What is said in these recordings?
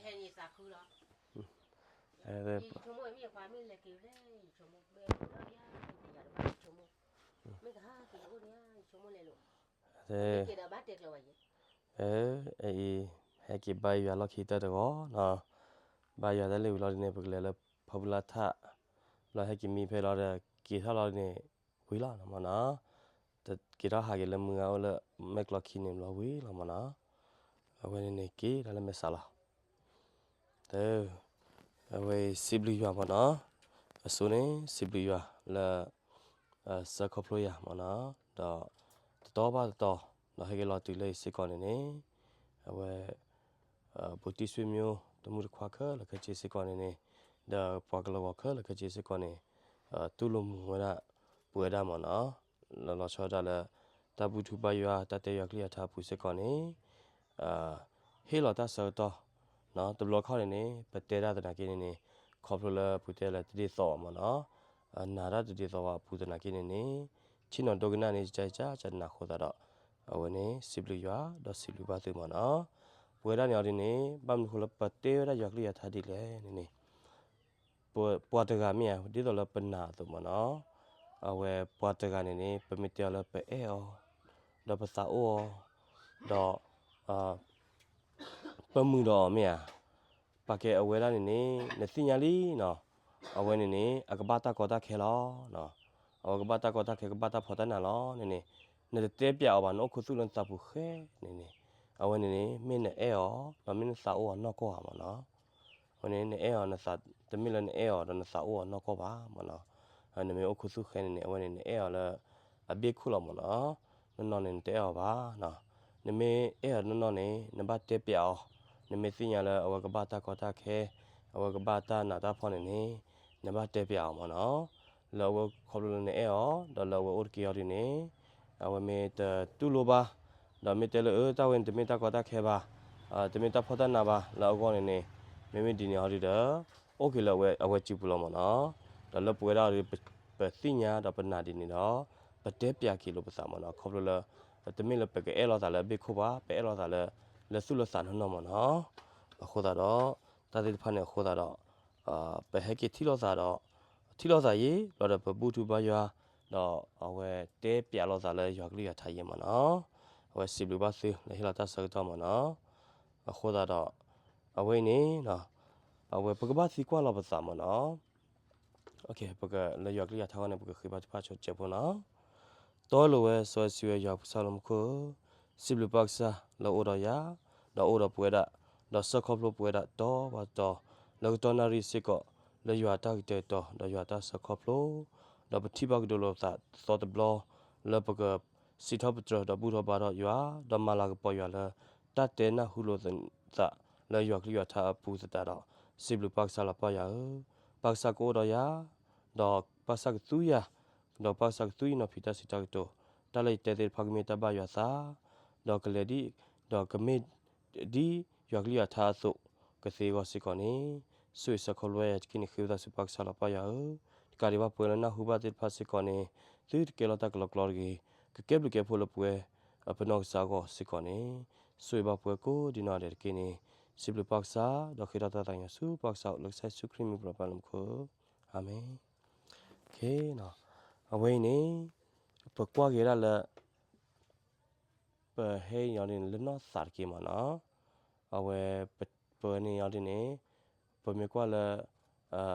ဟဲန့ၣ်သးခုလီၤ. အအံၤ ဟဲက့ၤဘါယွၤလီၢ်ခံတၢၢ်တဂီၤနီၤ, ဘါယွၤတၢ်လၢဝံၤလီၤဒ်န့ၣ် ပကလဲၤလၢဖီပူလါထး, ဘျီဟဲက့ၤမံဖဲလီၤဒီး က့ၤထီၣ်လီၤဒ်န့ၣ် ဝံၤလီၤမ့ၢ်နီၤ, က့ၤထီၣ်ဟးက့ၤလၢမုၢ်ဂၤအိၣ်လၢမဲာ်ကျီခံန့ၣ်ဘျီဝံၤလီၤမ့ၢ်နီၤ, အဝဲန့ၣ်န့ၣ်က့ၤဒၣ်လၢမဲာ်ဆှးလီၤ. အဝဲအံၤစံးဘျုးယွၤမ့ၢ်နီၤ, အစိန့ၣ် စံးဘျုးယွၤလၢ ဆှၢခီဖျိယၤမ့ၢ်နီၤ, ဒီးတတီဘၣ်တတီ, ဒီးဟဲက့ၤလီၤတုၤလၢအံၤစ့ၢ်ကီးန့ၣ်န့ၣ်, အဝဲ ဘူးတံၢ်ဆွေမျိုး တမုၣ်တခွါခဲလၢာ်ခဲဆ့စ့ၢ်ကီးန့ၣ်န့ၣ်, ဒီးပှၤကလီၤဂီၤခဲလၢာ်ခဲဆ့စ့ၢ်ကီးန့ၣ်, တူၢ်လိာ်မုာ်ဝဲဒၣ် ပဝဲဒၣ်မ့ၢ်နီၤ, လီၤလီၤဆီဒၣ်တၢ်လၢ တၢ်ဘူၣ်ထူဘါယွၤ တၢ်တဲယွၤကလုၢ်ယွၤထါအပူၤစ့ၢ်ကီးန့ၣ် ဟ့ၣ်လီၤတၢ်ဆၢကတီၢ်, တဘျီခီန့ၣ်န့ၣ် ပတဲတၢ်သနာ်က့န့ၣ်န့ၣ်, ခီဖျိလၢပတဲလၢတဒ်သိးဘၣ်မ့ၢ်နီၤ, နာ်တၢ်တဒ်သိးဘၣ်အပူၤသနာ်က့န့ၣ်န့ၣ်, ဆ့ၣ်နီၤဒိကနၣ်န့ၣ် ကကနၣ်ဃိသတးဒီး, အဝဲန့ၣ် စံးဘျုးယွၤ ဒီးစံးဘျုးဘၣ်သုမ့ၢ်နီၤ, ပဝဲဒၣ်န့ၣ်အီၤဒ်န့ၣ် ဘၣ်မနုၤဃိလၢပတဲဝဲဒၣ်ယွၤကလုၢ်ယွၤထါဒ်လဲၣ်န့ၣ်န့ၣ် ပှၤတဂၤမ့ၢ်ဧါ ဒ်သိးလၢပနာ်အသိးမ့ၢ်နီၤ, အဝဲပှၤတဂၤန့ၣ်န့ၣ် ပမ့ၢ်တဲအီၤလၢပအဲၣ်အီၤ, ဒီးပသးအိၣ်အီၤ, ဒီး ပမုာ်ဒီးအီၤမ့ၢ်ဧါ, ပာ်ကဲအဝဲဒၣ်န့ၣ်န့ၣ် နသ့ၣ်ညါလံနီၤ, အဝဲန့ၣ်န့ၣ် အကဘၣ်တၢ်ကီတၢ်ခဲလီၤ, အဝဲကဘၣ်တၢ်ကီတၢ်ခဲ ကဘၣ်တၢ်ဖှီၣ်တၢ်နးလီၤန့ၣ်န့ၣ်, နတတဲပျးအီၤဘၣ် နအိၣ်ခူသူၣ်လၢနသးပူၤဃဲန့ၣ်န့ၣ်, အဝဲန့ၣ်န့ၣ် မ့ၢ်နအဲၣ်အီၤ ဒီးမ့ၢ်နသးအိၣ်အီၤနီၢ်ကီၢ်ဧါမ့ၢ်နီၤ အဝဲန့ၣ် နအဲၣ်အီၤနသး, တမ့ၢ်လၢနအဲၣ်အီၤဒီးနသးအိၣ်အီၤနီၢ်ကီၢ်ဘၣ်မ့ၢ်နီၤ, နမ့ၢ်အိၣ်ခူသူၣ်ဃဲန့ၣ်န့ၣ် အဝဲန့ၣ် နအဲၣ်အီၤလၢ အဘ့ၣ်ခိၣ်လီၤမ့ၢ်နီၤ, နီၢ်နီၢ်န့ၣ် နတအဲၣ်အီၤဘၣ်နီၤ, နမ့ၢ်အဲၣ်အီၤနီၢ်နီၢ်န့ၣ် နဘၣ်တဲပျးအီၤ, နမ့ၢ်သ့ၣ်ညါလၢအဝဲကဘၣ်တၢ်ကီတၢ်ခဲ, အဝဲကဘၣ်တၢ်နးတၢ်ဖှီၣ်န့ၣ်န့ၣ်, နဘၣ်တဲပျးအီၤမ့ၢ်နီၤ, လၢအဝဲခီဖျိလၢနအဲၣ်အီၤ ဒီးလၢအဝဲအိၣ်တက့ၢ်အီၤဒ်န့ၣ်, အဝဲမ့ၢ်တတူၢ်လိာ်ဘၣ်, ဒီးမ့ၢ်တဲလၢအတၢ်ဝဲန့ၣ် တမ့ၢ်တၢ်ကီတၢ်ခဲဘၣ်, တမ့ၢ်တၢ်ဖှီၣ်တၢ်နးဘၣ် လၢအဂီၢ်န့ၣ်န့ၣ်, မ့မ့ၢ်ဒ်န့ၣ်အီၤဒ်ဒီး, အိၣ်က့ၤလၢအဝဲစုပူၤလီၤမ့ၢ်နီၤ, ဒီးလၢပဝဲဒၣ်အီၤဒ် ပသ့ၣ်ညါဒီးပနာ်ဒ်န့ၣ်ဒီး, ပတဲပျးက့ၤလိာ်ပသးမ့ၢ်နီၤ, ခီဖျိလၢ တမ့ၢ်လၢပကအဲၣ်လိာ်သးလၢအဘ့ၣ်ခိၣ်ဘၣ်, ပအဲၣ်လိာ်သးလၢ လၢသူၣ်လၢသးနီၢ်နီၢ်မ့ၢ်နီၤ, အဃိသတးဒီး, တၢ်သ့ၣ်တဖၣ်န့ၣ်အဃိသတးဒီး, ပဟဲက့ၤထံၣ်လိာ်သးဒီး, ထံၣ်လိာ်သးယံာ် ဘျီဒီးပဘူၣ်ထူဘါယွၤ, ဒီးအဝဲတဲပျးလိာ်သးလၢယွၤကလုၢ်ယွၤထါယံာ်မ့ၢ်နီၤ, အဝဲစံးဘျုးဘၣ်သုလၢဟ့ၣ်လီၤတၢ်ဆၢကတီၢ်မ့ၢ်နီၤ, အဃိသတးဒီး, အဝဲအံၤန့ၣ်, အဝဲပကဘၣ်သံကွၢ်လီၤပသးမ့ၢ်နီၤ, ပကလၢယွၤကလုၢ်ယွၤထါအဂီၢ်န့ၣ် ပကဃ့ဘါထုကဖၣ်ဆိကဲးဖိနီၤ, တီလိၤဝဲစီဆှံဝဲယွၤပကစၢ်လၢမူခိၣ်, စံးဘျုးပၢ်ကစၢ်လၢအိၣ်ဒီးယၤ, ဒီးအိၣ်ဒီးပဝဲဒၣ်, ဒီးစၢဃီဖျိပဝဲဒၣ်တီဘၣ်တီ, လၢကတီၢ်နၣ်ရံၣ်စ့ၢ်ကီး, လၢယွၤတၢ်ကတဲာ်ကတီၤ ဒီးယွၤတၢ်စၢဃီဖျိ, ဒီးပထံၣ်ဘၣ်ကဒီးလိာ်ပသးသီတဘျီ, လၢပကစံးထီၣ်ပတြၢၤဒီးဘူၣ်ထီၣ်ဘါထီၣ်ယွၤ, ဒီးမၤလၤကပီၤယွၤလၢ တၢ်တဲနၢ်ဟူလိာ်သးလၢယွၤကလုၢ်ယွၤထါအပူၤသတးဒီး, စံးဘျုးပၢ်ကစၢ်လီၤပၢ်ယွၤဧၢ, ပၢ်ကစၢ်ကအိၣ်ဒီးယၤ, ဒီးပၢ်ကစၢ်ကသူယၤ, ဒီးပၢ်ကစၢ်ကသူယနီၤဖံးတၢ်စံးတၢ်ကတိၤ, တၢ်လၢယတဲသ့ၣ်တဖၣ်ကမ့ၢ်တၢ်ဘၣ်ယွၤသး, ဒီးကလဲၤဒ်, ဒီးကမ့ၢ်ဒ်ယွၤကလုၢ်ယွၤထါအသိး, ကသ့အဂီၢ်စ့ၢ်ကီးန့ၣ်, ဆိၣ်ဂ့ၤစၢဃီဖျိယၤတက့ၢ်န့ၣ် ဃ့ဝံသးစူၤပၢ်ကစၢ်လီၤပၢ်ယွၤဧၢ, တကးဒံးဘၣ်ပှၤလၢနၢ်ဟူဘၣ်သ့ၣ်တဖၣ်စ့ၢ်ကီးန့ၣ်, သုတကဲလီၤတၢ်ကလီကလီတဂ့ၤ, ကကဲဘျုးကဲဖှိၣ်လၢပဝဲ, ပနီၢ်ကစၢ်အဂီၢ်စ့ၢ်ကီးန့ၣ်, ဆိၣ်ဂ့ၤဘၣ်ပှၤကိးဒံးနီၢ်ဒဲးတက့ၢ်န့ၣ်, စံးဘျုးပၢ်ကစၢ်, ဒီးဃ့ထီၣ်တၢ်သးကညီၤဆူပၢ်ကစၢ်လၢကစၢ်ယ့ၣ်ၡူးခရံာ်မံၤပူၤလီၤပၢ်လၢမူခိၣ်, အၤမ့ၣ်. အဝဲအံၤန့ၣ်, ပကွၢ်က့ၤဒၣ်လၢ ပဟဲအံၤအီၤဒ်န့ၣ် လၢနီၢ်သးတက့ၢ်မ့ၢ်နီၤ, အဝဲ, ပဝဲန့ၣ်အီၤဒ်န့ၣ်, ပမ့ၢ်ကွၢ်လၢ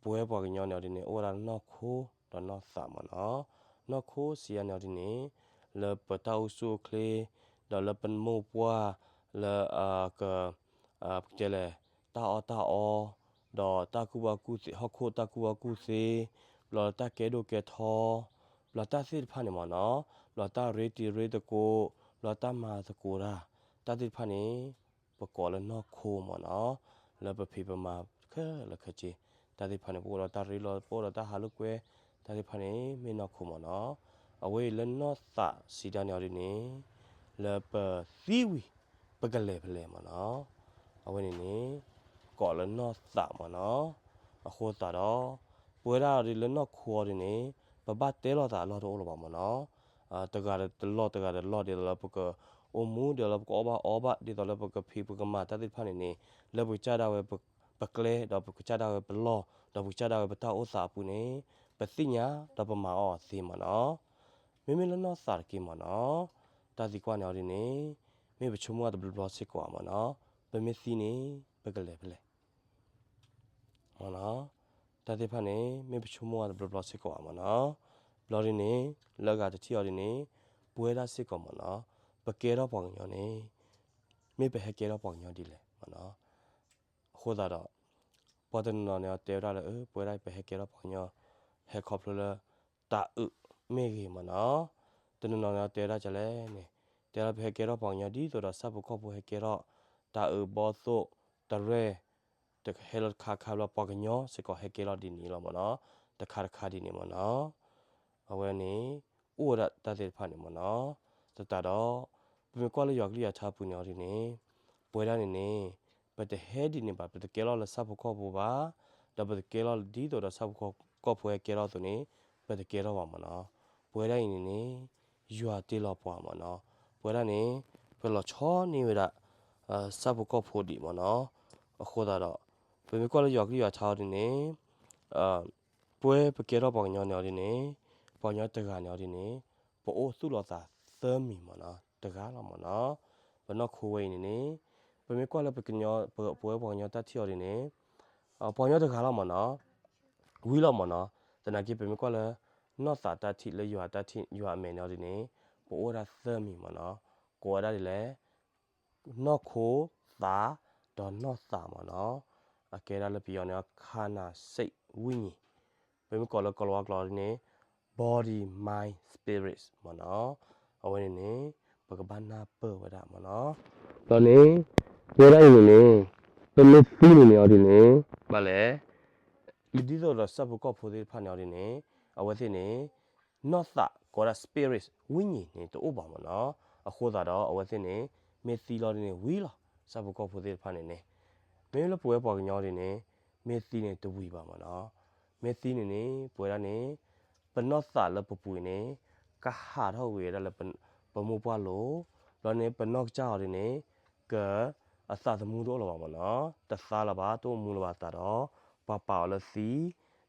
ပဝဲပှၤကညီန့ၣ်အီၤဒ်န့ၣ် အိၣ်ဝဲဒၣ်နီၢ်ခိဒီးနီၢ်သးမ့ၢ်နီၤ, နီၢ်ခိစံးယၤန့ၣ်အီၤဒ်န့ၣ်, လၢပတၢ်အိၣ်ဆူၣ်အိၣ်ချ့, ဒီးလၢပမိၢ်ပှၢ်, လၢအက, ပကတဲလဲၣ်, တၢ်အီၣ်တၢ်အီ, ဒီးတၢ်ကူၣ်ဘၣ်ကူၣ်သ့, ဟီၣ်ခိၣ်တၢ်ကူၣ်ဘၣ်ကူၣ်သ့, ဘျီတၢ်ကဲဒိၣ်ကဲထီ, ဘျီတၢ်သ့ၣ်တဖၣ်န့ၣ်မ့ၢ်နီၤ, ဘျီတၢ်ရ့တံၤရ့သကိး, ဘျီတၢ်မၤသကိးတၢ်, တၢ်သ့ၣ်တဖၣ်န့ၣ်, ပကိးလၢနီၢ်ခိမ့ၢ်နီၤ, လၢပဖံးပမၤခဲလၢာ်ခဲဆ့, တၢ်သ့ၣ်တဖၣ်န့ၣ် ပအိၣ်ဒီးတၢ်ရ့လိာ် ပအိၣ်ဒီးတၢ်ဟးလိာ်ကွဲ, တၢ်သ့ၣ်တဖၣ်န့ၣ် မ့ၢ်နီၢ်ခိမ့ၢ်နီၤ, အဝဲအံၤလၢနီၢ်သးစံးတၢ်န့ၣ်အီၤဒ်န့ၣ်, လၢပသံဝံၤ, ပကလဲၤဖဲလဲၣ်မ့ၢ်နီၤ, အဝဲန့ၣ်န့ၣ်, ကိးလၢနီၢ်သးမ့ၢ်နီၤ, အဃိသတးဒီး, ပဝဲဒၣ်အီၤဒ်လၢနီၢ်ခိအီၤဒ်န့ၣ်, ပဘၣ်တဲလိာ်သးအလီၢ်တအိၣ်လၢၤဘၣ်မ့ၢ်နီၤ, တဂၤဒီးတလီၢ် တဂၤဒီးတလီၢ်ဒ်သိးလၢပက အိၣ်မူ ဒ်သိးလၢပကအီၣ်ဘၣ်အီဘၣ် ဒ်သိးလၢပကဖံးပကမၤတၢ်သ့ၣ်တဖၣ်န့ၣ်န့ၣ် လၢပကစၢ်ဒၣ်ဝဲပကျဲ ဒီးပကစၢ်ဒၣ်ဝဲပလီၢ် ဒီးပကစၢ်ဒၣ်ဝဲပတၢ်အိၣ်သးအပူၤန့ၣ် ပသ့ၣ်ညါဒီးပမၤအီၣ်အီၤသ့မ့ၢ်နီၤ. မ့မ့ၢ်လၢနီၢ်သးတက့ၢ်မ့ၢ်နီၤ, တၢ်သံကွၢ်န့ၣ်အီၤဒ်န့ၣ် မ့ၢ်ပဆိကမိၣ်တဘျီဘျီစ့ၢ်ကီးဧါမ့ၢ်နီၤ, ပမ့ၢ်သံန့ၣ် ပကလဲၤဖဲလဲၣ် မ့ၢ်နီၤ. တၢ်သ့ၣ်တဖၣ်န့ၣ် မ့ၢ်ပဆိကမိၣ်အီၤတဘျီဘျီစ့ၢ်ကီးဧါမ့ၢ်နီၤ. ဘျီဒ်န့ၣ် လၢအဂၤတထံၣ်အီၤဒ်န့ၣ် ပဝဲဒၣ်စ့ၢ်ကီးမ့ၢ်နီၤ, ပကဲထီၣ်ပှၤကညီန့ၣ် မ့ၢ်ပဟဲကဲထီၣ်ပှၤကညီဒ်လဲၣ်မ့ၢ်နီၤ. အဃိသတးဒီး ပှၤတနီၤနီၤန့ၣ် တဲဝဲဒၣ်လၢ အၢ ပဝဲဒၣ်ပဟဲကဲထီၣ်ပှၤကညီ ဟဲခီဖျိလၢ တၤအုးမ့ၢ်ဂ့ၤမ့ၢ်နီၤ. တနီၤနီၤန့ၣ် တဲဝဲဒၣ်ဒ်လဲၣ်န့ၣ် တဲလၢပဟဲကဲထီၣ်ပှၤကညီ ဒ်သိးဒီးဆၣ်ဖိကီၢ်ဖိဟဲကဲထီၣ် တၤအုးဘီသိၣ် တရဲၣ် တဟဲလီၤတခါခါဘျီ ပှၤကညီစ့ၢ်ကီးဟဲကဲထီၣ်ဒ်န့ၣ်လီၤမ့ၢ်နီၤ, တခါတခါဒ်န့ၣ်မ့ၢ်နီၤ. အဝဲန့ၣ် အိၣ်ဝဲဒၣ်တၢ်သ့ၣ်တဖၣ်န့ၣ်မ့ၢ်နီၤ. သတးဒီး ပမ့ၢ်ကွၢ်လၢယွၤကလုၢ်ယွၤထါအပူၤန့ၣ်အီၤဒ်န့ၣ် ပဝဲဒၣ်န့ၣ်န့ၣ် ပတဟဲဒ်န့ၣ်ဘၣ်, ပတကဲလီၤလၢဆၣ်ဖိကီၢ်ဖိဘၣ်, ဒီးပတကဲလီၤဒ်သိးဒီးဆၣ်ဖိကီၢ်ဖိဟဲကဲထီၣ်အသိးန့ၣ် ပတကဲထီၣ်ဘၣ်မ့ၢ်နီၤ. ပဝဲဒၣ်အံၤန့ၣ်န့ၣ် ယွၤတ့လီၤပှၤမ့ၢ်နီၤ. ပဝဲဒၣ်န့ၣ် ပလီၤဆီန့ၢ်ဝဲဒၣ် ဆၣ်ဖိကီၢ်ဖိဒံးမ့ၢ်နီၤ. အဃိသတးဒီး ပမ့ၢ်ကွၢ်လၢယွၤကလုၢ်ယွၤထါအီၤဒ်န့ၣ် ပဝဲပကဲထီၣ်ပှၤကညီန့ၣ်အီၤဒ်န့ၣ် ပှၤကညီတဂၤန့ၣ်အီၤဒ်န့ၣ် ပအိၣ်သူၣ်လီၤသးသၢမံၤမ့ၢ်နီၤ, တဂၤလီၤမ့ၢ်နီၤ. ပနီၢ်ခိဝဲအံၤန့ၣ်န့ၣ် ပမ့ၢ်ကွၢ်လၢပကညီ ပဝဲပှၤကညီတၢ်ထံၣ်အီၤဒ်န့ၣ် ပှၤကညီတဂၤလီၤမ့ၢ်နီၤ, ဝံၤလီၤမ့ၢ်နီၤ. သနာ်က့ ပမ့ၢ်ကွၢ်လၢ နီၢ်သးတၢ်ထံၣ်လၢယွၤတၢ်ထံၣ် ယွၤအမဲာ်န့ၣ်အီၤဒ်န့ၣ် ပအိၣ်ဝဲဒၣ်သၢမံၤမ့ၢ်နီၤ, ကိးဝဲဒၣ်ဒ်လဲၣ် နီၢ်ခိ သး ဒီးနီၢ်သးမ့ၢ်နီၤ. အကဲဒၣ်လၢပယီၤန့ၣ် ခါနၤစ့ၣ်ဝိညာဉ်, ပမ့ၢ်ကိးလၢကီၤလၤဝါကျိာ်ဒ်န့ၣ် body mind spirits မ့ၢ်နီၤ. အဝဲန့ၣ်န့ၣ် ပကဘၣ်နၢ်ပၢၢ်ဝဲဒၣ်မ့ၢ်နီၤ. ဒီးန့ၣ် ပဝဲဒၣ်အံၤန့ၣ်န့ၣ် ပမ့ၢ်သံန့ၣ်န့ၣ်အီၤဒ်န့ၣ် ဘၣ်လဲၣ် ဒ်သိးဒီးဆၣ်ဖိကီၢ်ဖိသ့ၣ်တဖၣ်န့ၣ်အီၤဒ်န့ၣ် အဝဲသ့ၣ်န့ၣ် နီၢ်သးကိးဝဲဒၣ် spirits ဝိညာဉ်န့ၣ် တအိၣ်ဘၣ်မ့ၢ်နီၤ. အဃိသတးဒီး အဝဲသ့ၣ်န့ၣ် မ့ၢ်သံလီၤဒ်န့ၣ် ဝံၤလီၤ. ဆၣ်ဖိကီၢ်ဖိသ့ၣ်တဖၣ်န့ၣ်န့ၣ် မ့မ့ၢ်လၢပဝဲပှၤကညီဒ်န့ၣ် မ့ၢ်သံန့ၣ်တဝံၤဘၣ်မ့ၢ်နီၤ. မ့ၢ်သံန့ၣ်န့ၣ် ပဝဲဒၣ်န့ၣ် ပနီၢ်သးလၢပပူၤအံၤန့ၣ် ကဟးထီၣ်ကွံာ်ဝဲဒၣ်လၢ ပမိၢ်ပှၢ်လိၤ, ဘျီန့ၣ် ပနီၢ်ကစၢ်အီၤဒ်န့ၣ် က အသးသမူတအိၣ်လၢၤဘၣ်မ့ၢ်နီၤ, တသါလၢၤဘၣ် တအိၣ်မူလၢၤဘၣ်သတးဒီး ပှၤပာ်အီၤလၢသံ,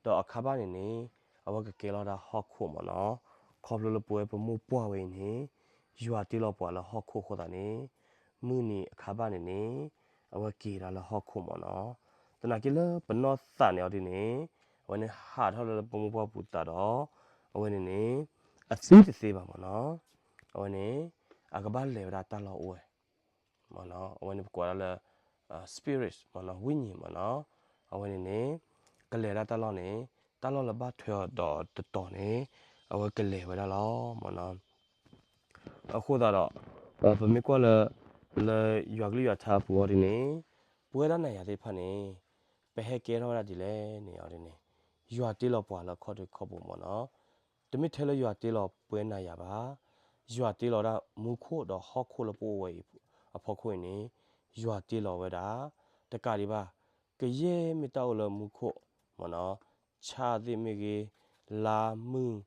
ဒီးအခါဘၣ်န့ၣ်န့ၣ် အဝဲကကဲလီၤဒၣ်ဟီၣ်ခိၣ်မ့ၢ်နီၤ. ခီဖျိလၢပဝဲပမိၢ်ပှၢ်ဝဲအံၤန့ၣ် ယွၤတ့လီၤပှၤလၢဟီၣ်ခိၣ်အဃိသတးန့ၣ် မုၢ်နံၤအခါဘၣ်န့ၣ်န့ၣ် အဝဲက့ၤဒၣ်လၢဟီၣ်ခိၣ်မ့ၢ်နီၤ. သနာ်က့လၢပနီၢ်သးန့ၣ်အီၤဒ်န့ၣ် အဝဲန့ၣ်ဟးထီၣ်လၢပမိၢ်ပှၢ်ပူၤသတးဒီး အဝဲန့ၣ်န့ၣ် အသံတသ့ဘၣ်မ့ၢ်နီၤ. အဝဲန့ၣ် အကဘၣ်လဲၤဝဲဒၣ်တၢ်လီၢ်အိၣ်ဝဲ မ့ၢ်နီၤ, အဝဲန့ၣ်ပကိးဒၣ်လၢ spirits မ့ၢ်နီၤ, ဝိညာဉ် မ့ၢ်နီၤ. အဝဲန့ၣ်န့ၣ် ကလဲၤဒၣ်တၢ်လီၢ်န့ၣ် တၢ်လီၢ်လၢဘၣ်ထွဲအီၤဒီးတတီၤန့ၣ် အဝဲကလဲၤဝဲဒၣ်လီၤ မ့ၢ်နီၤ. အဃိသတးဒီး ပမ့ၢ်ကွၢ်လၢ လၢယွၤကလုၢ်ယွၤထါအပူၤအီၤဒ်န့ၣ် ပဝဲဒၣ်နၤယၤသ့ၣ်တဖၣ်န့ၣ် ပဟဲကဲထီၣ်ဝဲဒၣ်ဒ်လဲၣ်န့ၣ်အီၤဒ်န့ၣ် ယွၤတ့လီၤပှၤလၢခီၣ်ထံးခီၣ်ဘိ မ့ၢ်နီၤ. တမ့ၢ်ထဲလၢယွၤတ့လီၤပဝဲနၤယၤဘၣ်, ယွၤတ့လီၤဒၣ်မူခိၣ်ဒီးဟီၣ်ခိၣ်လၢပအိၣ်ဝဲအံၤအဖီခိၣ်အံၤန့ၣ် ယွၤတ့လီၤဝဲဒၣ် တကးဒံးဘၣ် ကယဲၢ်မ့ၢ်တၢ်အိၣ်လၢမူခိၣ် မ့ၢ်နီၤ, ဆၣ်သ့ၣ်မ့ၢ်ဂ့ၤ, လါ မုၢ်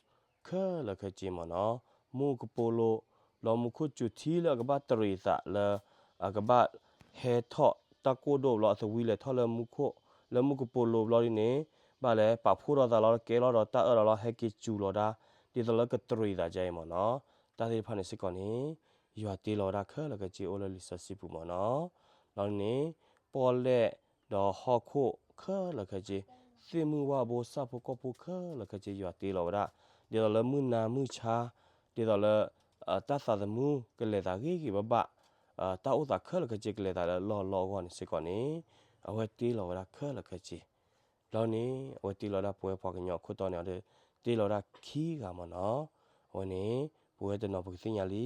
ခဲလၢာ်ခဲဆ့ မ့ၢ်နီၤ, မူကပိာ်လိၤ လီၤမူခိၣ်စူၤထံလၢအကဘၣ်တရံးအသးလၢ အကဘၣ်ဟဲထီၣ်တၢ်ကိၢ်ဒိၣ်ဘျီအသဝံလဲၤထီၣ်လၢမူခိၣ် လၢမူကပိာ်လိၤဘျီဒ်န့ၣ် ဘၣ်လဲၤပာ်ဖှိၣ်ထီၣ်သးလီၤ ကဲလီၤဒီးတၢ်အၢၣ်လီၤလီၤ ဟဲက့ၤစူၤလီၤဒၣ် ဒ်သိးလၢကတရံးသးဒ်အံၤ မ့ၢ်နီၤ. တၢ်သ့ၣ်တဖၣ်န့ၣ်စ့ၢ်ကီးန့ၣ် ယွၤတ့လီၤဝဲဒၣ်ခဲလၢာ်ခဲဆ့အိၣ်လၢလံာ်စီဆှံပူၤ မ့ၢ်နီၤ. လီၤန့ၣ် ပီၣ်လဲၣ်ဒီးဟီၣ်ခိၣ်ခဲလၢာ်ခဲဆ့, သ့ၣ်မုၢ်ဝၣ်ဘိ ဆၣ်ဖိကီၢ်ဖိခဲလၢာ်ခဲဆ့ ယွၤတ့လီၤဝဲဒၣ် ဒ်သိးလၢမုၢ်နၤမုၢ်ဆါ ဒ်သိးလၢ တၢ်သးသမူကလဲၤသးဂ့ၤဂ့ၤဘၣ်ဘၣ်, တၢ်အိၣ်သးခဲလၢာ်ခဲဆ့ကလဲၤသးလၢလီၢ်လီၢ်အဂီၢ်န့ၣ်စ့ၢ်ကီးန့ၣ် အဝဲတ့လီၤဝဲဒၣ်ခဲလၢာ်ခဲဆ့ လီၤန့ၣ် အဝဲတ့လီၤဒၣ်ပဝဲပှၤကညီအခိၣ်တီန့ၣ်အီၤဒီး တ့လီၤဝဲဒၣ်ခံဂၤ မ့ၢ်နီၤ. အဝဲန့ၣ် ပဝဲတနီၤပကသ့ၣ်ညါလံ,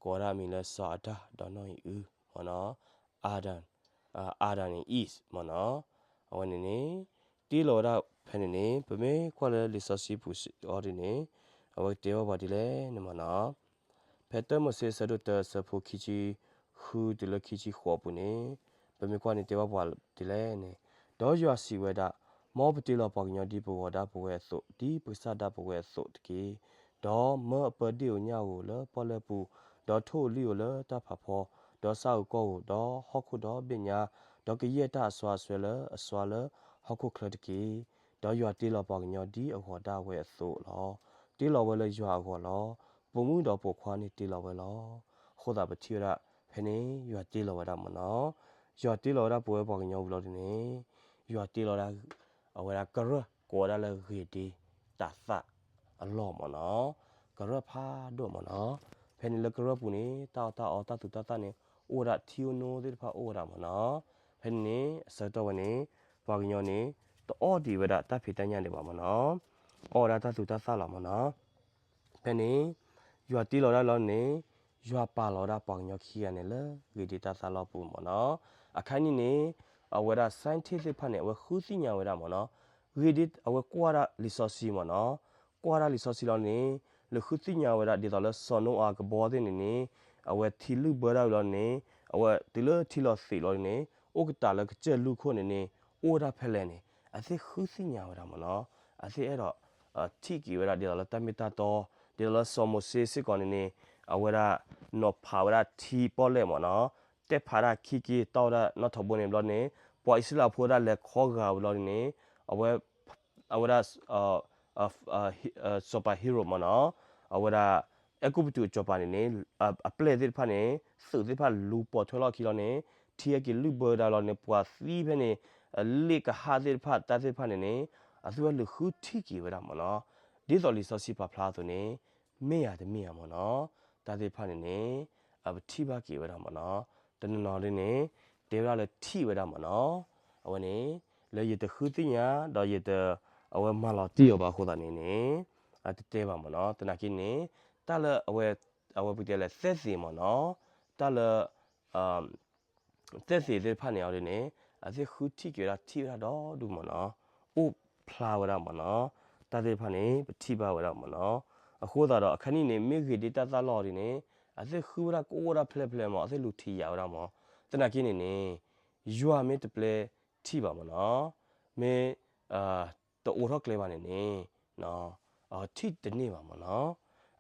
ကိးဝဲဒၣ်အမံၤလၢစီၤအၤဒၣ်ဒီးနီၢ်အံၤအု မ့ၢ်နီၤ, Adam, Adam and Eve မ့ၢ်နီၤ. အဝဲန့ၣ်န့ၣ် တ့လီၤဝဲဒၣ်ဖဲန့ၣ်န့ၣ် ပမ့ၢ်ကွၢ်လၢလံာ်စီဆှံပူၤအီၤဒ်န့ၣ် အဝဲကတဲဘၣ်ပှၤဒ်လဲၣ်န့ၣ် မ့ၢ်နီၤ. ဖဲတၢမိၤၡ့အဆၢဒိၣ်တၢအဆၢဖိခံဆံဃုတုၤလၢခံဆံဃိးအပူၤန့ၣ် ပမ့ၢ်ကွၢ်န့ၣ်တဲဘၣ်ပှၤဒ်လဲၣ်န့ၣ်, ဒီးယွၤစံးဝဲဒၣ်, မ်ပတ့လီၤပှၤကညီဒ်ပဂီၤဒၣ်ပဝဲအသိး, ဒ်ပကစၢ်ဒၣ်ပဝဲအသိးတက့ၢ်. ဒီးမၢအပၢဒ့ၣ်ဧိၤညၣ်ဧိၤလၢပီၣ်လဲၣ်ပူၤ, ဒီးထိၣ်ဧိၤလံၣ်ဧိၤလၢတၢ်ဖးဖီ, ဒီးဆၣ်ဧိၤကီၢ်ဧိၤ, ဒီးဟီၣ်ခိၣ်ဒီဘ့ၣ်ညါ, ဒီးကယဲၢ်တၢ်အစွါအစွဲလၢအစွါလၢဟီၣ်ခိၣ်ချၢတက့ၢ်. ဒီးယွၤတ့လီၤပှၤကညီဒ်အဂီၤဒၣ်ဝဲအသိးလီၤ. တ့လီၤဝဲလၢယွၤအဂီၢ်လီၤ. ပိာ်မုၣ်ဒီးပိာ်ခွါန့ၣ်တ့လီၤဝဲလီၤ. အဃိသတးပထံၣ်ဝဲဒၣ် ဖဲန့ၣ်ယွၤတ့လီၤဝဲဒၣ်မ့ၢ်နီၤ, ယွၤတ့လီၤဝဲဒၣ်ပဝဲပှၤကညီဝံၤလီၤဒ်န့ၣ်, ယွၤတ့လီၤဒၣ် အဝဲဒၣ်ကရၢၢ်ကိးဝဲဒၣ်လၢဂ့ၤဒ့တၢ်သၣ်အလီၢ်မ့ၢ်နီၤ, ကရၢၢ်ဖးဒိၣ်မ့ၢ်နီၤ. ဖဲန့ၣ်လၢကရၢၢ်ပူၤန့ၣ် တၢ်အီၣ်တၢ်အီတၢ်သူတၢ်သၣ်န့ၣ် အိၣ်ဝဲဒၣ်ထံအိၣ်နိသ့ၣ်တဖၣ်အိၣ်ဝဲဒၣ်မ့ၢ်နီၤ. ဖဲန့ၣ်န့ၣ် အဆၢကတီၢ်ဝဲန့ၣ် ပှၤကညီန့ၣ် တအီၣ်ဒံးဝဲဒၣ်တၢ်ဖံးတၢ်ညၣ်ဒံးဘၣ်မ့ၢ်နီၤ, အီၣ်ဝဲဒၣ်တၢ်သူတၢ်သၣ်လီၤမ့ၢ်နီၤ. ဖဲန့ၣ် ယွၤတ့လီၤဒၣ်လီၤန့ၣ် ယွၤပာ်လီၤဒၣ်ပှၤကညီခံဂၤန့ၣ်လၢဂ့ၤဒ့တၢ်သၣ်လီၢ်ပူၤမ့ၢ်နီၤ. အခါန့ၣ်န့ၣ် အဝဲဒၣ် scientist သ့ၣ်တဖၣ်န့ၣ် အဝဲဃုသ့ၣ်ညါဝဲဒၣ်မ့ၢ်နီၤ, ဂ့ၤဒ့အဝဲကွၢ်ဒၣ်လံာ်စီဆှံမ့ၢ်နီၤ, ကွၢ်ဒၣ်လံာ်စီဆှံလီၤန့ၣ် လၢဃုသ့ၣ်ညါဝဲဒၣ်ဒ်သိးလၢစီၤနိအၤကဘီသ့ၣ်န့ၣ်န့ၣ် အဝဲထံလုၢ်ဘၢဒၣ်ဝံၤလီၤန့ၣ် အဝဲတုၤလၢထံလီၤသံးလီၤန့ၣ် အိၣ်ကတၢၢ်လၢကစၢၢ်လွံၢ်ခိၣ်န့ၣ်န့ၣ် အိၣ်ဝဲဒၣ်ဖဲလဲၣ်န့ၣ် အသ့ၣ်ဃုသ့ၣ်ညါဝဲဒၣ်မ့ၢ်နီၤ, အသ့ၣ်အဲၣ်ဒိး ထံၣ်က့ၤဝဲဒၣ်ဒ်သိးလၢတၢ်မ့ၢ်တၢ်တီ, ဒ်သိးလၢစီၤမိၤၡ့စ့ၢ်ကီးန့ၣ်န့ၣ် အဝဲဒၣ်နီၤဖးဝဲဒၣ်ထံပီၣ်လဲၣ်မ့ၢ်နီၤ, တဲဖးဒၣ်ခံက့ၤတီၢ်ဝဲဒၣ်နီၣ်ထိးဘိန့ၣ်ဘျီန့ၣ် ပှၤအံၣ်စရ့လးဖိဒၣ်လဲၤခီဂာ်ဝံၤလီၤန့ၣ်န့ၣ် အဝဲ အဝဲဒၣ် စီၤပၤဟ့ရိာ်မ့ၢ်နီၤ, အဝဲဒၣ် အဲၤကူပတူးအစီၤပၤန့ၣ်န့ၣ် အပျဲၢ်သ့ၣ်တဖၣ်န့ၣ် သုးသ့ၣ်တဖၣ်လူၤပိာ်ထွဲလီၢ်ခံလီၤန့ၣ် ထံဟဲက့ၤလုၢ်ဘၢဒၣ်လီၤန့ၣ် ပှၤသံဖဲန့ၣ် လ့ၣ်ကဟၣ်သ့ၣ်တဖၣ်တၢ်သ့ၣ်တဖၣ်န့ၣ်န့ၣ် အသုဝဲလူၤဃုထံၣ်က့ၤဝဲဒၣ်မ့ၢ်နီၤ, ဒ်သိးလံာ်စီဆှံပာ်ဖျါအသိးန့ၣ် မ့ၢ်ဧါတမ့ၢ်ဧါမ့ၢ်နီၤ, တၢ်သ့ၣ်တဖၣ်န့ၣ်န့ၣ် အပထံၣ်ဘၣ်က့ၤဝဲဒၣ်မ့ၢ်နီၤ, တနီၤနီၤဒ်န့ၣ် တဲဝဲဒၣ်လၢထံၣ်ဝဲဒၣ်မ့ၢ်နီၤ, အဝဲန့ၣ် လၢယတဃုသ့ၣ်ညါ ဒီးယတ အဝဲမၤလီၤတံၢ်အီၤဘၣ်အဃိသတးန့ၣ်န့ၣ် အတတဲဘၣ်မ့ၢ်နီၤ, သနာ်က့န့ၣ် တၢ်လၢအဝဲ အဝဲပကတဲလဲၣ် သဲသ့ၣ်မ့ၢ်နီၤ, တၢ်လၢ သဲသ့ၣ်သ့ၣ်တဖၣ်န့ၣ်အီၤဒ်န့ၣ် အသ့ၣ်ဃုထံၣ်က့ၤဝဲဒၣ်ထံၣ်ဝဲဒၣ်ဒီဒူၣ်မ့ၢ်နီၤ, အိၣ်ဖျါဝဲဒၣ်မ့ၢ်နီၤ, တၢ်သ့ၣ်တဖၣ်န့ၣ် ပထံၣ်ဘၣ်ဝဲဒၣ်မ့ၢ်နီၤ, အဃိသတးဒီးအခါနံၣ်န့ၣ် မ့ၢ်ဂ့ၤဒ်တၢ်သၣ်လီၢ်အီၤဒ်န့ၣ် အသ့ၣ်ဃုဝဲဒၣ်ကအိၣ်ဝဲဒၣ်ဖျဲၣ်ဖျဲၣ်မ့ၢ် အသ့ၣ်လူၤထံၣ်ယာ်ဝဲဒၣ်မ့ၢ်, သနာ်က့န့ၣ်န့ၣ် ယွၤမ့ၢ်တပျဲထံၣ်ဘၣ်မ့ၢ်နီၤ, မ့ၢ် တအိးထီၣ်ကျဲဘၣ်န့ၣ်န့ၣ် ထံၣ်တန့ၢ်ဘၣ်မ့ၢ်နီၤ,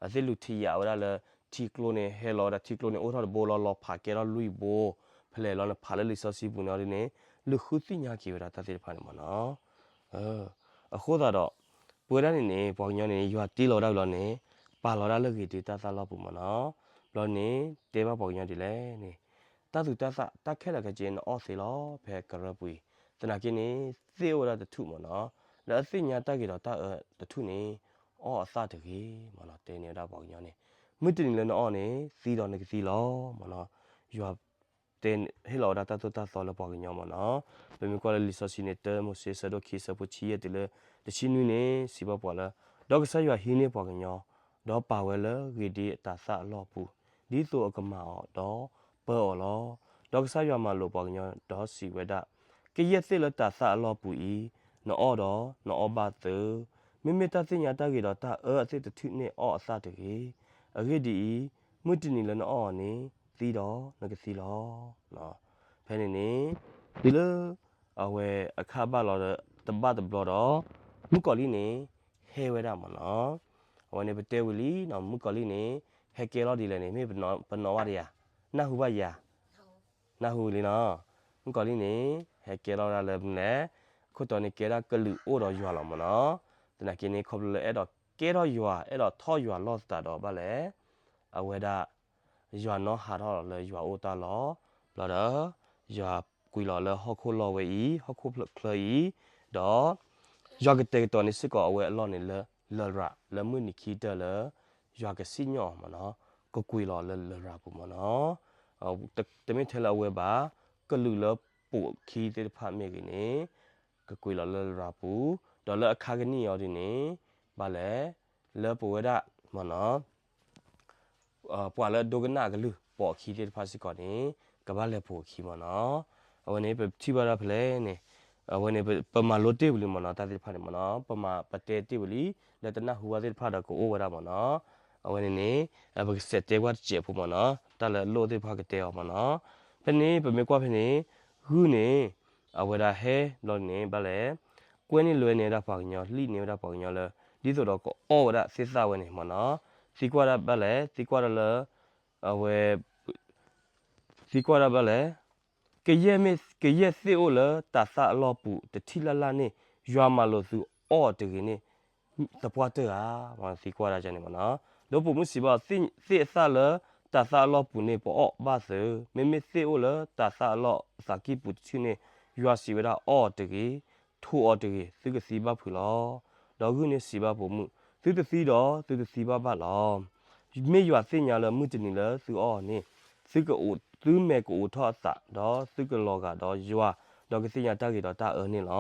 အသ့ၣ်လူၤထံၣ်ယာ်ဝဲဒၣ်လၢ ထံကျိန့ၣ် ဟဲလီၤဝဲဒၣ်ထံကျိန့ၣ် အိၣ်ထီၣ်တဘိလီၤ လီၤဖးကဲထီၣ်လွံၢ်ဘိ ဖဲလဲၣ်လီၤန့ၣ် ဖးလၢလံာ်စီဆှံပူၤန့ၣ်အီၤဒ်န့ၣ် လူၤဃုသ့ၣ်ညါက့ၤဝဲဒၣ်တၢ်သ့ၣ်တဖၣ်န့ၣ်မ့ၢ်နီၤ, အဃိသတးဒီး ပဝဲဒၣ်န့ၣ်န့ၣ် ပှၤကညီန့ၣ် ယွၤတ့လီၤဝဲဒၣ်ဘျီန့ၣ် ပာ်လီၤဒၣ်လၢဂ့ၤဒ့တၢ်သၣ်လီၢ်ပူၤမ့ၢ်နီၤ, ဘျီန့ၣ် တဲဘၣ်ပှၤကညီဒ်လဲၣ်န့ၣ် တၢ်သူတၢ်သၣ် တၢ်ခဲလၢာ်ခဲဆ့ နအီၣ်သ့လီၤ ဖဲကရၢပူၤအံၤ, သနာ်က့န့ၣ် သ့ၣ်အိၣ်ဝဲဒၣ်တထူၣ်မ့ၢ်နီၤ, လၢအသ့ၣ်ညါတၢ်ဂ့ၤဒီးတၢ်အၢတထူၣ်န့ၣ် အီၣ်အသၣ်တဂ့ၤမ့ၢ်နီၤ, တဲန့ၢ်ဝဲဒၣ်ပှၤကညီန့ၣ် မုၢ်တနံၤလၢနအီၣ်န့ၣ် သံဒီးနကသံလီၤမ့ၢ်နီၤ, ယွၤ တဲဟ့ၣ်လီၤဝဲဒၣ်တၢ်သိၣ်တၢ်သီလၢပှၤကညီမ့ၢ်နီၤ, ပမ့ၢ်ကွၢ်လၢလံာ်စီဆှံန့ၣ် တၢမိၤၡ့ ဆၢဒိၣ်ခံ ဆၢဖိဆံယဲၢ်တုၤလၢ တဆံနွံန့ၣ် စံးဘၣ်ပှၤလၢ ဒီးကစၢ်ယွၤဟံးန့ၢ်ပှၤကညီ, ဒီးပာ်ဝဲလၢဂ့ၤဒ့အတၢ်သၣ်အလီၢ်ပူၤ, ဒ်သိးအကမၤအီၤဒီးပၢအီၤလီၤ. ဒီးကစၢ်ယွၤမၤလိာ်ပှၤကညီ ဒီးစံးဝဲဒၣ်, ကယဲၢ်သ့ၣ်လၢတၢ်သၣ်အလီၢ်ပူၤအံၤ, နအီၣ်ဒီးနအီၣ်ဘၣ်သၢ, မ့မ့ၢ်တၢ်သ့ၣ်ညါတၢ်ဂ့ၤဒီးတၢ်အၢအသ့ၣ်တထူၣ်န့ၣ်အီၣ်အသၣ်တဂ့ၤ. အဂ့ၢ်ဒ်အံၤ, မုၢ်တနံၤလၢနအီၣ်အီၤန့ၣ် သံဒီးနကသံလီၤ. ဖဲန့ၣ်န့ၣ် တုၤလၢ အဝဲအခါဘၣ်လီၤဒီး တဘၣ်တဘျီဒီး မုၣ်ကီၤလံၢ်န့ၣ် ဟဲဝဲဒၣ်မ့ၢ်နီၤ. အဝဲန့ၣ်ပတဲဝံၤလံနီၤ မုၣ်ကီၤလံၢ်န့ၣ် ဟဲကဲလီၤဒ်လဲၣ်န့ၣ် မ့ၢ်ပနီၣ်ဘၣ်တယၤ, နၢ်ဟူဘၣ်ယၤ, နၢ်ဟူလံနီၤ. မုၣ်ကီၤလံၢ်န့ၣ် ဟဲကဲလီၤဝဲဒၣ်လၢမနုၤလဲၣ်, ခိၣ်တီန့ၣ်ကဲဒၣ်ကလုာ်အိၣ်ဒီးယွၤလီၤမ့ၢ်နီၤ. သနာ်က့န့ၣ် ခီဖျိလၢအဲၣ်ဒိးကဲထီၣ်ယွၤ အဲၣ်ဒိးထီၣ်ယွၤလီၢ်သတးဒီးဘၣ်လဲၣ် အဝဲဒၣ် ယွၤနီၣ်ဟးထီၣ်လီၤလၢယွၤအိၣ်တၢ်လီၢ်, ဘျီဒီး ယွၤကွံာ်လီၤလၢဟီၣ်ခိၣ်လီၢ်ဝဲအံၤ ဟီၣ်ခိၣ်ချၢအံၤ, ဒီး ယွၤကတဲာ်ကတီၤန့ၢ်စ့ၢ်ကီးအဝဲအလီၢ်န့ၣ်လၢလရာ် လၢမုၢ်နံၤခံကတၢၢ်လၢ ယွၤကစံၣ်ညီၣ်အီၤမ့ၢ်နီၤ, ကကွံာ်လီၤလၢလရာ်ပူၤမ့ၢ်နီၤ. တမ့ၢ်ထဲလၢအဝဲဘၣ် ကလုာ်လၢပိာ်အခံသ့ၣ်တဖၣ်မ့ၢ်ဂ့ၤန့ၣ် ကကွံာ်လီၤလၢလရာ်ပူၤ, ဒီးလၢအခါကနံၣ်အံၤအီၤဒ်န့ၣ် ဘၣ်လဲၣ် လၢပဝဲဒၣ်မ့ၢ်နီၤ ပှၤလၢအဒိကနၣ်အကလုၢ် ပိာ်အခံသ့ၣ်တဖၣ်စ့ၢ်ကီးန့ၣ် ကဘၣ်လဲၤပိာ်အခံမ့ၢ်နီၤ. အဝဲန့ၣ် ပထံၣ်ဘၣ်ဒၣ်ဖဲလဲၣ်န့ၣ် အဝဲန့ၣ် ပမၤလိတ့ၢ်ဝံၤလံမ့ၢ်နီၤ တၢ်သ့ၣ်တဖၣ်န့ၣ်မ့ၢ်နီၤ ပမၤပတဲတ့ၢ်ဝံၤလံ လၢတနၢ်ဟူဘၣ်သ့ၣ်တဖၣ်ဒီးကအိၣ်ဝဲဒၣ်မ့ၢ်နီၤ. အဝဲန့ၣ်န့ၣ် ပကစးတဲကွၢ်တစဲးဖိမ့ၢ်နီၤ တၢ်လၢအလိၣ်သ့ၣ်တဖၣ်ကတဲအီၤမ့ၢ်နီၤ. ဖဲန့ၣ် ပမ့ၢ်ကွၢ်ဖဲန့ၣ် ဂုၢ်န့ၣ် အဝဲဒၣ်ဟဲဘျီန့ၣ် ဘၣ်လဲၣ် ကွဲန့ၢ်လွဲန့ၢ်ဝဲဒၣ်ပှၤကညီ လံၣ်န့ၢ်ဝဲဒၣ်ပှၤကညီလၢ ဒ်သိးဒီးကအီၣ်ဝဲဒၣ်သ့ၣ်သၣ်ဝဲန့ၣ်မ့ၢ်နီၤ. သံကွၢ်ဒၣ်ဘၣ်လဲၣ် သံကွၢ်ဒၣ်လၢ အဝဲ သံကွၢ်ဒၣ်ဘၣ်လဲၣ်, ကယဲၢ်မ့ၢ် ကယဲၢ်သ့ၣ်အိၣ်လၢတၤသၣ်အလီၢ်ပူၤတထံၣ်လၢ်လၢ်န့ၣ် ယွၤမၤလိာ်သုအီၣ်တဂ့ၤန့ၣ် သပှၢ်တၢၢ်ဧါ, သံကွၢ်ဒၣ်န့ၣ်မ့ၢ်နီၤ. ဒီးပိာ်မုၣ်စံးဘၣ်, သ့ၣ်အသၣ်လၢတၤသၣ်အလီၢ်ပူၤန့ၣ် ပအီၣ်ဘၣ်သၢ, မ့မ့ၢ်သ့ၣ်အိၣ်လၢတၤသၣ်အလီၢ်အသးကံၢ်ပူၤတထံၣ်န့ၣ် ယွၤစံးဝဲဒၣ်အီၣ်တဂ့ၤ, ထိးအီၤတဂ့ၤ, သုကသံဘၣ်ဖုးလီၤ. ဒီးဂုၢ်န့ၣ်စံးဘၣ်ပိာ်မုၣ်, သုတသံဒီးသုတသံဘၣ်ဘၣ်လီၤ. မ့ၢ်ယွၤသ့ၣ်ညါလၢမုၢ်တနံၤလၢသုအီၣ်န့ၣ် သုကအိး သုမဲာ်ကအိးထီၣ်အသး, ဒီးသုကလီၤဂာ်ဒီးယွၤ, ဒီးကသ့ၣ်ညါတၢ်ဂ့ၤဒီးတၢ်အၢန့ၣ်လီ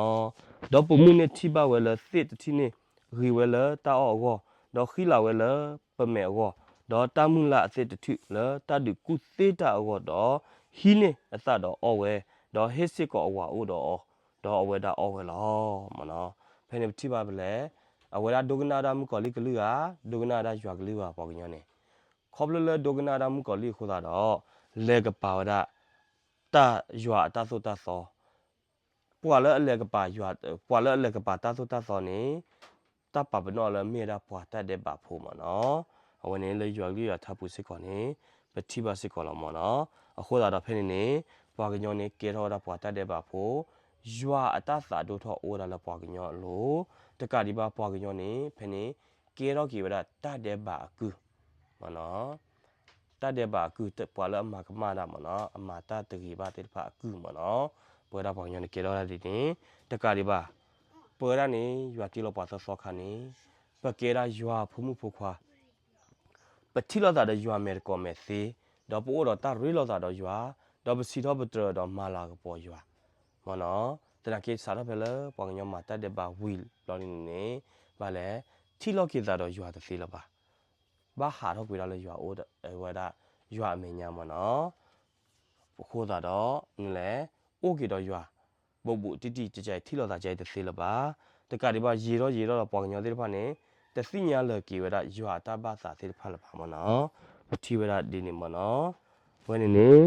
ၤ. ဒီးပိာ်မုၣ်န့ၣ်ထံၣ်ဘၣ်ဝဲလၢသ့ၣ်တထံၣ်န့ၣ် ဂ့ၤဝဲလၢတၢ်အီၣ်အဂီၢ်, ဒီးဃံလၤဝဲလၢပမဲာ်အဂီၢ်, ဒီးတၢ်မုၢ်လၢ်အသ့ၣ်တထံၣ်လၢတၢ်ဒုးကူၣ်သ့တၢ်အဂီၢ်ဒီး ဟံးန့ၢ်အသၣ်ဒီးအီၣ်ဝဲ, ဒီးဟ့ၣ်စ့ၢ်ကီးအဝၤအိၣ်ဒီးအီၤ, ဒီးအဝဲဒၣ်အီၣ်ဝဲလီၤ. မ့ၢ်နီၤ, ဖဲန့ၣ်ပထံၣ်ဘၣ်ဖဲလဲၣ်, အဝဲဒၣ်ဒိကနၣ်ဝဲဒၣ်မုၣ်ကီၤလံၢ်ကလုၢ်ဧါ, ဒိကနၣ်ဝဲဒၣ်ယွၤကလုၢ်ဧါ ပှၤကညီန့ၣ်, ခီဖျိလၢဒိကနၣ်ဝဲဒၣ်မုၣ်ကီၤလံၢ်အဃိသတးဒီး လဲၤကပၤဝဲဒၣ် တၢ်ယွၤအတၢ်သိၣ်တၢ်သီ, ပှၤလၢအလဲၤကပၤယွၤ, ပှၤလၢအလဲၤကပၤတၢ်သိၣ်တၢ်သီန့ၣ် တၢ်ပာ်ပနီၣ်လၢမ့ၢ်ဝဲဒၣ်ပှၤတၢ်ဒဲးဘးဖိမ့ၢ်နီၤ. အဝဲန့ၣ်လၢယွၤကလုၢ်ယွၤထါပူၤစ့ၢ်ကီးန့ၣ် ပထံၣ်ဘၣ်စ့ၢ်ကီးလီၤမ့ၢ်နီၤ. အဃိသတးဒီးဖဲန့ၣ်န့ၣ် ပှၤကညီန့ၣ် ကဲထီၣ်ဝဲဒၣ်ပှၤတၢ်ဒဲးဘးဖိ, ယွၤအတၢ်သးဒိၣ်ထီၣ်အိၣ်ဝဲဒၣ်လၢပှၤကညီအလိၤ, တကးဒံးဘၣ်ပှၤကညီန့ၣ် ဖဲန့ၣ် ကဲထီၣ်က့ၤဝဲဒၣ်တၢ်ဒဲးဘးအကုၢ်မ့ၢ်နီၤ. တၢ်ဒဲးဘးအကုၢ် ပှၤလၢအမၤကမၣ်တၢ်မ့ၢ်နီၤ, အမၤတၢ်တဂ့ၤဘၣ်သ့ၣ်တဖၣ်အကုၢ်မ့ၢ်နီၤ. ပဝဲဒၣ်ပှၤကညီန့ၣ်ကဲထီၣ်ဒၣ်ဒ်န့ၣ်, တကးဒံးဘၣ် ပဝဲဒၣ်န့ၣ် ယွၤတ့လီၤပှၤသီသီခါန့ၣ် ပကဲဒၣ်ယွၤဖိမုၣ်ဖိခွါ ပထံၣ်လိာ်သးဒီးယွၤမဲာ်တကိးမဲာ်သ့, ဒီးပအိၣ်ဒီးတၢ်ရ့လိာ်သးဒီးယွၤ, ဒီးပစံးထီၣ်ပတြၢၤဒီးမၤလၤကပီၤယွၤ မ့ၢ်နီၤ. သနာ်က့စးထီၣ်ဖဲလၢပှၤကညီမၤတၢ်ဒဲးဘးဝံၤဘျီဒ်န့ၣ်န့ၣ် ဘၣ်လဲၣ်, ထံၣ်လိာ်က့ၤသးဒီးယွၤတသ့လၢၤဘၣ်. ဘၣ်ဟးထီၣ်ကွံာ်ဒၣ်လၢယွၤအိၣ်ဝဲဒၣ်ယွၤအမဲာ်ညါမ့ၢ်နီၤ. အဃိသတးဒီး နလဲၣ်, အိၣ်က့ၤဒီးယွၤ ဘူးဘူးတံၢ်တံၢ် ကကဲထံၣ်လိာ်သးကဲတသ့လၢၤဘၣ်. တကးဒံးဘၣ် ယံာ်ထီၣ်ယံာ်ထီၣ်ဒီးပှၤကညီသ့ၣ်တဖၣ်န့ၣ် တသ့ၣ်ညါလၢၤက့ၤဝဲဒၣ်ယွၤအတၢ်ဘၣ်သးသ့ၣ်တဖၣ်လၢၤဘၣ်မ့ၢ်နီၤ. ပထံၣ်ဝဲဒၣ်ဒ်န့ၣ်မ့ၢ်နီၤ. အဝဲန့ၣ်န့ၣ်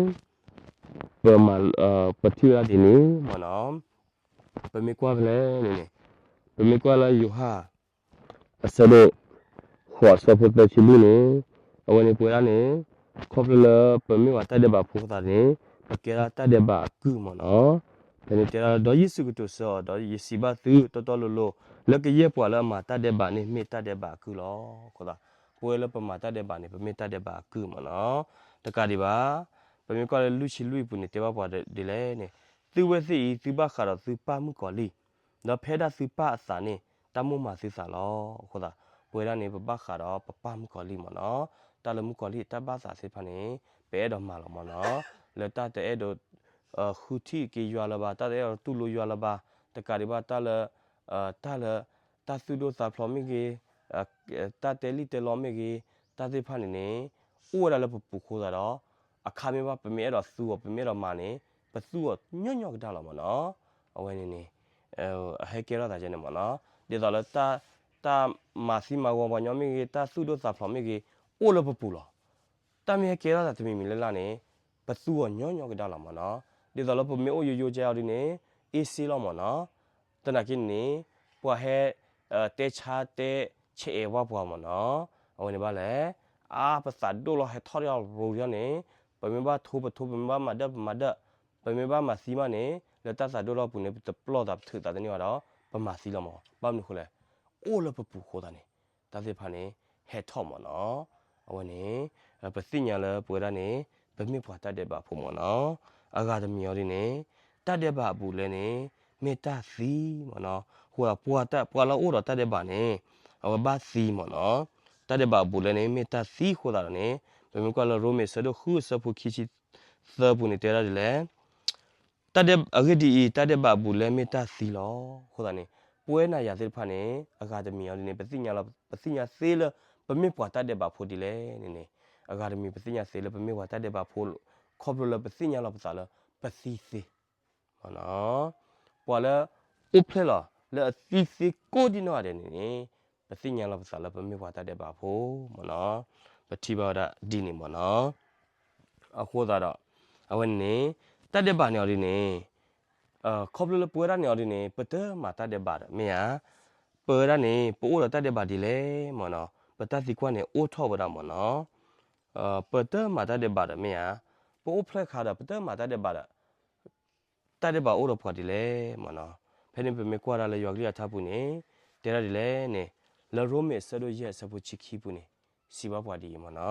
ပမၤ ပထံၣ်ဝဲဒၣ်ဒ်န့ၣ်မ့ၢ်နီၤ. ပမ့ၢ်ကွၢ်ဖဲလဲၣ်န့ၣ်န့ၣ် ပမ့ၢ်ကွၢ်လၢယိၤဟၣ် အဆၢဒိၣ် ဃိး အဆၢဖိသၢဆံလွံၢ်န့ၣ် အဝဲန့ၣ်ပဝဲဒၣ်န့ၣ် ခီဖျိလၢပမ့ၢ်ပှၤတၢ်ဒဲးဘးဖိသတးန့ၣ် ပကဲဒၣ်တၢ်ဒဲးဘးအကုၢ်မ့ၢ်နီၤ. ဖဲန့ၣ်တဲဒၣ် ဒီးယ့ၣ်ၡူးကတိၤဆၢအီၤ, ဒီးယစံးဘၣ်သုတီတီလိၤလိၤ လၢကယဲၢ်ပှၤလၢအမၤတၢ်ဒဲးဘးန့ၣ် မ့ၢ်တၢ်ဒဲးဘးအကုၢ်လီၤ. အဃိသတး ပဝဲလၢပမၤတၢ်ဒဲးဘးန့ၣ် ပမ့ၢ်တၢ်ဒဲးဘးအကုၢ်မ့ၢ်နီၤ. တကးဒံးဘၣ် ပမ့ၢ်ကွၢ်လၢလွံၢ်ဆံလွံၢ်အပူၤန့ၣ် တဲဘၣ်ပှၤဒ်လဲၣ်န့ၣ်, သုဝဲသ့ၣ်အံၤ သုဘၣ်ဃးဒီးသုပၢ်မုၣ်ကီၤလံၢ်, ဒီးဖဲဒၣ်သုပၢ်အသးန့ၣ် တၢ်မိၣ်မၤသုသးလီၤ. အဃိသတး ပဝဲဒၣ်န့ၣ် ပဘၣ်ဃးဒီးပပၢ်မုၣ်ကီၤလံၢ်မ့ၢ်နီၤ, တၢ်လၢမုၣ်ကီၤလံၢ်အတၢ်ဘၣ်သးသ့ၣ်တဖၣ်န့ၣ် ပအဲၣ်ဒိးမၤလီၤမ့ၢ်နီၤ, လၢတၢ်တအဲၣ်ဒိး ဃုထံၣ်က့ၤယွၤလၢၤဘၣ်, တၢ်တအဲၣ်ဒိးတူၢ်လိာ်ယွၤလၢၤဘၣ်, တကးဒံးဘၣ်တၢ်လၢ တၢ်လၢ တၢ်သူၣ်ဒိၣ်သးဖျိးမ့ၢ်ဂ့ၤ, တၢ်တဲလံၣ်တဲလီမ့ၢ်ဂ့ၤ, တၢ်သ့ၣ်တဖၣ်န့ၣ်န့ၣ် အိၣ်ဝဲဒၣ်လၢပပူၤအဃိသတးဒီး အခါမ့ၢ်ဘၣ် ပမ့ၢ်အဲၣ်ဒိးသူအီၤ ပမ့ၢ်အဲၣ်ဒိးမၤန့ၣ် ပသူအီၤညီညီကဒါလီၤမ့ၢ်နီၤ. အဝဲန့ၣ်န့ၣ် အဟဲကဲထီၣ်သးဒ်န့ၣ်မ့ၢ်နီၤ, ဒ်သိးလၢ တၢ်မၤသံမၤဝီပှၤကညီမ့ၢ်ဂ့ၤ, တၢ်သူၣ်ဒိၣ်သးဖျိးမ့ၢ်ဂ့ၤ, အိၣ်လၢပပူၤလီၤ. တၢ်မ့ၢ်ဟဲကဲထီၣ်သးတမံၤမံၤလၢ်လၢ်န့ၣ် ပသူအီၤညီညီကဒါလီၤမ့ၢ်နီၤ. ဒ်သိးလၢပမ့ၢ်အိၣ်ယိယိကဲအီၤဒ်န့ၣ် အ့ၣ်စ့လီၤမ့ၢ်နီၤ. သနာ်က့န့ၣ် ပှၤဟဲ တဲဆါတဲဆဲးအဲးဝဲပှၤမ့ၢ်နီၤ. အဝဲန့ၣ်ဘၣ်လဲၣ်, အါ ပသးဒိၣ်လီၤ ဟဲထီၣ်ဒီးရိၤဒီးန့ၣ် ပမ့ၢ်ဘၣ်ထိပထိ ပမ့ၢ်ဘၣ်မၤဒၢပမၤဒၢ, ပမ့ၢ်ဘၣ်မၤသံမးန့ၣ် လၢတၢ်သးဒိၣ်လီၤပူၤန့ၣ် ပတပျီၢ်သး ပထုးသးတန့ၢ်ဘၣ်ဒီး ပမၤသံလီၤမ့ၢ်. ဘၣ်မနုၤအဃိလဲၣ်, အိၣ်လၢပပူၤအဃိသတးန့ၣ် တၢ်သ့ၣ်တဖၣ်န့ၣ် ဟဲထီၣ်မ့ၢ်နီၤ. အဝဲန့ၣ် ပသ့ၣ်ညါလၢပဝဲဒၣ်န့ၣ် ပမ့ၢ်ပှၤတၢ်ဒဲးဘးဖိမ့ၢ်နီၤ. အဂၤတမံၤအီၤဒ်န့ၣ် တၢ်ဒဲးဘးအဘူးအလဲန့ၣ် မ့ၢ်တၢ်သံမ့ၢ်နီၤ. အဃိသတး ပှၤလၢအအိၣ်ဒီးတၢ်ဒဲးဘးန့ၣ် အဝဲဘၣ်သံမ့ၢ်နီၤ. တၢ်ဒဲးဘးအဘူးအလဲန့ၣ် မ့ၢ်တၢ်သံအဃိသတးဒီးန့ၣ် ပမ့ၢ်ကွၢ်လၢရိမ့ၤအဆၢဒိၣ်ဃုအဆၢဖိခံဆံသၢပူၤန့ၣ် တဲဒၣ်ဒ်လဲၣ်. အဂ့ၢ်ဒ်အံၤ, တၢ်ဒဲးဘးအဘူးအလဲမ့ၢ်တၢ်သံလီၤ. အဃိသတးန့ၣ် ပဝဲနၤယၤသ့ၣ်တဖၣ်န့ၣ် အဂၤတမံၤအီၤဒ်န့ၣ် ပသ့ၣ်ညါလီၤ, ပသ့ၣ်ညါသ့လၢ ပမ့ၢ်ပှၤတၢ်ဒဲးဘးဖိဒ်လဲၣ်န့ၣ်န့ၣ် အဂၤတမံၤပသ့ၣ်ညါသ့လၢပမ့ၢ်ပှၤတၢ်ဒဲးဘးဖိ ခီဖျိလၢပသ့ၣ်ညါလီၤပသးလၢ ပသံသ့ မ့ၢ်နီၤ. ပှၤလၢ အိၣ်ဖျဲၣ်လီၤလၢအသံသ့ကိးဒံနီၢ်ဂၤဒဲးန့ၣ်န့ၣ် ပသ့ၣ်ညါလီၤပသးလၢပမ့ၢ်ပှၤတၢ်ဒဲးဘးဖိ မ့ၢ်နီၤ. ပထံၣ်ဘၣ်ဝဲဒၣ်ဒ်န့ၣ် မ့ၢ်နီၤ. အဃိသတးဒီး အဝဲန့ၣ်န့ၣ် တၢ်ဒဲးဘးန့ၣ်အီၤဒ်န့ၣ် ခီဖျိလၢပဝဲဒၣ်န့ၣ်အီၤဒ်န့ၣ် ပတမၤတၢ်ဒဲးဘးဒီး မ့ၢ်ဧါ. ပဝဲဒၣ်န့ၣ် ပအိၣ်ဒီးတၢ်ဒဲးဘးဒ်လဲၣ် မ့ၢ်နီၤ. ပတၢ်သံကွၢ်န့ၣ် အိၣ်ထီၣ်ဝဲဒၣ် မ့ၢ်နီၤ. ပတမၤတၢ်ဒဲးဘးဒီးမ့ၢ်ဧါ, ပအိၣ်ဖျဲၣ်ခါဒီး ပတမၤတၢ်ဒဲးဘးဒီး တၢ်ဒဲးဘးအိၣ်ဒီးပှၤဒ်လဲၣ်မ့ၢ်နီၤ. ဖဲန့ၣ်ပမ့ၢ်ကွၢ်ဒၣ်လၢယွၤကလုၢ်အထါပူၤန့ၣ် တဲဒၣ်ဒ်လဲၣ်န့ၣ်, လၢရိမ့ၤအဆၢဒိၣ်ယဲၢ်အဆၢဖိဆံခံပူၤန့ၣ် စံးဘၣ်ပှၤဒ်အံၤမ့ၢ်နီ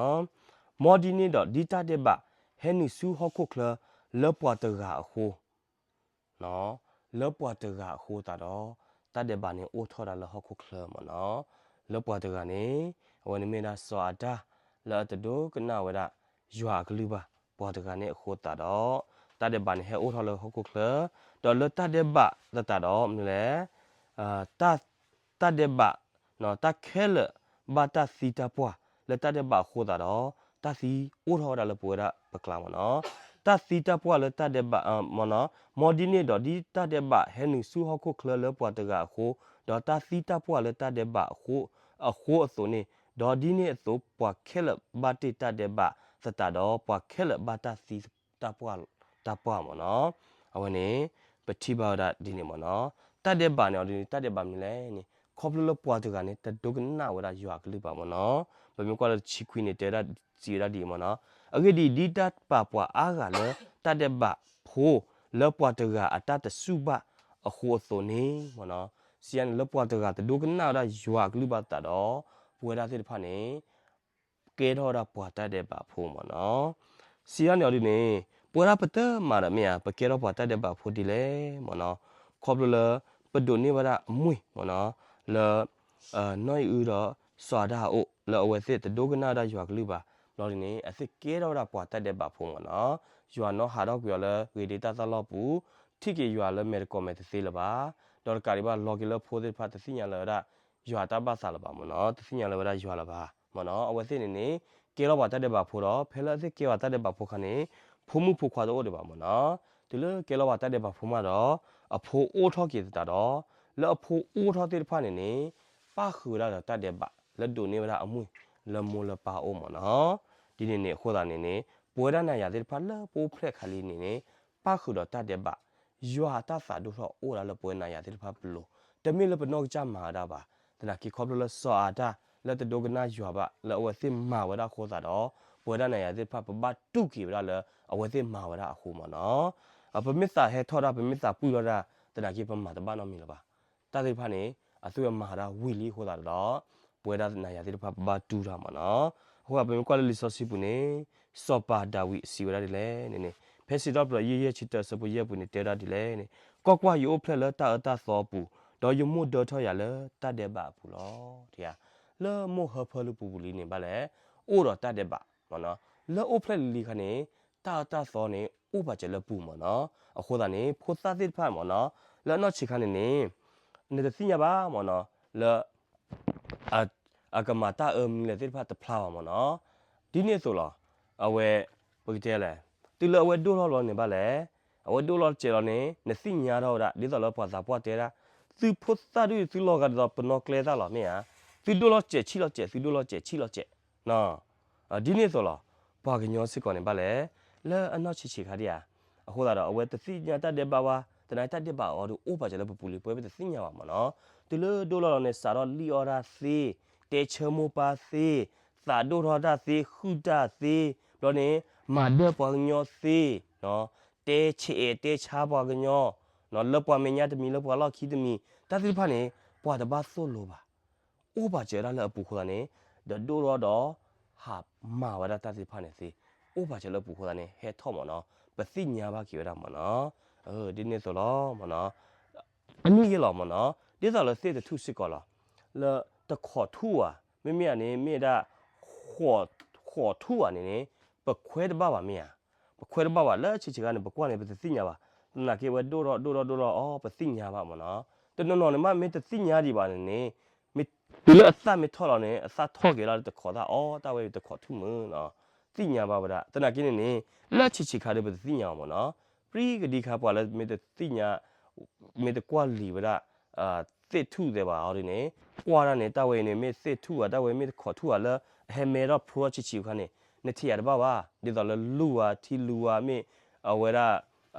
ၤ, မ်ဒ်န့ၣ်ဒီး ဒ်တၢ်ဒဲးဘးဟဲနုာ်ဆူဟီၣ်ခိၣ်ချၢလၢပှၤတဂၤအဃိ လၢပှၤတဂၤအဃိသတးဒီး တၢ်ဒဲးဘးန့ၣ်အိၣ်ထီၣ်ဒၣ်လၢဟီၣ်ခိၣ်ချၢမ့ၢ်နီၤ. လၢပှၤတဂၤန့ၣ် အဝဲန့ၣ်မ့ၢ်ဒၣ်စီၤအၤဒၣ် လၢအတဒိကနၣ်ဝဲဒၣ် ယွၤအကလုၢ်ဘၣ်, ပှၤတဂၤန့ၣ်အဃိသတးဒီး တၢ်ဒဲးဘးန့ၣ်ဟဲအိၣ်ထီၣ်လၢဟီၣ်ခိၣ်ချၢ, ဒီးလၢတၢ်ဒဲးဘးသတးဒီး မနုၤလဲၣ် တၢ်ဒဲးဘး တၢ်ခဲလၢာ်ဘၣ်တၢ်သံတၢ်ပှၢ်လၢတၢ်ဒဲးဘးအဃိသတးဒီး တၢ်သံအိၣ်ထီၣ်ဝဲဒၣ်လၢပဝဲဒၣ်ပကျါမ့ၢ်နီၤ. တၢ်သံတၢ်ပှၢ်လၢတၢ်ဒဲးဘး မ့ၢ်နီၤ, မ်ဒ်န့ၣ်ဒီးဒ်တၢ်ဒဲးဘးဟဲနုာ်ဆူဟီၣ်ခိၣ်ချၢလၢပှၤတဂၤအဃိ, ဒီးတၢ်သံတၢ်ပှၢ်လၢတၢ်ဒဲးဘးအဃိအသိးန့ၣ်, ဒီးဒ်န့ၣ်အသိး ပှၤခဲလၢာ်ဘၣ်တ့ၢ်တၢ်ဒဲးဘးသတးဒီး ပှၤခဲလၢာ်ဘၣ်တၢ်သံတၢ်ပှၢ်, တၢ်ပှၢ်မ့ၢ်နီၤ. အဝဲန့ၣ် ပထံၣ်ဘၣ်ဝဲဒၣ်ဒ်န့ၣ်မ့ၢ်နီၤ. တၢ်ဒဲးဘးန့ၣ် အီၤဒ်န့ၣ်တၢ်ဒဲးဘးမနုၤလဲၣ်န့ၣ် ခီဖျိလၢပှၤတဂၤန့ၣ် တဒိကနၣ်ဝဲဒၣ်ယွၤအကလုၢ်ဘၣ်မ့ၢ်နီၤ. ပမ့ၢ်ကွၢ်လၢတဆံခွံန့ၣ် တဲဝဲဒၣ်စံးဝဲဒၣ်ဒ်အံၤမ့ၢ်နီၤ, အဂ့ၢ်ဒ်အံၤ ဒ်တၢ်ပာ်ပှၤအါဂၤလၢတၢ်ဒဲးဘးဖိ လၢပှၤတဂၤအတၢ်တစူၢ်ဘၣ်အဃိအသိးန့ၣ်မ့ၢ်နီၤ, စံးယါန့ၣ် လၢပှၤတဂၤတဒိကနၣ်ဝဲဒၣ်ယွၤအကလုၢ်ဘၣ်သတးဒီး ပဝဲဒၣ်သ့ၣ်တဖၣ်န့ၣ် ကဲထီၣ်ဝဲဒၣ်ပှၤတၢ်ဒဲးဘးဖိမ့ၢ်နီၤ. စံးဒ်န့ၣ်အီၤဒ်န့ၣ် ပဝဲဒၣ်ပတမၤဒီးမ့ၢ်ဧါ, ပကဲထီၣ်ပှၤတၢ်ဒဲးဘးဖိဒ်လဲၣ်မ့ၢ်နီၤ. ခီဖျိလၢ ပဒိးန့ၢ်ဝဲဒၣ်အမွ့ၢ်မ့ၢ်နီၤ, လၢ နီၢ်အံၤအုဒီးစီၤအၤဒၣ်အအိၣ် လၢအဝဲသ့ၣ်တဒိကနၣ်ဝဲဒၣ်ယွၤကလုၢ်ဘၣ်, ဘျီဒ်န့ၣ် အသ့ၣ်ကဲထီၣ်ဝဲဒၣ်ပှၤတၢ်ဒဲးဘးဖိမ့ၢ်နီၤ. ယွၤနီၣ်ဟးထီၣ်ကွံာ်အီၤလၢဂ့ၤဒ့တၢ်သၣ်လီၢ်ပူၤ, ထံၣ်က့ၤယွၤလၢမဲာ်တကိးမဲာ်တသ့လၢၤဘၣ်, ဒီးတကးဒံးဘၣ် လီၤက့ၤလၢဖိသ့ၣ်တဖၣ် တသ့ၣ်ညါလၢၤဝဲဒၣ် ယွၤတၢ်ဘၣ်သးလၢၤဘၣ်မ့ၢ်နီၤ, တသ့ၣ်ညါလၢၤဝဲဒၣ်ယွၤလၢၤဘၣ်မ့ၢ်နီၤ. အဝဲသ့ၣ်န့ၣ်န့ၣ် ကဲလီၤပှၤတၢ်ဒဲးဘးဖိဒီး ဖဲလၢအသ့ၣ်ကဲပှၤတၢ်ဒဲးဘးဖိအခါန့ၣ် ဖိမုၣ်ဖိခွါတအိၣ်ဒံးဘၣ်မ့ၢ်နီၤ. တုၤလၢကဲလီၤပှၤတၢ်ဒဲးဘးဖိမးဒီး အဖိအိၣ်ထီၣ်က့ၤသတးဒီး လၢအဖိအိၣ်ထီၣ်သ့ၣ်တဖၣ်န့ၣ်န့ၣ် ပၣ်ဃုာ်ဝဲဒၣ်ဒီးတၢ်ဒဲးဘး လၢဒိးန့ၢ်ဝဲဒၣ်အမုၢ်လၢမိၢ်လၢပၢ်အအိၣ်မ့ၢ်နီၤ. ဒ်န့ၣ်န့ၣ်အဃိသတးန့ၣ်န့ၣ် ပဝဲဒၣ်နၤယၤသ့ၣ်တဖၣ်လၢပအိၣ်ဖျဲၣ်ခါလံန့ၣ်န့ၣ် ပၣ်ဃုာ်ဒီးတၢ်ဒဲးဘး ယွၤအတၢ်သးဒိၣ်ထီၣ်အိၣ်ဒၣ်လၢပဝဲနၤယၤသ့ၣ်တဖၣ်ပလိၤ, တမ့ၢ်လၢပနီၢ်ကစၢ်မၤဝဲဒၣ်ဘၣ်. သနာ်က့ခီဖျိလၢစီၤအၤဒၣ် လၢတဒိကနၣ်ယွၤဘၣ် လၢအဝဲသ့ၣ်မၤဝဲဒၣ်အဃိသတးဒီး ပဝဲဒၣ်နၤယၤသ့ၣ်တဖၣ် ပဘၣ်တူၢ်က့ၤဝဲဒၣ်လၢအဝဲသ့ၣ်မၤဝဲဒၣ်အဃိမ့ၢ်နီၤ. ပမ့ၢ်သးဟဲထီၣ်ဒၣ် ပမ့ၢ်သးပှံၢ်ထီၣ်ဒၣ် သနာ်က့ပမၤတဘၣ်နီတမံၤလၢၤဘၣ်. တၢ်သ့ၣ်တဖၣ်န့ၣ် အသုဝဲမၤတၢ်ဝံၤလံအဃိသတးဒီး ပဝဲဒၣ်နၤယၤသ့ၣ်တဖၣ် ပဘၣ်တူၢ်တၢ်မ့ၢ်နီၤ. အဃိသတး ပမ့ၢ်ကွၢ်လၢလံာ်စီဆှံပူၤန့ၣ် စီၤပၤဒၤဝံးစံးဝဲဒၣ်ဒ်လဲၣ်န့ၣ်န့ၣ် ဖဲစံးထီၣ်ပတြၢၤ ယဲၢ်ယဲၢ်ဆံတၢအဆၢဖိယဲၢ်ပူၤန့ၣ် တဲဝဲဒၣ်ဒ်လဲၣ်န့ၣ်, ကွၢ်ကွၢ်, ယအိၣ်ဖျဲၣ်လၢတၢ်အၢတၢ်သီအပူၤ, ဒီးယမိၢ်ဒၢထီၣ်ယၤလၢတၢ်ဒဲးဘးအပူၤလီၤ. လၢမိၢ်ဟၢဖၢလၢပူၤပူၤလံန့ၣ်ဘၣ်လဲၣ်, အိၣ်ဒီးတၢ်ဒဲးဘးမ့ၢ်နီၤ. လၢအိၣ်ဖျဲၣ်လံၤလံၤခါန့ၣ် တၢ်အၢတၢ်သီန့ၣ် အိၣ်ပာ်စၢၤလၢပူၤမ့ၢ်နီၤ. အဃိသတးန့ၣ် ဖိသၣ်သ့ၣ်တဖၣ်မ့ၢ်နီၤ လၢအနီၢ်ဆံးခါန့ၣ်န့ၣ် နတသ့ၣ်ညါဘၣ်မ့ၢ်နီၤ လၢ အကမၤတၢ်အၢမနုၤလဲၣ်သ့ၣ်တဖၣ်တဖျါဘၣ်မ့ၢ်နီၤ. ဒ်န့ၣ်အသိးလီၤ. အဝဲ ပကတဲလဲၣ်, တုၤလၢအဝဲဒိၣ်ထီၣ်လီၤန့ၣ်ဘၣ်လဲၣ်, အဝဲဒိၣ်လီၤစဲးလီၤန့ၣ် နသ့ၣ်ညါထီၣ်ဝဲဒၣ် ဒ်သိးလၢပှၤသးပှၢ်တဲဒၣ်, သုဖိသၣ်ဒုး သုလီၤဂာ်ဒ်သိးပနီၣ်ကျဲသၣ်လီၤ မ့ၢ်ဧါ. သုဒိၣ်လီၤစဲးဆံၣ်လီၤစဲး သုဒိၣ်လီၤစဲးဆံၣ်လီၤစဲး ဒ်န့ၣ်အသိးလီၤ. ပှၤကညီစ့ၢ်ကီးန့ၣ်ဘၣ်လဲၣ်, လၢအနီၢ်ဆံးဆံးခါဒံးဧါ, အဃိသတးဒီး အဝဲတသ့ၣ်ညါတၢ်ဒဲးဘးဝဲ, သနာ်က့တၢ်ဒဲးဘးအီၤဒုးအိၣ်ပာ်စၢၤလၢပပူၤလံ ပဝဲပတသ့ၣ်ညါဘၣ်မ့ၢ်နီၤ. တုၤလၢဒိၣ်လီၤလီၤန့ၣ် စးထီၣ်လံၣ်အီၣ်တၢ်သ့, တဲဆၢမိၢ်ပၢ်သ့, သးဒိၣ်ထီၣ်တၢ်သ့ ဃုတၢ်သ့, ဘျီန့ၣ် မၤဒၢပှၤကညီသ့, တဲဆဲးအဲးတဲဆါပှၤကညီ, လၢပှၤမဲာ်ညါတမံၤ လၢပှၤလီၢ်ခံတမံၤ တၢ်သ့ၣ်တဖၣ်န့ၣ် ပှၤတဘၣ်သိၣ်လိဘၣ် အိၣ်ပာ်စၢၤဒၣ်လၢအပူၤအဃိသတးန့ၣ် ဒီးဒိၣ်ထီၣ်ဒီး ဟးမၤဝဲဒၣ်တၢ်သ့ၣ်တဖၣ်န့ၣ်သ့, အိၣ်ပာ်စၢၤလၢအပူၤအဃိသတးန့ၣ် ဟဲထီၣ်မ့ၢ်နီၤ, ပသ့ၣ်ညါဘၣ်က့ၤဝဲဒၣ်မ့ၢ်နီၤ. ဒ်န့ၣ်အသိးလီၤမ့ၢ်နီၤ. အနံၣ်ယဲၢ်လီၤမ့ၢ်နီၤ, ဒ်သိးလၢသ့ၣ်တထူၣ်စ့ၢ်ကီးလီၤ. လၢတခိးထူၣ်ဧါ, မ့မ့ၢ်ဧါန့ၣ် မ့ၢ်ဒၣ် ဃိးထူၣ်ဧါန့ၣ်န့ၣ် ပခွဲတဘၣ်ဘၣ်မ့ၢ်ဧါ. ပခွဲတဘၣ်ဘၣ် လၢဆံးဆံးခါန့ၣ် ပကွၢ်န့ၣ် ပတသ့ၣ်ညါဘၣ်. သနာ်က့ဝဲဒိၣ်ထီၣ်ဒိၣ်ထီၣ်ဒိၣ်ထီၣ်အီၤ ပသ့ၣ်ညါဘၣ်မ့ၢ်နီၤ. တနီၤနီၤန့ၣ်မ့ၢ်တသ့ၣ်ညါဒံးဘၣ်န့ၣ်န့ၣ် တုၤလၢအသၣ်မ့ၢ်ထီၣ်လီၤန့ၣ် အသၣ်ထီၣ်က့ၤလီၤလၢတခိးသၣ်အီၤ တၢ်ဝဲတခိးထူၣ်မုၢ်နီၤ, သ့ၣ်ညါဘၣ်ဝဲဒၣ်. သနာ်က့န့ၣ်န့ၣ် လၢဆံးဆံးခါဒီးပတသ့ၣ်ညါဘၣ်မ့ၢ်နီၤ. ပြံကဒံခါပှၤလၢမ့ၢ်တသ့ၣ်ညါ မ့ၢ်တကွၢ်လံာ်ဝဲဒၣ် သ့ၣ်ထူၣ်သ့ၣ်တဖၣ်အီၤဒ်န့ၣ် ကွၢ်ဒၣ်န့ၣ် တၢ်ဝဲအံၤန့ၣ် မ့ၢ်သ့ၣ်ထူၣ်ဧါ တၢ်ဝဲမ့ၢ်တခိးထူၣ်ဧါ လၢအဟဲမဲထီၣ်ဖျိထီၣ်ဆံးဆံးအခါန့ၣ် နထံၣ်ယၤတဘၣ်ဘၣ်. ဒ်သိးလၢလူၢ်ဧါ ထံလူၢ်ဧါ မ့ၢ်အဝဲဒၣ်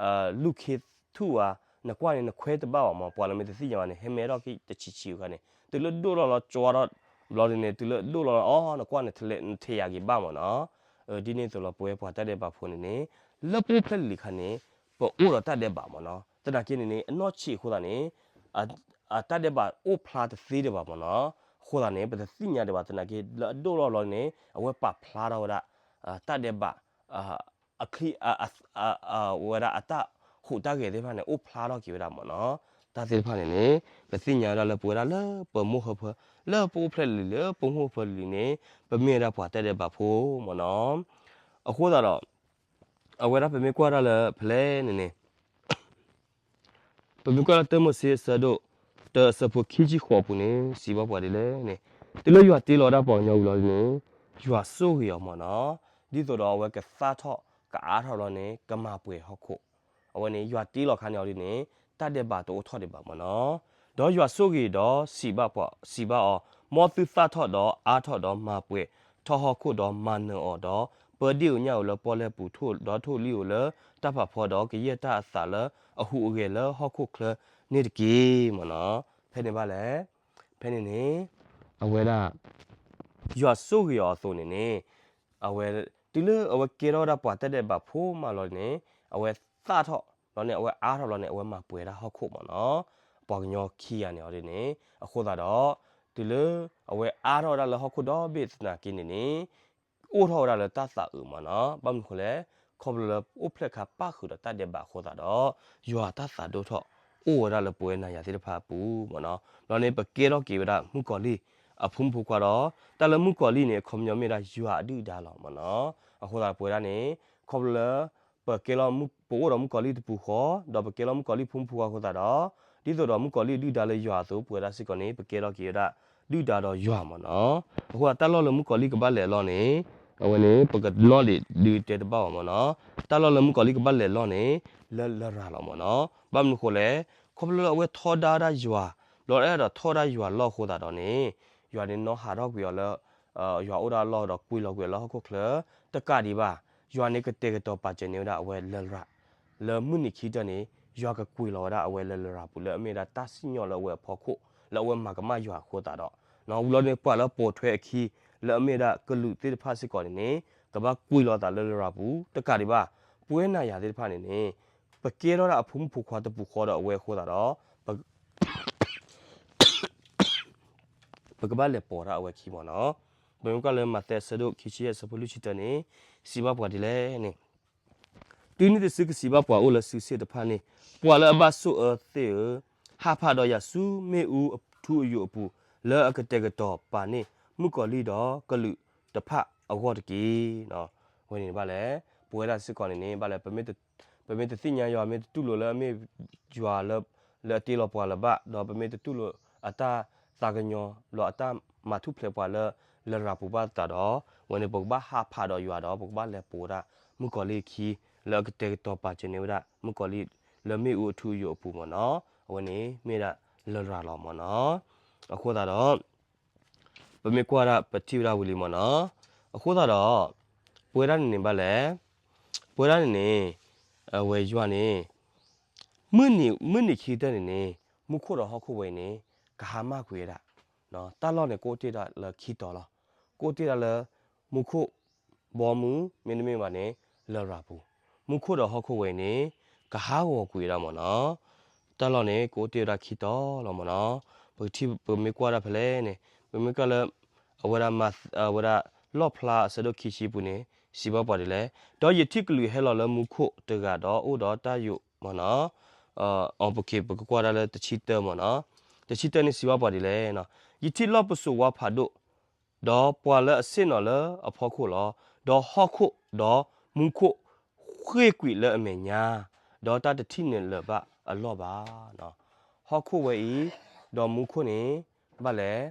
လူၢ်ခ့ထူၣ်ဧါ, နကွၢ်န့ၣ် နခွဲတဘၣ်ဘၣ်မ့ၢ် ပှၤလၢမ့ၢ်တသ့ၣ်ညါဘၣ်န့ၣ် ဟဲမဲထီၣ်က့ၤတဆံးဆံးအခါန့ၣ် တုၤလၢဒိၣ်လီၤလီၤကၠီထီၣ် ဘျီဒ်န့ၣ် တုၤလၢဒိၣ်လီၤလီၤအီၤ နကွၢ်န့ၣ် နထံၣ်ယၤက့ၤဘၣ်မ့ၢ်နီၤ. ဒ်န့ၣ်အသိးလီၤ ပဝဲပှၤတၢ်ဒဲးဘးဖိန့ၣ်န့ၣ် လၢပအိၣ်ဖျဲၣ်လံၤခါန့ၣ် ပအိၣ်ဒီးတၢ်ဒဲးဘးမ့ၢ်နီၤ. သနာ်က့န့ၣ်န့ၣ် အနီၢ်ဆံးအဃိသတးန့ၣ် အတၢ်ဒဲးဘးအိၣ်ဖျါတသ့ဒံးဘၣ်မ့ၢ်နီၤ. အဃိသတးန့ၣ် ပတသ့ၣ်ညါဒံးဘၣ် သနာ်က့ လၢအဒိၣ်လီၢ်လီၤန့ၣ် အဝဲပာ်ဖျါထီၣ်ဝဲဒၣ် တၢ်ဒဲးဘး အချံ ဝဲဒၣ်အတၢ်ဟူးတၢ်ဂဲၤသ့ၣ်တဖၣ်န့ၣ် အိၣ်ဖျါထီၣ်က့ၤဝဲဒၣ်မ့ၢ်နီၤ. တၢ်သ့ၣ်တဖၣ်န့ၣ်န့ၣ် ပသ့ၣ်ညါဝဲဒၣ်လၢပဝဲဒၣ်လၢပမိၢ်ဟၢဖၢ လၢပအိၣ်ဖျဲၣ်လံၤ လၢပမိၢ်ဟၢဖၢလံၤန့ၣ် ပမ့ၢ်ဝဲဒၣ်ပှၤတၢ်ဒဲးဘးဖိမ့ၢ်နီၤ. အဃိသတးဒီး အဝဲဒၣ်ပမ့ၢ်ကွၢ်ဒၣ်လၢဖဲလဲၣ်န့ၣ်န့ၣ် ပမ့ၢ်ကွၢ်လၢတၢမိၤၡ့အဆၢဒိၣ် တၢအဆၢဖိခံဆံဃိးအပူၤန့ၣ် စံးဘၣ်ပှၤဒ်လဲၣ်န့ၣ် တုၤလၢယွၤတ့လီၤဝဲဒၣ်ပှၤကညီဝံၤလီၤန့ၣ် ယွၤဆိၣ်ဂ့ၤအီၤမ့ၢ်နီၤ. ဒ်သိးဒီးအဝဲကသၣ်ထီၣ် ကအါထီၣ်လီၤန့ၣ် ကမၤပှဲၤဟီၣ်ခိၣ်. အဝဲန့ၣ် ယွၤတ့လီၤခါန့ၣ်အီၤဒ်န့ၣ် တၢ်ဒဲးဘးတအိၣ်ထီၣ်ဒံးဘၣ်မ့ၢ်နီၤ. ဒီးယွၤဆိၣ်ဂ့ၤဒီးစံးဘၣ်ပှၤ စံးဘၣ်အီၤ, မ်သုသၣ်ထီၣ်ဒီးအါထီၣ်ဒီးမၤပှဲၤထီၣ်ဟီၣ်ခိၣ်ဒီးမၤနၢၤအီၤဒီး ပၢဒ့ၣ်ဧိၤညၣ်ဧိၤလၢပီၣ်လဲၣ်ပူၤ ဒီးထိၣ်လံၣ်ဧိၤလၢတၢ်ဖးဖီဒီး ကယဲၢ်တၢ်အသးလၢအဟူးအဂဲၤလၢဟီၣ်ခိၣ်ချၢန့ၣ်တက့ၢ်မ့ၢ်နီၤ. ဖဲန့ၣ်ဘၣ်လဲၣ် ဖဲန့ၣ်န့ၣ် အဝဲဒၣ် ယွၤဆိၣ်ဂ့ၤအီၤအသိးန့ၣ်န့ၣ် အဝဲ တုၤလၢအဝဲကဲထီၣ်ဝဲဒၣ်ပှၤတၢ်ဒဲးဘးဖိမးလီၤန့ၣ် အဝဲသၣ်ထီၣ်လီၤန့ၣ် အဝဲအါထီၣ်လီၤန့ၣ် အဝဲမၤပှဲၤဒၣ်ဟီၣ်ခိၣ်မ့ၢ်နီၤ. ပှၤကညီခံဂၤန့ၣ်အီၤဒ်န့ၣ် အဃိသတးဒီး တုၤလၢအဝဲအါထီၣ်ဝဲဒၣ်လၢဟီၣ်ခိၣ်ဒီဘ့ၣ်သနာ်က့န့ၣ်န့ၣ် အိၣ်ထီၣ်ဝဲဒၣ်လၢတၢ်သးအုးမ့ၢ်နီၤ. ဘၣ်မနုၤအဃိလဲၣ် ခီဖျိလၢအိၣ်ဖျဲၣ်ခါပၣ်ဃုာ်ဒီးတၢ်ဒဲးဘးအဃိသတးဒီး ယွၤတၢ်သးဒိၣ်ထီၣ်အိၣ်ဝဲဒၣ်လၢပဝဲနၤယၤသ့ၣ်တဖၣ်အပူၤမ့ၢ်နီၤ. ဒီးန့ၣ်ပကဲထီၣ်က့ၤဝဲဒၣ်မုၣ်ကီၤလံၢ်အဖိမုၣ်ဖိခွါဒီး တၢ်လၢမုၣ်ကီၤလံၢ်န့ၣ် အခီပညီမ့ၢ်ဒၣ်ယွၤအဒုၣ်အဒါလီၤမ့ၢ်နီၤ. အဃိသတးပဝဲဒၣ်န့ၣ် ခီဖျိလၢ ပကဲလီၤ ပအိၣ်ဒီးမုၣ်ကီၤလံၢ်တပူၤဃီ ဒီးပကဲလီၤမုၣ်ကီၤလံၢ်ဖိမုၣ်ဖိခွါအဃိသတးဒီး ဒ်သိးဒီးမုၣ်ကီၤလံၢ်အဒုၣ်အဒါလၢယွၤအသိး ပဝဲဒၣ်စ့ၢ်ကီးန့ၣ် ပကဲထီၣ်က့ၤဝဲဒၣ် ဒုၣ်ဒါဒီးယွၤမ့ၢ်နီၤ. အဃိသတးတၢ်လီၢ်လၢမုၣ်ကီၤလံၢ်ကဘၣ်လဲၤအလီၢ်န့ၣ် အဝဲန့ၣ် ပကလီၢ်ဒံးဒုးတဲတဘၣ်ဘၣ်မ့ၢ်နီၤ. တၢ်လီၢ်လၢမုၣ်ကီၤလံၢ်ကဘၣ်လဲၤအလီၢ်န့ၣ် လၢလရာ်လီၤမ့ၢ်နီၤ. ဘၣ်မနုၤအဃိလဲၣ် ခီဖျိလၢအဝဲထီဒါဝဲဒၣ်ယွၤ ဒီးအဲၣ်ဒိးထီဒါယွၤလီၢ်အဃိသတးဒီးန့ၣ် ယွၤန့ၣ်နီၤဟးထီၣ်ကွံာ်အီၤလၢ ယွၤအိၣ်ဒၣ်အလီၢ်ဒီးကွံာ်လီၤကွံာ်အီၤလၢဟီၣ်ခိၣ်ချၢ တကးဒံးဘၣ် ယွၤန့ၣ်ကတဲာ်ကတီၤပာ်စၢၤန့ၢ်ဝဲဒၣ်အဝဲလရာ် လၢမုၢ်နံၤခံကတၢၢ်န့ၣ် ယွၤကကွံာ်လီၤဝဲဒၣ်အဝဲလၢလရာ်ပူၤ လၢအမ့ၢ်ဝဲဒၣ်တၢ်စံၣ်ညီၣ်လၢအဝဲအဖီခိၣ် လၢအဝဲမၤကမၣ်ယွၤအဃိသတးဒီး ဝံၤလီၤန့ၣ် ပှၤလၢပိာ်ထွဲအခံ လၢအမ့ၢ်ဝဲဒၣ်ကလူးသ့ၣ်တဖၣ်စ့ၢ်ကီးန့ၣ်န့ၣ် ကဘၣ်ကွံာ်လီၤသးလၢလရာ်ပူၤ တကးဒံးဘၣ် ပဝဲနၤယၤသ့ၣ်တဖၣ်န့ၣ်န့ၣ် ပကဲထီၣ်ဒၣ်အဖိမုၣ်ဖိခွါတပူၤဃီဒီးအဝဲအဃိသတးဒီး ပကဘၣ်လဲၤပိာ်တၢ်အဝဲခံမ့ၢ်နီၤ. ပမ့ၢ်ကွၢ်လၢမးသဲအဆၢဒိၣ်ခံဆံယဲၢ်အဆၢဖိလွံၢ်ဆံတၢန့ၣ် စံးဘၣ်ပှၤဒ်လဲၣ်န့ၣ်, တုၤနုၤတစုကစံးဘၣ်ပှၤအိၣ်လၢစုစ့ၣ်တဖၣ်န့ၣ်, ပှၤလၢအဘၣ်ဆိၣ်အၢသ့ၣ်ဧၢ, ဟးဖးဒီးယၤဆူမ့ၣ်အူအထူအယိာ်အပူၤ, လၢအကတဲာ်ကတီၤပာ်န့ၢ်မုၣ်ကီၤလံၢ်ဒီးကလူးတဖၣ်အဂီၢ်တက့ၢ်. ဝဲန့ၣ်ဘၣ်လဲၣ်, ပဝဲဒၣ်စ့ၢ်ကီးန့ၣ်န့ၣ် ဘၣ်လဲၣ်, ပမ့ၢ်တသ့ၣ်ညါယွၤ မ့ၢ်တတူၢ်လိာ်လၢအမ့ၢ်ယွၤလၢအတ့လီၤပှၤလၢၤဘၣ်, ဒီးပမ့ၢ်တတူၢ်လိာ်အတၢ်သးကညီၤ ဒီးအတၢ်မၤထူၣ်ဖျဲးပှၤလၢလရာ်ပူၤဘၣ်သတးဒီး, ဝဲန့ၣ်ပကဘၣ်ဟးဖးဒီးယွၤဒီး ပကဘၣ်လဲၤပိာ်ဒၣ်မုၣ်ကီၤလံၢ်အခံ လၢအကတဲာ်ကတီၤပာ်စၢၤန့ၢ်ဝဲဒၣ် မုၣ်ကီၤလံၢ်လၢမ့ၣ်အူအထူအယိာ်အပူၤမ့ၢ်နီၤ. အဝဲန့ၣ်မ့ၢ်ဒၣ်လရာ်လီၤမ့ၢ်နီၤ. အဃိသတးဒီး ပမ့ၢ်ကွၢ်ဒၣ်ပထံၣ်ဝဲဒၣ်ဝံၤလံမ့ၢ်နီၤ. အဃိသတးဒီး ပဝဲဒၣ်န့ၣ်န့ၣ်ဘၣ်လဲၣ်, ပဝဲဒၣ်န့ၣ်န့ၣ် အဝဲယွၤန့ၣ် မုၢ်နံၤခံကတၢၢ်န့ၣ်န့ၣ် မူခိၣ်ဒီးဟီၣ်ခိၣ်ဝဲအံၤန့ၣ် ကဟါမၢ်ကွံာ်ဝဲဒၣ်, တၢ်လီၢ်န့ၣ် ကအိၣ်တ့ၢ်ဒၣ်လၢခံတီၤလီၤ. ကအိၣ်တ့ၢ်ဒၣ်လၢ မူခိၣ်ဘီမုၢ် မ့တမ့ၢ်ဘၣ်န့ၣ် လရာ်ပူၤ, မူခိၣ်ဒီးဟီၣ်ခိၣ်ဝဲအံၤန့ၣ် ကဟးဂီၤကွံာ်ဝဲဒၣ်မ့ၢ်နီၤ. တၢ်လီၢ်န့ၣ် ကအိၣ်တ့ၢ်ဝဲဒၣ်ခံတီၤလီၤမ့ၢ်နီၤ. ပကထံၣ် ပမ့ၢ်ကွၢ်ဒၣ်ဖဲလဲၣ်န့ၣ် ပမ့ၢ်ကွၢ်လၢ အဝဲဒၣ် အဝဲဒၣ်လီၣ်ဖျါအဆၢဒိၣ်ခံဆံပူၤန့ၣ် စံးဘၣ်ပှၤဒ်လဲၣ်, ဒီးယထံၣ်ကလူးဟဲလီၤလၢမူခိၣ်တဂၤဒီးအိၣ်ဒီးတၢ်ယိာ်မ့ၢ်နီၤ. အပက့ၤ ပကကွၢ်ဒၣ်လၢတဆံတၢမ့ၢ်နီၤ. တဆံတၢန့ၣ်စံးဘၣ်ပှၤဒ်လဲၣ်, ယထံၣ်လီၢ်ပစိာ်ဝါဖးဒိၣ် ဒီးပှၤလၢအဆ့ၣ်နီၤလၢအဖီခိၣ်လီၤ. ဒီးဟီၣ်ခိၣ်ဒီးမူခိၣ်ဃ့ၢ်ကွံာ်လၢအမဲာ်ညါ, ဒီးတၢ်တထံၣ်န့ၢ်လၢၤဘၣ်အလီၢ်ဘၣ်. ဟီၣ်ခိၣ်ဝဲအံၤ ဒီးမူခိၣ်န့ၣ် ဘၣ်လဲၣ်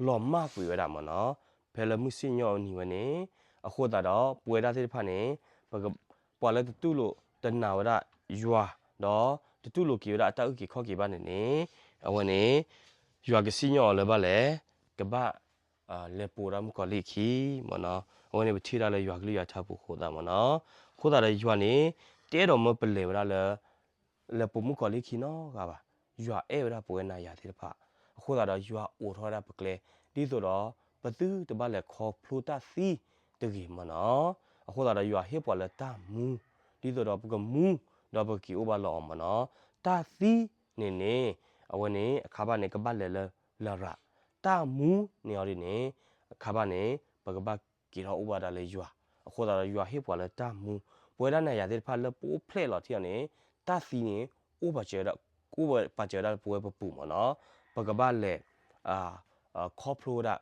လီၤမၢ်ကွံာ်ဝဲဒၣ်မ့ၢ်နီၤ, ဖဲလၢမုၢ်ဆ့ၣ်ညီၣ်အနံၤဝဲန့ၣ်. အဃိသတးဒီး ပဝဲဒၣ်သ့ၣ်တဖၣ်န့ၣ် ပှၤလၢတတူၢ်လိာ်တနာ်ဝဲဒၣ်ယွၤ, ဒီးတတူၢ်လိာ်က့ၤဝဲဒၣ်အတၢ်အုၣ်က့ၤခီၣ်က့ၤဘၣ်န့ၣ်န့ၣ်, အဝဲန့ၣ် ယွၤကစံၣ်ညီၣ်အီၤလၢဘၣ်လဲၣ်, ကဘၣ် လဲၤပိာ်ဒၣ်မုၣ်ကီၤလံၢ်အခံမ့ၢ်နီၤ. အဝဲန့ၣ်ပထံၣ်ဒၣ်လၢယွၤကလုၢ်ယွၤထါပူၤအဃိသတးမ့ၢ်နီၤ. အဃိသတးဒီးယွၤန့ၣ် တအဲၣ်ဒိးမၢပလဲၤဝဲဒၣ်လၢ လဲၤပိာ်မုၣ်ကီၤလံၢ်အခံနီတဂၤဘၣ်. ယွၤအဲၣ်ဝဲဒၣ်ပဝဲနၤယၤသ့ၣ်တဖၣ်, အဃိသတးဒီးယွၤအိးထီၣ်ဝဲဒၣ်ပကျဲ ဒ်သိးဒီး ပသုတဘၣ်လဲၤခီဖျိတၢ်သံတဂ့ၤမ့ၢ်နီၤ. အဃိသတးဒီးယွၤဟ့ၣ်ပှၤလၢတၢ်မူ, ဒ်သိးဒီးပကမူ, ဒီးပကက့ၤအိၣ်ဘၣ်လၢအီၤမ့ၢ်နီၤ. တၢ်သံန့ၣ်န့ၣ်, အဝဲန့ၣ်အခါဘၣ်န့ၣ် ကဘၣ်လဲၤလၢလရာ်, တၢ်မူန့ၣ်အီၤဒ်န့ၣ်, အခါဘၣ်န့ၣ် ပကဘၣ်က့ၤထီၣ်အိၣ်ဘၣ်ဒၣ်လၢယွၤ, အဃိသတးဒီးယွၤဟ့ၣ်ပှၤလၢတၢ်မူ, ပဝဲဒၣ်နၤယၤသ့ၣ်တဖၣ်လၢပအိၣ်ဖျဲၣ်လီၤထံအီၤန့ၣ်, တၢ်သံန့ၣ် အိၣ်ပာ်စၢၤဝဲဒၣ်, အိၣ်ပာ်စၢၤဝဲဒၣ်လၢပဝဲပပူၤမ့ၢ်နီၤ, ပကဘၣ်လဲၤ ခီဖျိဝဲဒၣ်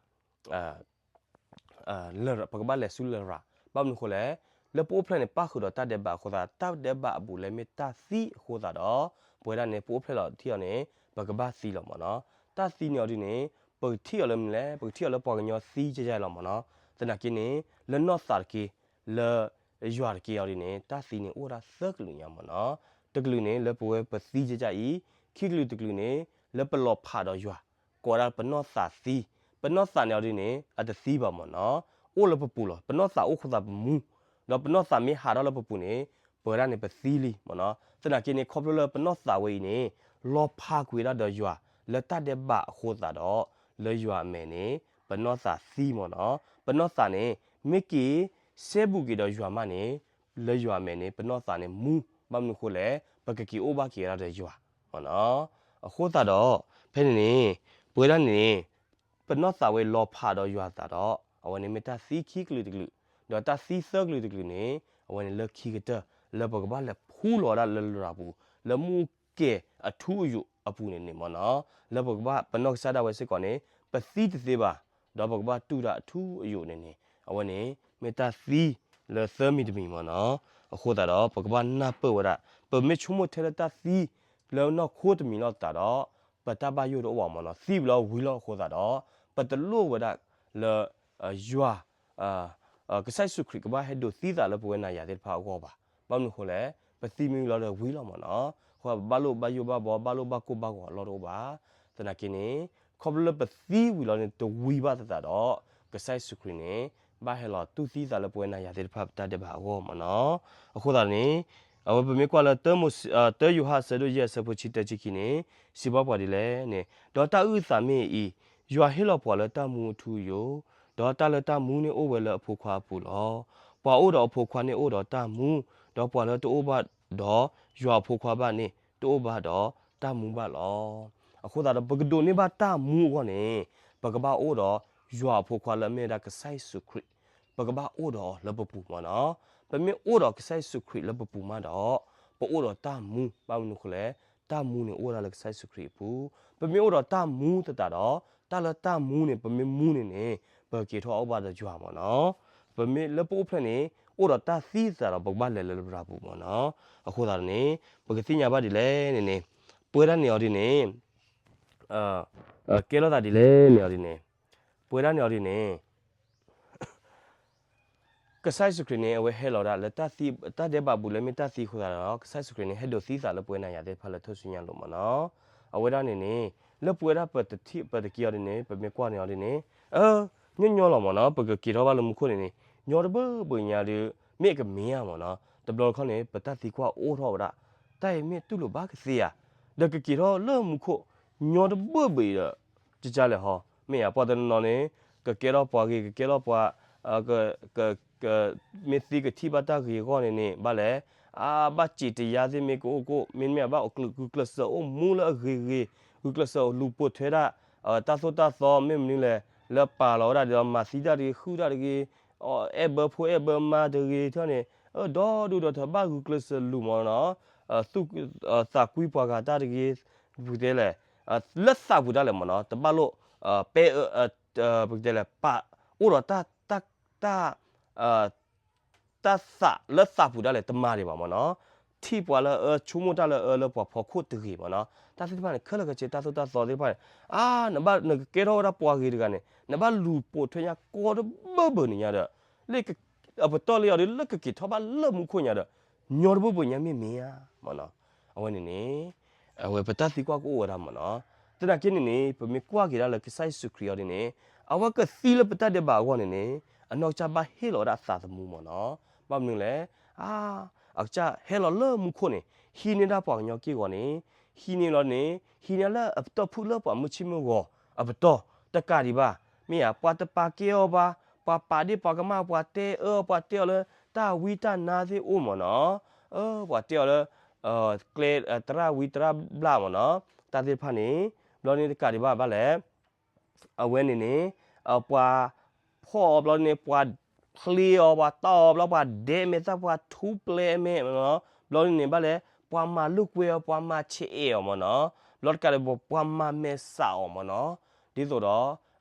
ပကဘၣ်လဲၤဆူလရာ်, ဘၣ်မနုၤအဃိလဲၣ်, လၢပအိၣ်ဖျဲၣ်န့ၣ် ပၣ်ဃုာ်ဒီးတၢ်ဒဲးဘးအဃိသတး, တၢ်ဒဲးဘးအဘူးလဲၣ်မ့ၢ်တၢ်သံအဃိသတးဒီး, ပဝဲဒၣ်န့ၣ် ပအိၣ်ဖျဲၣ်လီၤထံအီၤန့ၣ် ပကဘၣ်သံလီၤမ့ၢ်နီၤ. တၢ်သံန့ၣ်အီၤဒ်န့ၣ်, ပကထံၣ်အီၤလၢမနုၤလဲၣ်, ပကထံၣ်အီၤလၢပှၤကညီသံကဲယါလီၤမ့ၢ်နီၤ. သနာ်က့န့ၣ် လၢနီၢ်သးတက့ၢ်, လၢယွၤတက့ၢ်အီၤဒ်န့ၣ် တၢ်သံန့ၣ်အိၣ်ဝဲဒၣ်သၢကလုာ်ညါမ့ၢ်နီၤ. တကလုာ်န့ၣ် လၢပဝဲပသံကဲယါအံၤ, ခံကလုာ်တကလုာ်န့ၣ် လၢပလီၤဖးဒီးယွၤ, ကိးဝဲဒၣ်ပနီၢ်သးသံ, ပနီၢ်သးန့ၣ်အီၤဒ်န့ၣ် အတသံဘၣ်မ့ၢ်နီၤ, အိၣ်လၢပပူၤလီၤ. ပနီၢ်သးအိၣ်အဃိသတးပမူ, ဒီးပနီၢ်သးမ့ၢ်ဟးထီၣ်လၢပပူၤန့ၣ်, ပဝဲဒၣ်န့ၣ်ပသံလံမ့ၢ်နီၤ. သနာ်က့န့ၣ် ခီဖျိလၢပနီၢ်သးဝဲအံၤန့ၣ် လီၤဖးကွံာ်ဝဲဒၣ်ဒီးယွၤ လၢတၢ်ဒဲးဘးအဃိသတးဒီး, လၢယွၤအမဲာ်န့ၣ် ပနီၢ်သးသံမ့ၢ်နီၤ. ပနီၢ်သးန့ၣ် မ့ၢ်က့ၤစဲဘူးက့ၤဒီးယွၤမးန့ၣ်, လၢယွၤအမဲာ်န့ၣ် ပနီၢ်သးန့ၣ်မူ, ဘၣ်မနုၤအဃိလဲၣ်, ပကက့ၤအိၣ်ဘၣ်က့ၤဝဲဒၣ်ဒီးယွၤမ့ၢ်နီၤ. အဃိသတးဒီး ဖဲန့ၣ်န့ၣ် ပဝဲဒၣ်န့ၣ်န့ၣ် ပနီၢ်သးဝဲလီၤဖးဒီးယွၤအသးဒီး, အဝဲန့ၣ်မ့ၢ်တၢ်သံခံကလုာ်တကလုာ်, ဒီးတၢ်သံသၢကလုာ်တကလုာ်န့ၣ် အဝဲန့ၣ်လၢခံကတၢၢ် လၢပကဘၣ်လဲၤဖူလီၤဝဲဒၣ်လၢလရာ်ပူၤ, လၢမူကဲၤအထူအယိာ်အပူၤန့ၣ်န့ၣ်မ့ၢ်နီၤ, လၢပကဘၣ်ပနီၢ်ကစၢ်ဒၣ်ဝဲစ့ၢ်ကီးန့ၣ် ပသံတသ့ဘၣ်, ဒီးပကဘၣ်တူၢ်တၢ်အထူအယိာ်န့ၣ်န့ၣ် အဝဲန့ၣ် မ့ၢ်တၢ်သံလၢသၢမံၤတမံၤမ့ၢ်နီၤ. အဃိသတးဒီး ပကဘၣ်နၢ်ပၢၢ်ဝဲဒၣ် ပမ့ၢ်ဆိကမိၣ်ထဲလၢတၢ်သံလၢနီၢ်ခိတမံၤလီၤသးဒီး ပတၢ်ဘၣ်ယိၣ်တအိၣ်ဘၣ်မ့ၢ်နီၤ, သံဝံၤလီၤဝံၤလီၤ. အဃိသတးဒီး ပတလိၣ်ဝဲဒၣ်လၢ ယွၤ ကစၢ်ယ့ၣ်ၡူးခရံာ်ကဘၣ်ဟဲဒိးသံသးလၢပဝဲနၤယၤသ့ၣ်တဖၣ်အဂီၢ်ဘၣ်. ဘၣ်မနုၤအဃိလဲၣ်, ပသံမ့ၢ်ဝံၤလီၤဒီးဝံၤလီၤမ့ၢ်နီၤ, အဃိပဘၣ်လိၣ်ဘၣ်ယိၣ်ဘၣ်ဘှီ ဘၣ်လိၣ်ဘၣ်ကိၢ်ဘၣ်ဂီၤအလီၢ်တအိၣ်ဘၣ်. သနာ်က့န့ၣ် ခီဖျိလၢပသံဝံၤလီၤန့ၣ် တဝံၤဘၣ်သတးဒီး ကစၢ်ယ့ၣ်ၡူးခရံာ်န့ၣ် ဘၣ်ဟဲလီၤတူၢ်သံသးလၢပဝဲနၤယၤသ့ၣ်တဖၣ်ပတၢ်ဒဲးဘးအဂီၢ်မ့ၢ်နီၤ. အဃိသတးန့ၣ် အဝဲပမ့ၢ်ကွၢ်လၢ တၢ ယိၤဟၣ်အဆၢဒိၣ်ယဲၢ်အဆၢဖိဆံတၢဆံခံန့ၣ် စံးဘၣ်ပှၤဒ်လဲၣ်န့ၣ်, ဒီးတၢ်အုၣ်သးမ့ၢ်အံၤ, ယွၤဟ့ၣ်လီၤပှၤလၢတၢ်မူအထူအယိာ်, ဒီးတၢ်လၢတၢ်မူန့ၣ်အိၣ်ဝဲလၢအဖိခွါအပူၤလီၤ. ပှၤအိၣ်ဒီးအဖိခွါန့ၣ်အိၣ်ဒီးတၢ်မူ, ဒီးပှၤလၢတအိၣ်ဘၣ်ဒီးယွၤအဖိခွါဘၣ်န့ၣ် တအိၣ်ဘၣ်ဒီးတၢ်မူဘၣ်လီၤ. အဃိသတးဒီး ပကဒိးန့ၢ်ဘၣ်တၢ်မူအဂီၢ်န့ၣ် ပကဘၣ်အိၣ်ဒီးယွၤအဖိခွါလၢအမ့ၢ်ဝဲဒၣ်ကစၢ်ယ့ၣ်ၡူးခရံာ်, ပကဘၣ်အိၣ်ဒီးအီၤလၢပပူၤမ့ၢ်နီၤ. ပမ့ၢ်အိၣ်ဒီးကစၢ်ယ့ၣ်ၡူးခရံာ်လၢပပူၤမးဒီး ပအိၣ်ဒီးတၢ်မူ, ဘၣ်မနုၤအဃိလဲၣ်, တၢ်မူန့ၣ်အိၣ်ဝဲဒၣ်လၢကစၢ်ယ့ၣ်ၡူးခရံာ်အပူၤ. ပမ့ၢ်အိၣ်ဒီးတၢ်မူသတးဒီး တၢ်လၢတၢ်မူန့ၣ် ပမ့ၢ်မူန့ၣ်န့ၣ် ပကက့ၤထီၣ်အိၣ်ဘၣ်ဒီးယွၤမ့ၢ်နီၤ. ပမ့ၢ်လၢပအိၣ်ဖျဲၣ်န့ၣ် အိၣ်ဒီးတၢ်သံသတးဒီး ပကဘၣ်လဲၤလၢလရာ်ပူၤမ့ၢ်နီၤ. အဃိသတးန့ၣ် ပကသ့ၣ်ညါဘၣ်ဒ်လဲၣ်န့ၣ်န့ၣ် ပဝဲဒၣ်န့ၣ်အီၤဒ်န့ၣ် ကဲထီၣ်သးဒ်လဲၣ်န့ၣ်အီၤဒ်န့ၣ် ပဝဲဒၣ်န့ၣ်အီၤဒ်န့ၣ် ကစၢ်ယ့ၣ်ၡူးခရံာ်န့ၣ် အဝဲဟဲလီၤဒၣ်လၢတၢ်သံ, တၢ်ဒဲးဘးဘူးလဲၣ်မ့ၢ်တၢ်သံအဃိသတးဒီး ကစၢ်ယ့ၣ်ၡူးခရံာ်န့ၣ် ဟဲဒိးသံသးလၢပဝဲနၤယၤသ့ၣ်တဖၣ်လၢထူၣ်စုညါအလိၤမ့ၢ်နီၤ. အဝဲဒၣ်န့ၣ်န့ၣ် လၢပဝဲဒၣ်ပတထံၣ်ပတက့ၤအီၤဒ်န့ၣ် ပမ့ၢ်ကွၢ်န့ၢ်အီၤဒ်န့ၣ် အ ညီညီလီၤမ့ၢ်နီၤ. ပကက့ၤထီၣ်ဘၣ်လၢမူခိၣ်န့ၣ်န့ၣ် ညီတဘၢဘၢညါဒီး မ့ၢ်အကမ့ၢ်ဧါမ့ၢ်နီၤ. တဘျီတခီၣ်န့ၣ် ပတၢ်သံကွၢ်အိၣ်ထီၣ်ဝဲဒၣ် တၢ်အံၤမ့ၢ်တူၢ်လိာ်ဘၣ်ကသ့ဧါ, ဒီးကက့ၤထီၣ်လၢမူခိၣ် ညီတဘၢဘၢအံၤဒီး ကကလဲၣ်ဟီ, မ့ၢ်ဧါ. ပှၤတနီၤနီၤန့ၣ် ကကဲထီၣ်ပှၤဂ့ၤ ကကဲထီၣ်ပှၤ မ့ၢ်သံကထံၣ်ဘၣ်တၢ်ဂ့ၤအဂီၢ်န့ၣ်န့ၣ် ဘၣ်လဲၣ်, အဘၣ်စံးတယါသ့ၣ်မ့ၢ်ကအိၣ်ကိၣ် မ့တမ့ၢ်ဘၣ်အီၤကျၢၤ ဂုာ်ကျဲးစၢးအိၣ်မူလၢအဂ့ၤဂ့ၤ, ဂုာ်ကျဲးစၢးလူၤပိာ်ထွဲဒၣ် တၢ်သိၣ်တၢ်သီ မ့ၢ်မနုၤလဲၣ်, လၢပာ်လီၤဝဲဒၣ်ဒ်သိးမၤသံတၢ်တဂ့ၤ ဃုတၢ်တဂ့ၤ အဲၣ်ဘၢဖိအဲၣ်ဘၢမါတဂ့ၤ ထၢန့ၣ် ဒီဒူၣ်ဒီထၢ ဘၣ်ဂုာ်ကျဲးစၢးလူၤမ့ၢ်နီၤ, သူၣ်သးကွံပှၤဂၤတၢ်တဂ့ၤ, ပကတဲလဲၣ်, လၢသးပူၤဒၣ်လဲာ်မ့ၢ်နီၤ, တဘၣ်လိၣ် ပဲ ပကတဲလဲၣ် ပာ်အိၣ်ဒီးတၢ် တၢ် တၢ်သးလၢသးပူၤဒၣ်လဲာ် တမၤဒံးဘၣ်မ့ၢ်နီၤ, ထံၣ်ပှၤလၢအအၢ ဆိကမိၣ်တၢ်လၢအအၢလၢပှၤဖီခိၣ်တဂ့ၤမ့ၢ်နီၤ, တၢ်သ့ၣ်တဖၣ်န့ၣ် ခဲလၢာ်ခဲဆ့ တၢ်သိၣ်တၢ်သီသ့ၣ်တဖၣ်န့ၣ် အါ နဘၣ်နကကဲထီၣ်ဝဲဒၣ်ပှၤဂ့ၤတဂၤန့ၣ် နဘၣ်လူၤပိာ်ထွဲညါကိးတဘၢဘၢန့ၣ်ညါဒီး လၢအပတီၢ်လၢအီၤဒီး လၢကက့ၤထီၣ်ဘၣ်လၢမူခိၣ်ညါဒီး ညီတဘၢဘၢညါမ့ၢ်မ့ၢ်ဧါမ့ၢ်နီၤ, အဝဲန့ၣ်န့ၣ် အဝဲပတၢ်သံကွၢ်ကအိၣ်ဝဲဒၣ်မ့ၢ်နီၤ, သနာ်က့န့ၣ်န့ၣ် ပမ့ၢ်ကွၢ်က့ၤဒၣ်လၢကစၢ်ယ့ၣ်ၡူးခရံာ်အီၤဒ်န့ၣ် အဝဲကသံလၢပတၢ်ဒဲးဘးအဂီၢ်န့ၣ်န့ၣ် အနီၢ်ကစၢ်ဘၣ်ဟ့ၣ်လီၤဝဲဒၣ်အသးသမူမ့ၢ်နီၤ, ဘၣ်မနုၤလဲၣ်, အါ အကစၢ်ဟဲလီၤလၢမူခိၣ်န့ၣ် ဟံးန့ၢ်ဒၣ်ပှၤကညီက့ၢ်ဂီၤန့ၣ် ဟံးန့ၢ်လီၤန့ၣ် ဟံးန့ၢ်လၢအပတီၢ်ဖုၣ်လၢပှၤမုၢ်ဆ့ၣ်မုၢ်ဂီၤအပတီၢ် တကးဒံးဘၣ်, မ့ၢ်ဧါ, ပှၤတပာ်ကဲအီၤဘၣ်, ပှၤပာ်ဒ့ၣ်ပှၤကမၣ် ပှၤတဲအၢ ပှၤတဲအီၤလၢ တၢ်ဝံတၢ်နါသ့ၣ်အိၣ်မ့ၢ်နီၤ, ပှၤတဲအီၤလၢ ကျဲ သရၣ်ဝံသရၣ်ဘျၣ်မ့ၢ်နီၤ, တၢ်သ့ၣ်တဖၣ်န့ၣ် ဘျီန့ၣ်တကးဒံးဘၣ်ဘၣ်လဲၣ် အဝဲန့ၣ်န့ၣ် ပှၤဖီၣ်အီၤဘျီန့ၣ် ပှၤဖျ့အီၤ ပှၤတီၢ်အီၤဘျီ ပှၤဒဲးမဲာ်သၣ် ပှၤထူပျဲအမဲာ်မ့ၢ်နီၤ, ဘျီန့ၣ်န့ၣ်ဘၣ်လဲၣ် ပှၤမၤလိာ်ကွဲအီၤ ပှၤမၤဆဲးအဲးအီၤမ့ၢ်နီၤ, ဘျီတကးဒံး ပှၤမၤမဲာ်ဆှးအီၤမ့ၢ်နီၤ, ဒ်သိးဒီး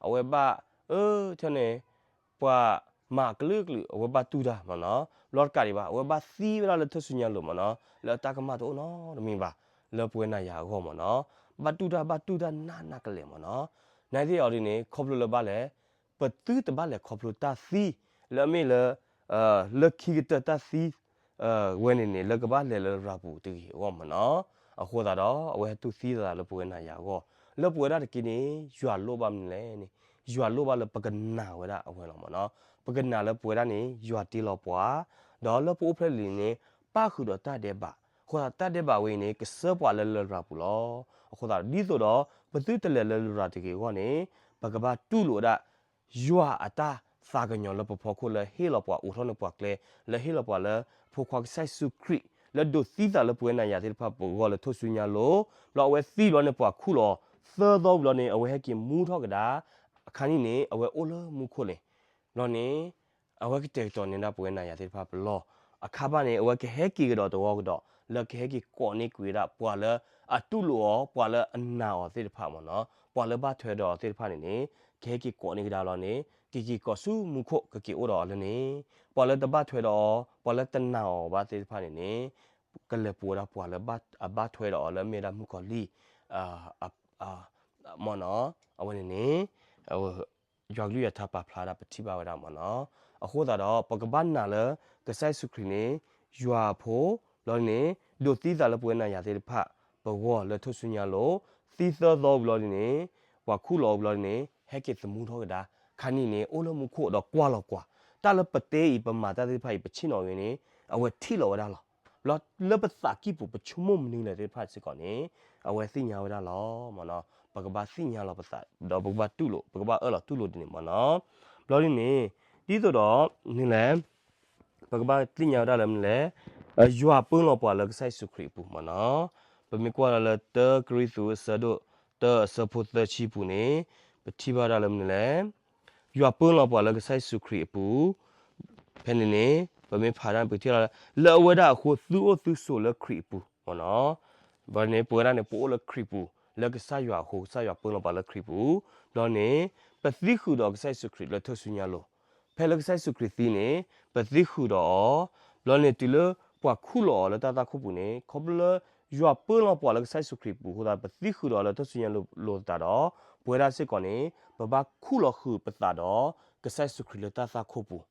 အဝဲဘၣ် အၢ ထဲန့ၣ် ပှၤမၤအကလုာ်ကလုာ် အဝဲဘၣ်တူၢ်တၢ်မ့ၢ်နီၤ, ဘျီတကးဒံးဘၣ် အဝဲဘၣ်သံဝဲဒၣ်လၢထူၣ်စုညါလိၤမ့ၢ်နီၤ, လၢအတၢ်ကမၣ်တအိၣ်နီတမံၤဘၣ် လၢပဝဲနၤယၤအဂီၢ်မ့ၢ်နီၤ, ဘၣ်တူၢ်တၢ် ဘၣ်တူၢ်တၢ်နးနးကလဲာ်မ့ၢ်နီၤ, နသ့ၣ်အီၤဒ်န့ၣ် ခီဖျိလၢဘၣ်လဲၣ် ပသုတဘၣ်လဲၤခီဖျိတၢ်သံ လၢအမ့ၢ်လၢ လၢခံကတၢၢ်တၢ်သံ ဝဲန့ၣ်န့ၣ် လၢကဘၣ်လဲၤလၢလရာ်ပူၤတဂ့ၤအဂီၢ်မ့ၢ်နီၤ, အဃိသတးဒီး အဝဲဟဲတူၢ်သံသးလၢပဝဲနၤယၤအဂီၢ်, လၢပဝဲဒၣ်တက့ၢ်န့ၣ် ယွၤလိၣ်ဘၣ်မနုၤလဲၣ်န့ၣ်, ယွၤလိၣ်ဘၣ်လၢပကနာ်ဝဲဒၣ်အဝဲလီၤမ့ၢ်နီၤ, ပကနာ်လၢပဝဲဒၣ်န့ၣ် ယွၤတ့လီၤပှၤ, ဒီးလၢပအိၣ်ဖျဲၣ်လံၤန့ၣ် ပၣ်ဃုာ်ဒီးတၢ်ဒဲးဘး, အဃိသတးတၢ်ဒဲးဘးဝဲအံၤန့ၣ် ကဆှၢပှၤလၢလရာ်ပူၤလီၤ, အဃိသတးဒ်သိးဒီး ပသုတလဲၤလၢလရာ်တဂ့ၤအဂီၢ်န့ၣ် ပကဘၣ်တူၢ်လိာ်ဝဲဒၣ် ယွၤအတၢ်သးကညီၤလၢပဖီခိၣ်လၢဟ့ၣ်လီၤပှၤအိးထီၣ်န့ၢ်ပှၤကျဲ, လၢဟ့ၣ်လီၤပှၤလၢ ဖိခွါကစၢ်ယ့ၣ်ၡူးခရံာ် လၢဒိးသံသးလၢပဝဲနၤယၤသ့ၣ်တဖၣ်ပဂီၢ်လၢထူၣ်စုညါလိၤ, ဘျီအဝဲသံဘျီန့ၣ် ပှၤခူၣ်လီၤအီၤ သၢသီဝံၤလီၤန့ၣ် အဝဲဟဲက့ၤမူထီၣ်ကဒါ, အခါန့ၣ်န့ၣ် အဝဲအိၣ်လၢမူခိၣ်န့ၣ်, ဘျီန့ၣ် အဝဲကတဲာ်ကတီၤန့ၢ်ဒၣ်ပဝဲနၤယၤသ့ၣ်တဖၣ်ပလီၢ်, အခါဘၣ်န့ၣ် အဝဲကဟဲက့ၤကဒီးတဝီကဒီး လၢကဟဲက့ၤကိးန့ၢ်ကွံာ်ဝဲဒၣ်ပှၤလၢအတူၢ်လိာ်အီၤ ပှၤလၢအနာ်အီၤသ့ၣ်တဖၣ်မ့ၢ်နီၤ, ပှၤလၢဘၣ်ထွဲဒီးအီၤသ့ၣ်တဖၣ်န့ၣ်န့ၣ် ကဟဲက့ၤကိးန့ၢ်ကဒါလီၤန့ၣ် ကက့ၤကိးဆူမူခိၣ် ကက့ၤအိၣ်ဒီးအီၤလၢန့ၣ်, ပှၤလၢတဘၣ်ထွဲဒီးအီၤ ပှၤလၢတနာ်အီၤဘၣ်သ့ၣ်တဖၣ်န့ၣ်န့ၣ် ကလဲၤပိာ်ဝဲဒၣ်ပှၤလၢအဘၣ်ထွဲဒီးအီၤလၢအမ့ၢ်ဝဲဒၣ်မုၣ်ကီၤလံၢ် မ့ၢ်နီၤ, အဝဲန့ၣ်န့ၣ် ယွၤကလုၢ်ယွၤထါပာ်ဖျါဒၣ်ပထံၣ်ဘၣ်ဝဲဒၣ်မ့ၢ်နီၤ, အဃိသတးဒီး ပကဘၣ်နာ်လၢ ကစၢ်ယ့ၣ်ၡူးခရံာ်န့ၣ် ယွၤအဖိ, ဘျီန့ၣ် ဒိးသံသးလၢပဝဲနၤယၤသ့ၣ်တဖၣ် ပဂီၢ်လၢထူၣ်စုညါလိၤ, သံသၢသီဝံၤလီၤန့ၣ် ပှၤခူၣ်လီၤအီၤဝံၤလီၤန့ၣ် ဟဲက့ၤသမူထီၣ်ကဒါ, ခါန့ၣ်န့ၣ် အိၣ်လၢမူခိၣ်ဒီးကွၢ်လီၤကွၢ်, တၢ်လၢပတဲအံၤ ပမၤတၢ်သ့ၣ်တဖၣ်အံၤ ပဆ့ၣ်နီၤအံၤန့ၣ် အဝဲထံၣ်လီၤဝဲဒၣ်လီၤ. ဘျီလၢပသးကံၢ်ပူၤ ပဆိကမိၣ်မနုၤလဲၣ်သ့ၣ်တဖၣ်စ့ၢ်ကီးန့ၣ် အဝဲသ့ၣ်ညါဝဲဒၣ်လီၤမ့ၢ်နီၤ, ပကဘၣ်သ့ၣ်ညါလီၤပသး ဒီးပကဘၣ်တူၢ်လိာ် ပကဘၣ်အၢၣ်လီၤတူၢ်လိာ်ဒ်န့ၣ်မ့ၢ်နီၤ, ဘျီဒ်န့ၣ် ဒ်သိးဒီး မနုၤလဲၣ် ပကဘၣ်သ့ၣ်ညါဝဲဒၣ်လၢမနုၤလဲၣ်, ယွၤပၢလီၤပှၤလၢကစၢ်ယ့ၣ်ၡူးခရံာ်အပူၤမ့ၢ်နီၤ, ပမ့ၢ်ကွၢ်လၢ တၢကရံၣ်သူး အဆၢဒိၣ် တၢ အဆၢဖိသၢဆံပူၤန့ၣ် ပထံၣ်ဘၣ်ဒၣ်လၢမနုၤလဲၣ်, ယွၤပၢလီၤပှၤလၢကစၢ်ယ့ၣ်ၡူးခရံာ်အပူၤ ဖဲန့ၣ်န့ၣ် ပမ့ၢ်ဖးဒၣ်န့ၣ် ပကထံၣ်လီၤ လၢအဝဲဒၣ်အဃိ သုအိၣ်သုဆိးလၢခရံာ်အပူၤမ့ၢ်နီၤ, ဘျီန့ၣ် ပဝဲဒၣ်န့ၣ် ပအိၣ်လၢခရံာ်ပူၤ လၢကစၢ်ယွၤအဃိ ကစၢ်ယွၤပၢလီၤပှၤလၢခရံာ်ပူၤ, ဘျီန့ၣ် ပသံဃုာ်ဒီးကစၢ်ယ့ၣ်ၡူးခရံာ်လၢထူၣ်စုညါလိၤ, ဖဲလၢကစၢ်ယ့ၣ်ၡူးခရံာ်သံန့ၣ် ပသံဃုာ်ဒီးအီၤ, ဘျီန့ၣ်တုၤလၢပှၤခူၣ်လီၤအီၤလၢတၢ်သွၣ်ခိၣ်ပူၤန့ၣ် ခီဖျိလၢ ယွၤပၢလီၤပှၤလၢကစၢ်ယ့ၣ်ၡူးခရံာ်အပူၤအဃိသတး ပသံဃုာ်ဒီးအီၤလၢထူၣ်စုညါလိၤသတးဒီး ပဝဲဒၣ်စ့ၢ်ကီးန့ၣ် ပဘၣ်ခူၣ်လီၤဃုာ်ပသးဒီး ကစၢ်ယ့ၣ်ၡူးခရံာ်လၢတၢ်သွၣ်ခိၣ်ပူၤ,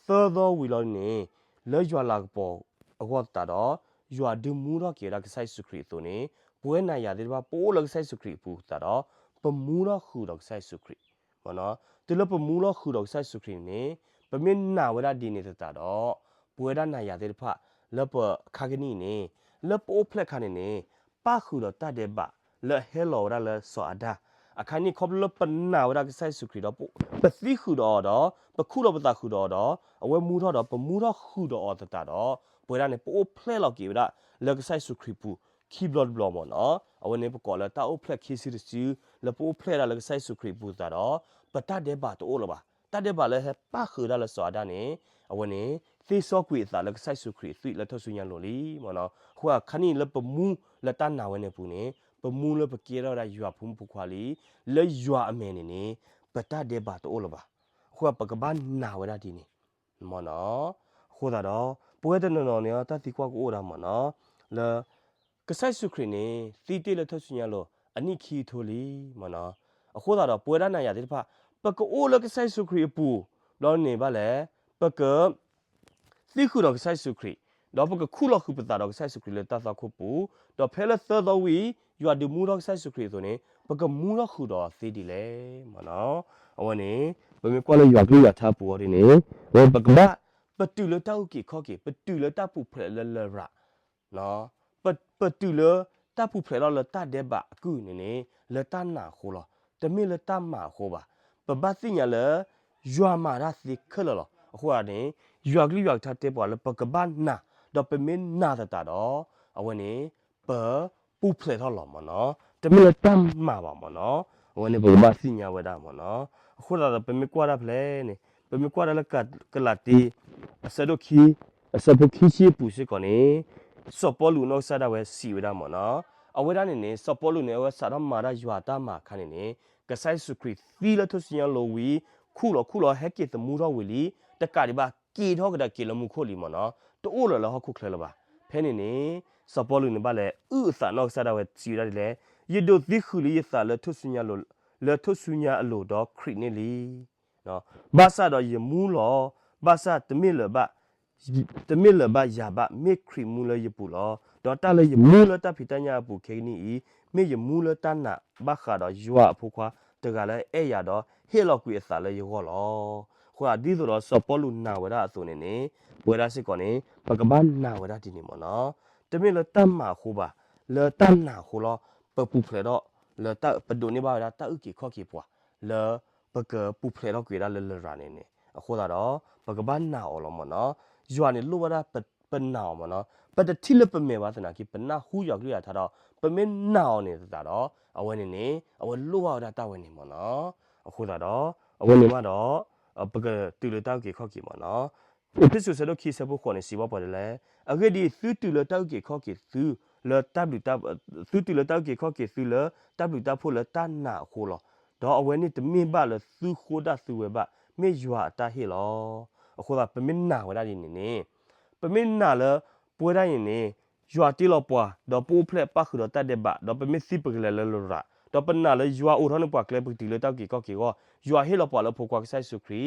သၢသီဝံၤလီၤန့ၣ် လၢယွၤလၤကပီၤအဂီၢ်သတးဒီး ယွၤဒုးမူထီၣ်က့ၤဝဲဒၣ်ကစၢ်ယ့ၣ်ၡူးခရံာ်အသိးန့ၣ် ပဝဲနၤယၤသ့ၣ်တဖၣ် ပအိၣ်လၢကစၢ်ယ့ၣ်ၡူးခရံာ်အပူၤသတးဒီး ပမူထီၣ်ဃုာ်ဒီးကစၢ်ယ့ၣ်ၡူးခရံာ် မ့ၢ်နီၤ, တုၤလၢပမူထီၣ်ဃုာ်ဒီးကစၢ်ယ့ၣ်ၡူးခရံာ်န့ၣ် ပမ့ၢ်နာ်ဝဲဒၣ်ဒ်န့ၣ်သတးဒီး ပဝဲဒၣ်နၤယၤသ့ၣ်တဖၣ် လၢပခါကနံၣ်အံၤန့ၣ် လၢပအိၣ်ဖျဲၣ်အခါန့ၣ်န့ၣ် ပၣ်ဃုာ်ဒီးတၢ်ဒဲးဘးလၢအဟဲလီၤဝဲဒၣ်လၢစီၤအၤဒၣ်, အခါန့ၣ် ခီဖျိလၢပနာ်ဝဲဒၣ်ကစၢ်ယ့ၣ်ၡူးခရံာ်ဒီး ပသံဃုာ်ဒီးအီၤဒီး ပခူၣ်လီၤပသးဃုာ်ဒီးအီၤဒီး အဝဲမူထီၣ်ဒီး ပမူထီၣ်ဃုာ်ဒီးအီၤသတးဒီး ပဝဲဒၣ်န့ၣ် ပအိၣ်ဖျဲၣ်လီၤက့ၤဝဲဒၣ်လၢကစၢ်ယ့ၣ်ၡူးခရံာ်ပူၤ ခံဘျီတဘျီမ့ၢ်နီၤ, အဝဲန့ၣ်ပကိးလၢတၢ်အိၣ်ဖျဲၣ်ခံစုတစု လၢပအိၣ်ဖျဲၣ်ဒၣ်လၢကစၢ်ယ့ၣ်ၡူးခရံာ်အပူၤသတးဒီး ပတၢ်ဒဲးဘးတအိၣ်လၢၤဘၣ်. တၢ်ဒဲးဘးလၢဟဲပၣ်ဃုာ်ဒၣ်လၢစီၤအၤဒၣ်န့ၣ် အဝဲန့ၣ် သ့စီကွံာ်အသးလၢကစၢ်ယ့ၣ်ၡူးခရံာ်အသွံၣ်လၢထူၣ်စုညါလိၤလံမ့ၢ်နီၤ. အဃိအခါန့ၣ်လၢပမူလၢတၢ်နာ်ဝဲန့ၣ်အပူၤန့ၣ် ပမူလၢပကဲထီၣ်ဝဲဒၣ်ယွၤဖိမုၣ်ဖိခွါလံ. လၢယွၤအမဲာ်န့ၣ်န့ၣ် ပတၢ်ဒဲးဘးတအိၣ်လၢၤဘၣ်. အဃိပကဘၣ်နာ်ဝဲဒၣ်ဒ်န့ၣ် မ့ၢ်နီၤ. အဃိသတးဒီး ပဝဲတနီၤနီၤန့ၣ် တၢ်သံကွၢ်ကအိၣ်ဒၣ်မ့ၢ်နီၤ လၢ ကစၢ်ယ့ၣ်ၡူးခရံာ်န့ၣ် သံတ့ၢ်လၢထူၣ်စုညါလိၤ အနံၣ်ခံကထိလံ မ့ၢ်နီၤ. အဃိသတးဒီး ပဝဲဒၣ်နၤယၤသ့ၣ်တဖၣ် ပကအိၣ်လၢကစၢ်ယ့ၣ်ၡူးခရံာ်အပူၤ ဘျီန့ၣ်ဘၣ်လဲၣ် ပက သံဃုာ်ဒီးကစၢ်ယ့ၣ်ၡူးခရံာ်, ဒီးပကခူၣ်လီၤဃုာ်ပသးဒီးကစၢ်ယ့ၣ်ၡူးခရံာ်လၢတၢ်သွၣ်ခိၣ်ပူၤ, ဒီးဖဲလၢသၢသီဝံၤ ယွၤဒုးမူထီၣ်ကစၢ်ယ့ၣ်ၡူးခရံာ်အသိးန့ၣ် ပကမူထီၣ်ဃုာ်ဒီးသ့ဒ်လဲၣ် မ့ၢ်နီၤ. အဝဲန့ၣ် ပမ့ၢ်ကွၢ်လၢယွၤကလုၢ်ယွၤထါပူၤအီၤဒ်န့ၣ် ဝဲပကဘၣ် ပတုၤလၢတၢ်အုၣ်က့ၤခီၣ်က့ၤ ပတုၤလၢတၢ်ပူၤဖျဲးလၢလရာ် ပ ပတုၤလၢတၢ်ပူၤဖျဲးထီၣ်လၢတၢ်ဒဲးဘးအကုၢ်န့ၣ်န့ၣ် လၢတၢ်နာ်အဃိလီၤ. တမ့ၢ်လၢတၢ်မၤအဃိဘၣ်. ပဘၣ်သ့ၣ်ညါလၢ ယွၤမၤတၢ်သ့ခဲလၢာ်လီၤ. အဃိသတးန့ၣ် ယွၤကလုၢ်ယွၤကထါတဲပှၤလၢပကဘၣ်နာ်, ဒီးပမ့ၢ်နာ်သတးဒီး အဝဲန့ၣ် ပပူၤဖျဲးထီၣ်လီၤမ့ၢ်နီၤ. တမ့ၢ်လၢတၢ်မၤဘၣ်မ့ၢ်နီၤ. အဝဲန့ၣ်ပကဘၣ်သ့ၣ်ညါဝဲဒၣ်မ့ၢ်နီၤ. အဃိသတးဒီး ပမ့ၢ်ကွၢ်ဒၣ်ဖဲလဲၣ်န့ၣ် ပမ့ၢ်ကွၢ်ဒၣ်လၢကလၤတံ အဆၢဒိၣ်ခံ အဆၢဖိခံဆံအပူၤစ့ၢ်ကီးန့ၣ် စီၤပီလူးနီၢ်ကစၢ်ဒၣ်ဝဲစံးဝဲဒၣ်မ့ၢ်နီၤ. အဝဲဒၣ်န့ၣ်န့ၣ် စီၤပီလူးန့ၣ် အဝဲစးထီၣ်မၤတၢ်ယွၤအတၢ်မၤအခါန့ၣ်န့ၣ် ကစၢ်ယ့ၣ်ၡူးခရံာ်သံလၢထူၣ်စုညါလိၤဝံၤ ခူၣ်လီၤခူၣ်လီၤဟဲက့ၤသမူထီၣ်ဝံၤလံ, တကးဒံးဘၣ်က့ၤထီၣ်ကဒီးက့ၤလၢမူခိၣ်လံမ့ၢ်နီၤ, တအိၣ်လၢၤလၢဟီၣ်ခိၣ်ချၢလၢၤဘၣ်. ဖဲန့ၣ်န့ၣ် စီၤပီလူးန့ၣ်ဘၣ်လဲၤအုၣ်အသးနီၢ်ကစၢ်ဒၣ်ဝဲစံးဝဲဒၣ်ဒ်လဲၣ်, ယဒိးသံဃုာ်လံယသးလၢထူၣ်စုညါလိၤ, လၢထူၣ်စုညါအလိၤဒီးခရံာ်န့ၣ်လံ. ဘၣ်ဆၣ်ဒီးယမူလီၤ, ဘၣ်ဆၣ်တမ့ၢ်လၢၤဘၣ် တမ့ၢ်လၢၤဘၣ်ယၤဘၣ်, မ့ၢ်ခရံာ်မူလၢယပူၤလီၤ. ဒီးတၢ်လၢယမူလၢတၢ်ဖံးတၢ်ညၣ်အပူၤခဲကနံၣ်အံၤ, မ့ၢ်ယမူလၢတၢ်နာ်ဘၣ်ဃးဒီးယွၤအဖိခွါတဂၤလၢအအဲၣ်ယၤဒီးဟ့ၣ်လီၤကွံာ်အသးလၢယဂီၢ်လီၤ. အဃိ ဒ်သိးဒီးစီၤပီလူးနာ်ဝဲဒၣ်အသိးန့ၣ်န့ၣ်, ပဝဲဒၣ်စ့ၢ်ကီးန့ၣ် ပကဘၣ်နာ်ဝဲဒၣ်ဒ်န့ၣ်မ့ၢ်နီၤ. တမ့ၢ်လၢတၢ်မၤအဃိဘၣ်, လၢတၢ်နာ်အဃိလီၤ. ပပူၤဖျဲးထီၣ်လၢတၢ် ပဒိးန့ၢ်ဘၣ်ဝဲဒၣ်တၢ်အုၣ်က့ၤခီၣ်က့ၤပှၤ လၢပကပူၤဖျဲးထီၣ်ကွံာ်ဝဲဒၣ်လၢလရာ်န့ၣ်န့ၣ်, အဃိသတးဒီး ပကဘၣ်နာ်အီၤလီၤမ့ၢ်နီၤ. ယွၤန့ၣ်လိၣ်ဝဲဒၣ်ပနာ်အီၤမ့ၢ်နီၤ. ပတထံၣ်လၢပမဲာ်ဘၣ်သနာ်က့ ပနၢ်ဟူယွၤကလုၢ်ယွၤကထါဒီး ပမ့ၢ်နာ်အီၤန့ၣ်သတးဒီး အဝဲန့ၣ်န့ၣ် အဝဲလိၣ်ဘၣ်ဝဲဒၣ်တၢ်ဝဲန့ၣ်မ့ၢ်နီၤ. အဃိသတးဒီး အဝဲန့ၣ်မးဒီး ပကတုၤလၢတၢ်အုၣ်က့ၤခီၣ်က့ၤမ့ၢ်နီၤ. အ့းဖ့းစူး ဆၢဒိၣ်ခံ ဆၢဖိဃိးန့ၣ် စံးဘၣ်ပှၤဒ်လဲၣ်, အဂ့ၢ်ဒ်အံၤ, သုတုၤလၢတၢ်အုၣ်က့ၤခီၣ်က့ၤသု လၢတၢ်ဘျုးတၢ်, သုတုၤလၢတၢ်အုၣ်က့ၤခီၣ်က့ၤသုလၢတၢ်ဘျုးတၢ်ဖှိၣ်လၢတၢ်နာ်အဃိလီၤ. ဒီးအဝဲန့ၣ်တမ့ၢ်ဘၣ်လၢသုဃိဒၣ်သုဝဲဘၣ်, မ့ၢ်ယွၤအတၢ်ဟ့ၣ်လီၤ. အဃိသတး ပမ့ၢ်နာ်ဝဲဒၣ်ဒ်န့ၣ်န့ၣ်, ပမ့ၢ်နာ်လၢ ပဝဲဒၣ်အံၤန့ၣ် ယွၤတ့လီၤပှၤ ဒီးပအိၣ်ဖျဲၣ်ပၣ်ဃုာ်ဒီးတၢ်ဒဲးဘး ဒီးပမ့ၢ်သံပကလဲၤလၢလရာ်, ဒီးပနာ်လၢယွၤအိးထီၣ်န့ၢ်ပှၤကျဲပကတုၤလၢတၢ်အုၣ်က့ၤခီၣ်က့ၤအဂီၢ်, ယွၤဟ့ၣ်လီၤပှၤလၢဖိခွါကစၢ်ယ့ၣ်ၡူးခရံ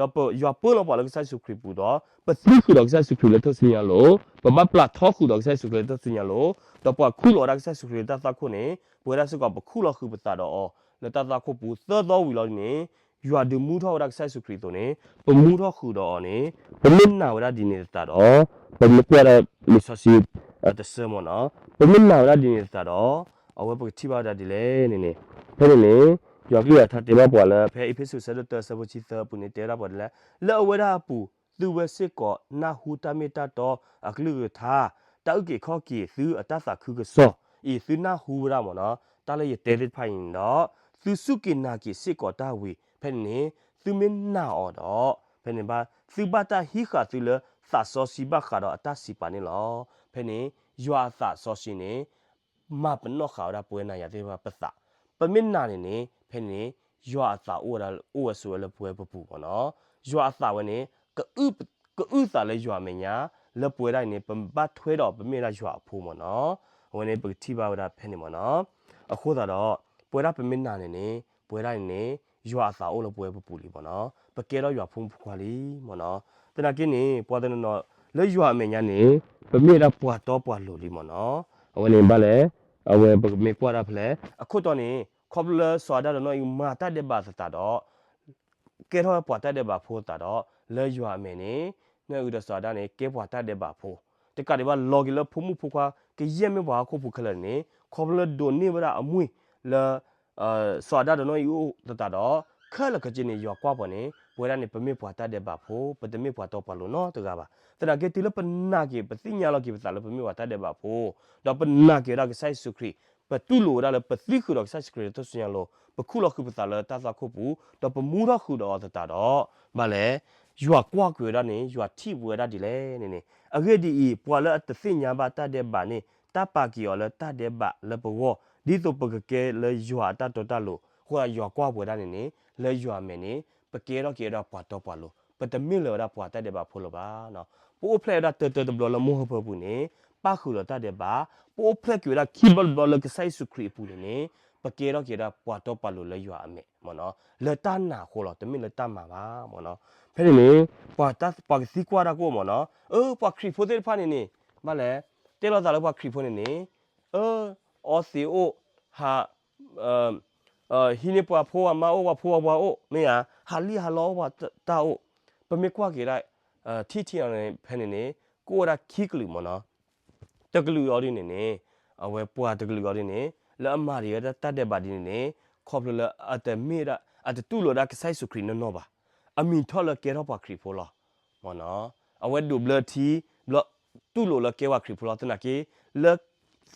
ာ်, ဒီးယွၤပၢလီၤပှၤလၢကစၢ်ယ့ၣ်ၡူးခရံာ်ပူၤဒီး ပသံဃုာ်ဒီးကစၢ်ယ့ၣ်ၡူးခရံာ်လၢထူၣ်စုညါလိၤ, ပဘၣ်ပျၢ်ထီဃုာ်ဒီးကစၢ်ယ့ၣ်ၡူးခရံာ်လၢထူၣ်စုညါလိၤ, ဒီးပှၤခူၣ်လီၤဝဲဒၣ်ကစၢ်ယ့ၣ်ၡူးခရံာ်လၢတၢ်သွၣ်ခိၣ်န့ၣ် ပဝဲဒၣ်စ့ၢ်ကီး ပခူၣ်လီၤဃုာ်ပသးဒီးအီၤလၢတၢ်သွၣ်ခိၣ်ပူၤ သၢသီဝံၤလီၤန့ၣ်, ယွၤဒုးမူထီၣ်ဝဲဒၣ်ကစၢ်ယ့ၣ်ၡူးခရံာ်အသိးန့ၣ် ပမူထီၣ်ဃုာ်ဒီးအီၤန့ၣ်, ပမ့ၢ်နာ်ဝဲဒၣ်ဒ်န့ၣ်သတးဒီး ပမ့ၢ်ကွၢ်ဒၣ်လံာ်စီဆှံတဆၢမ့ၢ်နီၤ, ပမ့ၢ်နာ်ဝဲဒၣ်ဒ်န့ၣ်သတးဒီး အဝဲပကထံၣ်ဘၣ်ဝဲဒၣ်ဒ်လဲၣ်န့ၣ်န့ၣ်, ဖဲန့ၣ်န့ၣ် ယွၤကလုၢ်ယွၤကထါတဲဘၣ်ပှၤလၢ ဖဲအ့းဖ့းစူး ဆၢဒိၣ်တၢ ဆၢဖိတဆံသၢအပူၤန့ၣ် တဲဝဲဒၣ်ပှၤဒ်လဲၣ်, လၢအဝဲဒၣ်အပူၤ သုဝဲစ့ၢ်ကီးနၢ်ဟူတၢ်မ့ၢ်တၢ်တီအကလုၢ်ကထါ, တၢ်အုၣ်က့ၤခီၣ်က့ၤသုအတၢ်သးခုကစီၣ်အံၤ သုနၢ်ဟူဝဲဒၣ်မ့ၢ်နီၤ, တၢ်လၢယတဲသ့ၣ်တဖၣ်အံၤန့ၣ်ဒီး သုစူၢ်က့ၤနာ်က့ၤစ့ၢ်ကီးတၢ်ဝံၤ, ဖဲန့ၣ်န့ၣ် သုမ့ၢ်နာ်အီၤဒီး ဖဲန့ၣ်ဘၣ် သုဘၣ်တၢ်ဟံးဃာ်သုလၢသးစီဆှံဘၣ်ဃးဒီးအတၢ်စံးပာ်န့ၣ်လီၤ. ဖဲန့ၣ် ယွၤအသးစီဆှံန့ၣ် မၤပနီၣ်ဃာ်ဝဲဒၣ်ပဝဲနၤယၤသ့ၣ်တဖၣ်ပသး, ပမ့ၢ်နာ်န့ၣ်န့ၣ် ဖဲန့ၣ်န့ၣ် ယွၤအသးအိၣ်ဝဲဒၣ် အိၣ်ဝဲဆိးဝဲလၢပဝဲပပူၤမ့ၢ်နီၤ, ယွၤအသးဝဲန့ၣ် ကအုၣ်သးလၢယွၤအမဲာ်ညါ, လၢပဝဲဒၣ်အံၤန့ၣ် ပဘၣ်ထွဲဒီးပမ့ၢ်ဝဲဒၣ်ယွၤအဖိမ့ၢ်နီၤ, အဝဲန့ၣ်ပကထံၣ်ဘၣ်ဝဲဒၣ်ဖဲန့ၣ်မ့ၢ်နီၤ, အဃိသတးဒီး ပဝဲဒၣ်ပမ့ၢ်နာ်န့ၣ်န့ၣ် ပဝဲဒၣ်န့ၣ်န့ၣ် ယွၤအသးအိၣ်လၢပဝဲပပူၤလံမ့ၢ်နီၤ, ပကဲထီၣ်ယွၤဖိမုၣ်ဖိခွါလံမ့ၢ်နီၤ, သနာ်က့န့ၣ် ပှၤတနီၤနီၤ လၢယွၤအမဲာ်ညါန့ၣ် ပမ့ၢ်ဝဲဒၣ်ပှၤတီပှၤလိၤလံမ့ၢ်နီၤ, အဝဲန့ၣ်ဘၣ်လဲၣ်, အဝဲပကမ့ၢ်ကွၢ်ဒၣ်ဖဲလဲၣ် အခိၣ်တီန့ၣ် ခီဖျိလၢစီၤအၤဒၣ်ဒီးနီၢ်အံၣ်မၤတၢ်ဒဲးဘးသတးဒီး ကဲထီၣ်ပှၤတၢ်ဒဲးဘးဖိသတးဒီး လၢယွၤအမဲာ်န့ၣ် နီၢ်အံၣ်ဒီးစီၤအၤဒၣ်န့ၣ် ကဲပှၤတၢ်ဒဲးဘးဖိ, တကးဒံးဘၣ်လီၤက့ၤလၢဖိမုၣ်ဖိခွါ ကယဲၢ်မ့ၢ်ပှၤဟီၣ်ခိၣ်ဖိခဲလၢာ်န့ၣ် ခီဖျိလၢဒိးန့ၢ်ဝဲဒၣ်အမွံၢ်လၢ စီၤအၤဒၣ်ဒီးနီၢ်အံၣ်အိၣ်သတးဒီး ခဲလၢာ်ခဲဆ့န့ၣ် ယွၤကွၢ်ပှၤန့ၣ် ပဝဲဒၣ်န့ၣ် ပမ့ၢ်ပှၤတၢ်ဒဲးဘးဖိ, ပတမ့ၢ်ပှၤတီပှၤလိၤနီတဂၤဘၣ်. သနာ်က့တုၤလၢပနာ်က့ၤ ပသ့ၣ်ညါလီၤက့ၤပသးလၢပမ့ၢ်ပှၤတၢ်ဒဲးဘးဖိ, ဒီးပနာ်က့ၤဝဲဒၣ်ကစၢ်ယ့ၣ်ၡူးခရံာ်, ပတူၢ်လိာ်ဝဲဒၣ်လၢပသံဃုာ်ဒီးကစၢ်ယ့ၣ်ၡူးခရံာ်လၢထူၣ်စုညါလိၤ, ပခူၣ်လီၤဃုာ်ပသးလၢတၢ်သွၣ်ခိၣ်ပူၤ, ဒီးပမူထီၣ်ဃုာ်ဒီးအီၤသတးဒီး ဘၣ်လဲၣ်, ယွၤကွၢ်ကွံာ်ဝဲဒၣ်န့ၣ် ယွၤထံၣ်ပဝဲဒၣ်ဒ်လဲၣ်န့ၣ်န့ၣ်, အဂ့ၢ်ဒ်အံၤ ပှၤလၢအတသ့ၣ်ညါဘၣ်တၢ်ဒဲးဘးန့ၣ် တၢ်ပာ်က့ၤအီၤလၢတၢ်ဒဲးဘးလၢပဂီၢ် ဒ်သိးပကကဲလၢယွၤအတၢ်တီတၢ်လိၤ, အဃိယွၤကွၢ်ပဝဲဒၣ်န့ၣ်န့ၣ် လၢယွၤအမဲာ်န့ၣ် ပကဲထီၣ်က့ၤဝဲဒၣ်ပှၤတီပှၤလိၤ, ပတမ့ၢ်လၢၤဝဲဒၣ်ပှၤတၢ်ဒဲးဘးဖိလၢၤဘၣ်. ပအိၣ်ဖျဲၣ်ဝဲဒၣ်တၢတၢတဘျီလၢမိၢ်ဟၢဖၢပူၤန့ၣ် ပၣ်ဃုာ်ဒီးတၢ်ဒဲးဘး, ပအိၣ်ဖျဲၣ်က့ၤဝဲဒၣ်ခံဘျီတဘျီလၢကစၢ်ယ့ၣ်ၡူးခရံာ်အပူၤန့ၣ်န့ၣ် ပကဲထီၣ်က့ၤဝဲဒၣ်ပှၤတီပှၤလိၤလၢယွၤအမဲာ်မ့ၢ်နီၤ, လၢတၢ်နာ်အဃိလီၤ, တမ့ၢ်လၢတၢ်မၤဘၣ်မ့ၢ်နီၤ. ဖဲန့ၣ်န့ၣ် ပှၤတၢ် ပှၤကသံကွၢ်တၢ်ကအိၣ်မ့ၢ်နီၤ, အၢ ပှၤခရံာ်ဖိသ့ၣ်တဖၣ်န့ၣ်န့ၣ် ဘၣ်လဲၣ်, တဲလိာ်သးလၢပှၤခရံာ်ဖိန့ၣ်န့ၣ် အၢ အီသံးအိၣ်, ဟး ဟံးန့ၢ်ပှၤဖိပှၤမါအိၣ်, ပှၤဖိပှၤဝၤအိၣ်, မ့ၢ်ဧါ, ဟးလံၣ်ဟးလီအိၣ်ပှၤတၢ်အိၣ်, ပမ့ၢ်ကွၢ်က့ၤဒၣ် ထံၣ်ထံၣ်အီၤန့ၣ် ဖဲန့ၣ်န့ၣ် ကအိၣ်ဝဲဒၣ်ခံကလုာ်မ့ၢ်နီၤ. တကလုာ်အီၤဒ်န့ၣ်န့ၣ် အဝဲပှၤတကလုာ်အီၤဒ်န့ၣ် လၢအမၤဒံးဝဲဒၣ်တၢ်ဒဲးဘးဒ်န့ၣ်န့ၣ် ခီဖျိလၢအတမ့ၢ်ဒၣ် အတတူၢ်လိာ်ဒၣ်ကစၢ်ယ့ၣ်ၡူးခရံာ်နီၢ်နီၢ်ဘၣ်, အမံၤထီၣ်လၢကဲထီၣ်ပှၤခရံာ်ဖိလီၤ. အဝဲဒိးဘျၢထံ ဘျီ တူၢ်လိာ်လၢကဲဝဲခရံာ်ဖိလီၤ. သနာ်က့ လၢ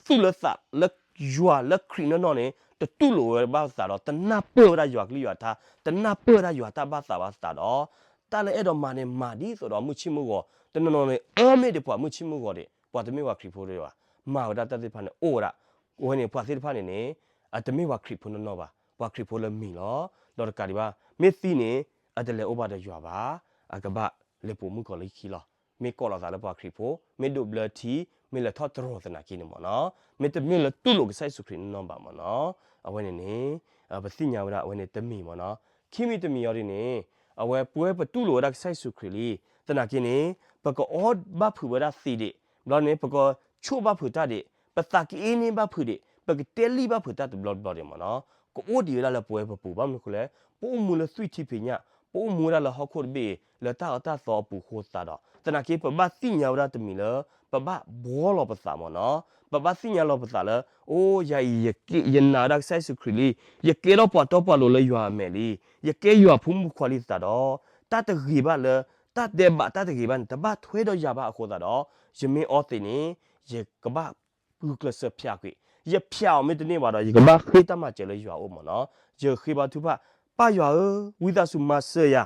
သူၣ်လၢသးလၢယွၤလၢခရံာ်နီၢ်နီၢ်န့ၣ် တတူၢ်လိာ်ဝဲဘၣ်သးဒီး တနၢ်ပၢၢ်ဝဲဒၣ်ယွၤကလုၢ်ယွၤကထါ, တနၢ်ပၢၢ်ဝဲဒၣ်ယွၤတၢ်ဘၣ်သးဘၣ်သးဒီး တၢ်လၢအဲၣ်ဒိးမၤန့ၣ် မၤဒ်သိးဒီးမုၢ်ဆ့ၣ်မုၢ်ဂီၤ, တနီၤနီၤန့ၣ် အၢမ့ၢ်ဒံးပှၤမုၢ်ဆ့ၣ်မုၢ်ဂီၤဒံး ပှၤတမ့ၢ်ပှၤခရံာ်ဖိဒံးဘၣ်, မၤဝဲဒၣ်တၢ်သ့ၣ်တဖၣ်န့ၣ် အိၣ်ဝဲဒၣ်, အဝဲန့ၣ် ပှၤသ့ၣ်တဖၣ်န့ၣ်န့ၣ် အတမ့ၢ်ပှၤခရံာ်ဖိနီၢ်နီၢ်ဘၣ်, ပှၤခရံာ်ဖိလၢမံၤလီၤ. ဒီးတကးဒံးဘၣ် မ့ၢ်သံန့ၣ် အတလဲၤအိၣ်ဘၣ်ဒီးယွၤဘၣ်, အကဘၣ်လဲၤပိာ်မုၣ်ကီၤလံခံလီၤ. မ့ၢ်ကိးလီၤသးလၢပှၤခရံာ်ဖိ, မ့ၢ်ဒိးဘျၢထံ, မ့ၢ်လဲၤထီၣ်တရီၤသနာ်က့န့ၣ်မ့ၢ်နီၤ, မ့တမ့ၢ်လၢတူၢ်လိာ်ကစၢ်ယ့ၣ်ၡူးခရံာ်နီၢ်နီၢ်ဘၣ်မ့ၢ်နီၤ, အဝဲန့ၣ်န့ၣ် ပသ့ၣ်ညါဝဲဒၣ်အဝဲန့ၣ်တမံၤမ့ၢ်နီၤ, ခံမံၤတမံၤအီၤဒ်န့ၣ် အဝဲပဝဲပတူၢ်လိာ်ဝဲဒၣ်ကစၢ်ယ့ၣ်ၡူးခရံာ်လံ, သနာ်က့န့ၣ် ပကအီဘၣ်ဖုးဝဲဒၣ်သံးဒံး, ဘျီန့ၣ် ပကဆိၣ်ဘၣ်ဖုးတၢ်ဒံး, ပသးကအ့န့ၢ်ဘၣ်ဖုးဒံး, ပကတဲလံာ်ဘၣ်ဖုးတၢ်တဘျီတဘျီဒံးမ့ၢ်နီၤ, ကအိၣ်ဒံးဝဲဒၣ်လၢပဝဲပပူၤ, ဘၣ်မနုၤအဃိလဲၣ်, ပအိၣ်မူလၢသွံၣ်ထံဖံးညၣ်, ပအိၣ်မူဝဲဒၣ်လၢဟီၣ်ခိၣ်တဘ့ၣ်အံၤ လၢတၢ်အၢတၢ်သီအပူၤအဃိသတးဒီး သနာ်က့ ပဘၣ်သ့ၣ်ညါဝဲဒၣ်တမံၤလၢ ပဘၣ်ဘှီလီၤပသးမ့ၢ်နီၤ, ပဘၣ်သ့ၣ်ညါလီၤပသးလၢ အိၣ်ယၤအံၤ ယနာ်ဝဲဒၣ်ကစၢ်ယ့ၣ်ၡူးခရံာ်လံ, ယကဲထီၣ်ပှၤတီပှၤလိၤလၢယွၤအမဲာ်လံ, ယကဲယွၤဖိမုၣ်ဖိခွါလံသတးဒီး တၢ်တဂ့ၤဘၣ်လၢ တၢ်ဒဲးဘးတၢ်တဂ့ၤဘၣ်န့ၣ် တဘၣ်ထွဲဒီးယၤဘၣ်အဃိသတးဒီး ယမ့ၢ်အီသံးန့ၣ် ယကဘၣ်ဂုာ်ကျဲးစၢးဖျးကွံာ်, ယဖျးအီၤမ့ၢ်တန့ၢ်ဘၣ်ဒီး ယကဘၣ်ဃ့တၢ်မၤစၢၤလၢယွၤအအိၣ်မ့ၢ်နီၤ, ယဃ့ဘါထုကဖၣ်, ပၢ်ယွၤဧၢ, ဝံသးစူၤမၤစၢၤယၤ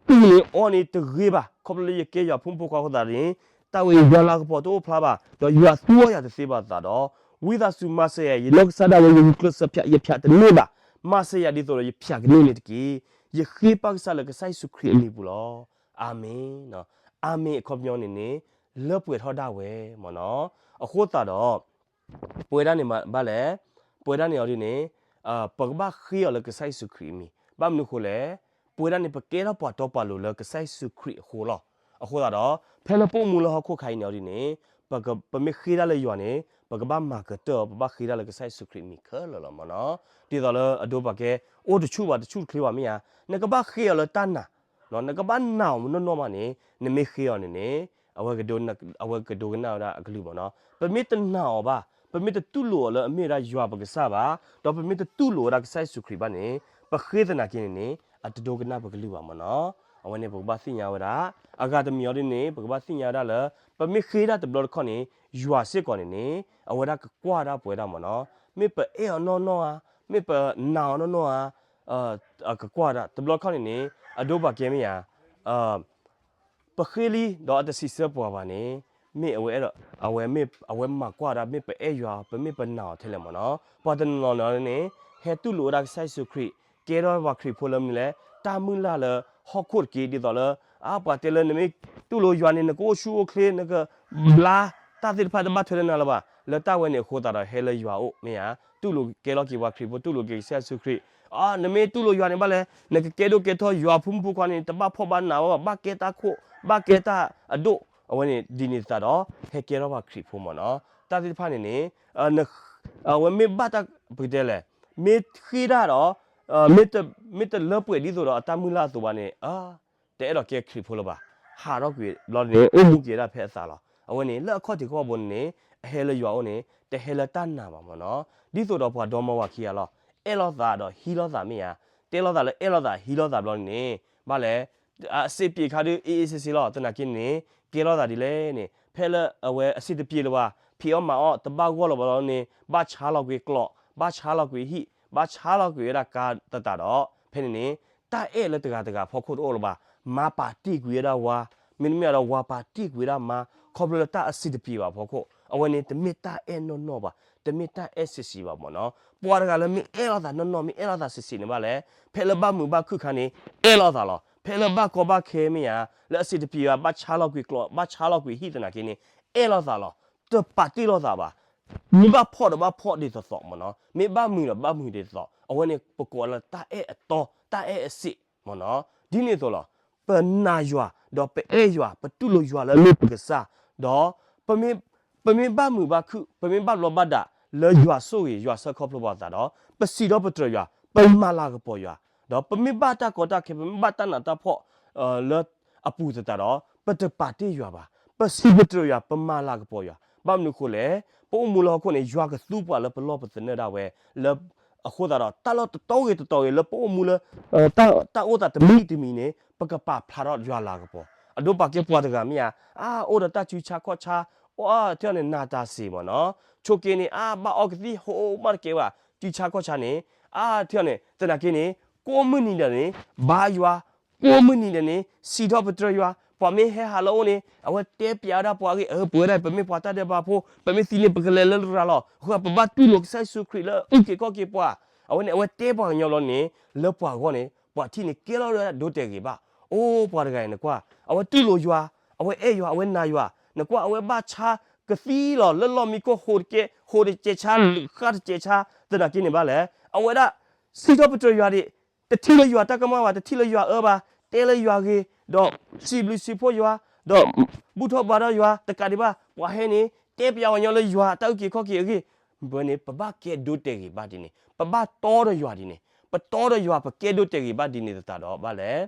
အံၤန့ၣ်အီန့ၣ်တဂ့ၤဘၣ်, ခီဖျိလၢယကဲယွၤဖိမုၣ်ဖိခွါအဃိသတးန့ၣ် တၢ်ဝဲအံၤယွၤလၤကပီၤတအိၣ်ဖျါဘၣ်, ဒီးယွၤသူအီၣ်ယၤတသ့ဘၣ်သတးဒီး ဝံသးစူၤမၤစၢၤယၤ, ယနီၢ်ကစၢ်ဒၣ်ဝဲ ယဂုာ်ကျဲးစၢးဖျး, ယဖျးတန့ၢ်ဘၣ်, မၤစၢၤယၤဒ်သိးဒီးယဖျးကန့ၢ်န့ၣ်တက့ၢ်, ယဃ့ဘါကစၢ်လၢကစၢ်ယ့ၣ်ၡူးခရံာ်အမံၤပူၤလီၤ. အၤမ့ၣ်, အၤမ့ၣ်အခီပညီန့ၣ်န့ၣ် လၢပှဲၤထီၣ်ဒၣ်ဝဲမ့ၢ်နီၤ, အဃိသတးဒီး ပဝဲဒၣ်န့ၣ်ဘၣ်လဲၣ်, ပဝဲဒၣ်န့ၣ်အီၤဒ်န့ၣ် ပကဘၣ်ဃ့အီၤလၢကစၢ်ယ့ၣ်ၡူးခရံာ်အမံၤ, ဘၣ်မနုၤအဃိလဲၣ်, ပဝဲဒၣ်န့ၣ် ပကဲထီၣ်ပှၤတီပှၤလိၤလၢကစၢ်ယ့ၣ်ၡူးခရံာ်အဃိလီၤ. အဃိသတးဒီး ဖဲလၢပအိၣ်မူလၢဟီၣ်ခိၣ်ခါအံၤန့ၣ်အီၤဒ်န့ၣ် ပမ့ၢ်ဃ့ဒၣ်လၢယွၤန့ၣ် ပကဘၣ်မၤကတၢၢ်အီၤ, ပဘၣ်ဃ့ဒၣ်လၢကစၢ်ယ့ၣ်ၡူးခရံာ်အမံၤခဲလၢာ်လီၤမ့ၢ်နီၤ, ဒ်သိးလၢအဒိပှၤကဲ အိၣ်တဆူၣ်ဘၣ်တဆူၣ်တချ့ဘၣ်မ့ၢ်ဧါ, နကဘၣ်ဃ့အီၤလၢတၢ်နာ် နကဘၣ်နာ်အီၤနီၢ်နီၢ်မးန့ၣ် နမ့ၢ်ဃ့အီၤန့ၣ်န့ၣ် အဝဲကဒိကနၣ်ဝဲဒၣ်အကလုၢ်မ့ၢ်နီၤ, ပမ့ၢ်တနာ်အီၤဘၣ်, ပမ့ၢ်တတူၢ်လိာ်အီၤလၢအမ့ၢ်ဝဲဒၣ်ယွၤပကစၢ်ဘၣ်, ဒီးပမ့ၢ်တတူၢ်လိာ်ဝဲဒၣ်ကစၢ်ယ့ၣ်ၡူးခရံာ်ဘၣ်န့ၣ် ပဃ့သနာ်က့န့ၣ်န့ၣ် အတဒိကနၣ်ပကလုၢ်ဘၣ်မ့ၢ်နီၤ, အဝဲန့ၣ်ပကဘၣ်သ့ၣ်ညါဝဲဒၣ်, အဂၤတမံၤအီၤဒ်န့ၣ် ပကဘၣ်သ့ၣ်ညါဝဲဒၣ်လၢ ပမ့ၢ်ဃ့ဒၣ်တဘျီတခီၣ်န့ၣ် ယွၤစ့ၢ်ကီးန့ၣ်န့ၣ် အဝဲဒၣ်ကကွၢ်ဒၣ်ပဝဲဒၣ်မ့ၢ်နီၤ, မ့ၢ်ပအဲၣ်အီၤနီၢ်နီၢ်ဧါ, မ့ၢ်ပနာ်အီၤနီၢ်နီၢ်ဧါ, အကကွၢ်ဒၣ် တဘျီတခီၣ်န့ၣ်န့ၣ် အဒိပှၤကဲမ့ၢ်ဧါ ပဃ့လံ ဒီးအတစံးဆၢပှၤဘၣ်န့ၣ် မ့ၢ်အဝဲအဲၣ်ဒိး အဝဲမ့ၢ် အဝဲမၤကွၢ်ဒၣ် မ့ၢ်ပအဲၣ်ယွၤ ပမ့ၢ်ပနာ်အီၤထဲလဲၣ်မ့ၢ်နီၤ. ပှၤတနီၤနီၤန့ၣ် ဟဲတူၢ်လိာ်ဝဲဒၣ်ကစၢ်ယ့ၣ်ၡူးခရံာ် ကဲထီၣ်ပှၤခရံာ်ဖိလၢမနုၤလဲၣ် တၢ်မုၢ်လၢ်လၢဟီၣ်ခိၣ်တက့ၢ် ဒ်သိးလၢ အါ ပှၤတဲလၢနမ့ၢ်တူၢ်လိာ်ယွၤန့ၣ် နကအိၣ်ဆူၣ်အိၣ်ချ့ နကဘျါ တၢ်သ့ၣ်တဖၣ်တဘၣ်ထွဲလၢနၤလၢၤဘၣ်. လၢတၢ်ဝဲန့ၣ်အဃိသတးဒီး ဟဲလၢယွၤအိၣ်မ့ၢ်ဧါ, တူၢ်လိာ်ကဲလီၤက့ၤပှၤခရံာ်ဖိ တူၢ်လိာ်က့ၤကစၢ်ယ့ၣ်ၡူးခရံာ် အါ နမ့ၢ်တူၢ်လိာ်ယွၤန့ၣ်ဘၣ်လဲၣ် နကကဲဒိၣ်ကဲထီၣ် ယွၤဖိမုၣ်ဖိခွါန့ၣ် တဘၣ်ဖှီၣ်ဘၣ်နးဘၣ် ဘၣ်ကဲတၢ်ခိၣ် ဘၣ်ကဲတၢ်အဒိၣ် အဝဲန့ၣ် ဒ်န့ၣ်သတးဒီး ဟဲကဲထီၣ်ပှၤခရံာ်ဖိမ့ၢ်နီၤ. တၢ်သ့ၣ်တဖၣ်န့ၣ်န့ၣ် အဝဲမ့ၢ်ဘၣ်တၢ် ပကတဲလဲၣ် မ့ၢ်ဃ့ဒၣ်ဒီး မ့ၢ်တလၢပှဲၤဒ်သိးဒီးအတၢ်မုၢ်လၢ်အသိးဘၣ်န့ၣ် တအဲၣ်ဒိးကဲခရံာ်ဖိလၢၤဘၣ်. ဟးထီၣ်ကွံာ်ဘျီန့ၣ် အိၣ်မူက့ၤဒၣ်ဖဲအသးလီၤ. အဝဲန့ၣ် လၢအခီၣ်ထံးခီၣ်ဘိန့ၣ်န့ၣ် အဟဲလၢယွၤအိၣ်န့ၣ် တဟဲလၢတၢ်နာ်ဘၣ်မ့ၢ်နီၤ. ဒ်သိးဒီးပှၤဒီမါဝၤခံဂၤလီၤ. အဲၣ်လိာ်သးဒီးဟံးလိာ်သးမ့ၢ်ဧါ. တဲလိာ်သးလၢအဲၣ်လိာ်သးဟံးလိာ်သးဘျီန့ၣ်န့ၣ် ဘၣ်လဲၣ် အစ့းပျ့ၤခါဒုး အ့ၣ်အ့ၣ်စ့းစ့းလီၤ. သနာ်က့န့ၣ် ကဲလိာ်သးဒ်လဲၣ်န့ၣ် ဖဲလၢအဝဲအစ့းတပျ့ၤလၢၤဘၣ် ဖံးအီၣ်မၤအီၣ်တဘၣ်ဂီၢ်လၢၤဘၣ်လီၤန့ၣ် ဘၣ်ဆါလီၤကွံာ်ကျိး ဘၣ်ဆါလီၤကွံာ်ဟံၣ် ဘၣ်ဆါလီၤကွံာ်ဝဲဒၣ်ကါသတးဒီး ဖဲန့ၣ်န့ၣ် တၢ်အဲၣ်လၢတဂၤတဂၤဖီခိၣ်တအိၣ်လၢၤဘၣ်. မါပာ်တ့ၢ်ကွံာ်ဝဲဒၣ်ဝါ မ့တမ့ၢ်ဒီးဝါပာ်တ့ၢ်ကွံာ်ဝဲဒၣ်မါ ခီဖျိလၢတၢ်အစ့းတပျ့ၤဘၣ်ဖီခိၣ် အဝဲန့ၣ် တမ့ၢ်တၢ်အဲၣ်နီၢ်နီၢ်ဘၣ် တမ့ၢ်တၢ်အဲၣ်စ့းစ့းဘၣ်မ့ၢ်နီၤ. ပှၤတဂၤလၢမ့ၢ်အဲၣ်လိာ်သးနီၢ်နီၢ် မ့ၢ်အဲၣ်လိာ်သးစ့းစ့းန့ၣ်ဘၣ်လဲၣ် ဖဲလၢဘၣ်မုာ်ဘၣ်ခုၣ်ခါန့ၣ် အဲၣ်လိာ်သးလီၤ. ဖဲလၢဘၣ်ကီဘၣ်ခဲမ့ၢ်ဧါ လၢအစ့းတပျ့ၤဘၣ် ဘၣ်ဆါလီၤကွံာ်ကျိး ဘၣ်ဆါလီၤကွံာ်ဟံၣ်သနာ်က့န့ၣ် အဲၣ်လိာ်သးလီၤ. တပာ်တ့ၢ်လိာ်သးဘၣ်. မ့ၢ်ဘၣ်ဖှီၣ်ဒီးဘၣ်ဖှီၣ်ဒ်သိးသိးမ့ၢ်နီၤ မ့ၢ်ဘၣ်မုာ်ဒီးဘၣ်မုာ်ဒ်သိးသိး အဝဲန့ၣ် ပကိးလၢတၢ်အဲၣ်အတီ တၢ်အဲၣ်အစ့းမ့ၢ်နီၤ. ဒ်န့ၣ်အသိးလီၤ ပနာ်ယွၤ ဒီးပအဲၣ်ယွၤ ပတူၢ်လိာ်ယွၤလၢအမ့ၢ်ပကစၢ် ဒီး ပမ့ၢ်ဘၣ်မုာ်ဘၣ်ခုၣ် ပမ့ၢ်ဘၣ်ဘျီးဘၣ်ဒါ လၢယွၤဆိၣ်ဂ့ၤ ယွၤဆၢခီဖျိပှၤသးဒီး ပစံးထီၣ်ပတြၢၤယွၤ ပမၤလၤကပီၤယွၤ ဒီးပမ့ၢ်ဘၣ်တၢ်ကီတၢ်ခဲ ပမ့ၢ်ဘၣ်တၢ်နးတၢ်ဖှီၣ် လၢအပူၤသတးဒီး ပတပာ်တ့ၢ်ယွၤဘၣ်. ပစံးပတြၢၤယွၤ ပမၤလၤကပီၤယွၤ ဘၣ်မနုၤအဃိလဲၣ် ပအိၣ်မူလၢဟီၣ်ခိၣ်န့ၣ် ယွၤကသူပှၤလၢပလီၢ်ပသနၢၣ်ဒၣ်ဝဲ လၢ အဃိသတးဒီး တၢ်လၢတတီဂ့ၤတတီဂ့ၤလၢပအိၣ်မူလၢ တၢ်အိၣ်သးတမံၤတမံၤန့ၣ် ပကပာ်ဖျါထီၣ်ယွၤလၤကပီၤ. အဒိပာ်ကဲပှၤတဂၤမ့ၢ်ဧါ, အါ အိၣ်ဒီးတၢ်စုဆါခီၣ်ဆါ, အိၣ်အါထီၣ်န့ၣ် နၤတၢ်စ့ၢ်မ့ၢ်နီၤ, ဆိးက့န့ၣ် အါ ဘၣ်အီကသံၣ်ဟိမးတကဲဘၣ်, စုဆါခီၣ်ဆါန့ၣ် အါထီၣ်န့ၣ် သနာ်က့န့ၣ် ကိးမုၢ်နံၤဒဲးန့ၣ် ဘါယွၤ, ကိးမုၢ်နံၤဒဲးန့ၣ် စံးထီၣ်ပတြၢၤယွၤ, ပှၤမ့ၢ်ဟဲဟးလၢအအိၣ်န့ၣ် အဝဲတဲပျးဝဲဒၣ်ပှၤအဂ့ၢ်, အၢ ပဝဲဒၣ် ပမ့ၢ်ပှၤတၢ်ဒဲးဘးဖိ, ပမ့ၢ်သံန့ၣ် ပကလဲၤလၢရၤလီၤ. အဃိ ပဘၣ်တူၢ်လိာ်ကစၢ်ယ့ၣ်ၡူးခရံာ်လၢအုၣ်က့ၤခီၣ်က့ၤပှၤ, အဝဲန့ၣ် အဝဲတဲပှၤကညီဘျီန့ၣ် လၢပှၤဂီၢ်န့ၣ် ပှၤထံၣ်န့ၣ် ကဲလီၤဒိတဲာ်ဂ့ၤဘၣ်. အိၣ် ပှၤတဂၤအံၤ နကွၢ် အဝဲတူၢ်လိာ်ယွၤ, အဝဲအဲၣ်ယွၤ, အဝဲနာ်ယွၤ, နကွၢ် အဝဲဘၣ်ဆါကသံလီၤ လၢလီၢ်မံခိၣ် ဃိးတကဲ, ဃိးတကဲဆါ, ဃၣ်တကဲဆါ, သနာ်က့န့ၣ်ဘၣ်လဲၣ်, အဝဲဒၣ် စံးထီၣ်ပတြၢၤယွၤဒံး, တထံၣ်လၢယွၤတၢ်ကမၣ်ဘၣ်, တထံၣ်လၢယွၤအၢဘၣ်, တဲလၢယွၤဂ့ၤ, ဒီးစံးဘျုးစံးဖှိၣ်ယွၤ, ဒီးဘူၣ်ထီၣ်ဘါထီၣ်ယွၤ, တကးဒံးဘၣ် ပှၤဟဲန့ၣ် တဲပျးပှၤကညီလၢယွၤတၢ်အုၣ်က့ၤခီၣ်က့ၤအဂ့ၢ်, ပဝဲန့ၣ် ပဘၣ်ကဲဒိတဲာ်ဂ့ၤဘၣ်ဒ်န့ၣ်, ပဘၣ်တီဒီးယွၤဒ်န့ၣ်, ပတီဒီးယွၤ ပကဲဒိတဲာ်ဂ့ၤဘၣ်ဒ်န့ၣ်သတးဒီးဘၣ်လဲၣ်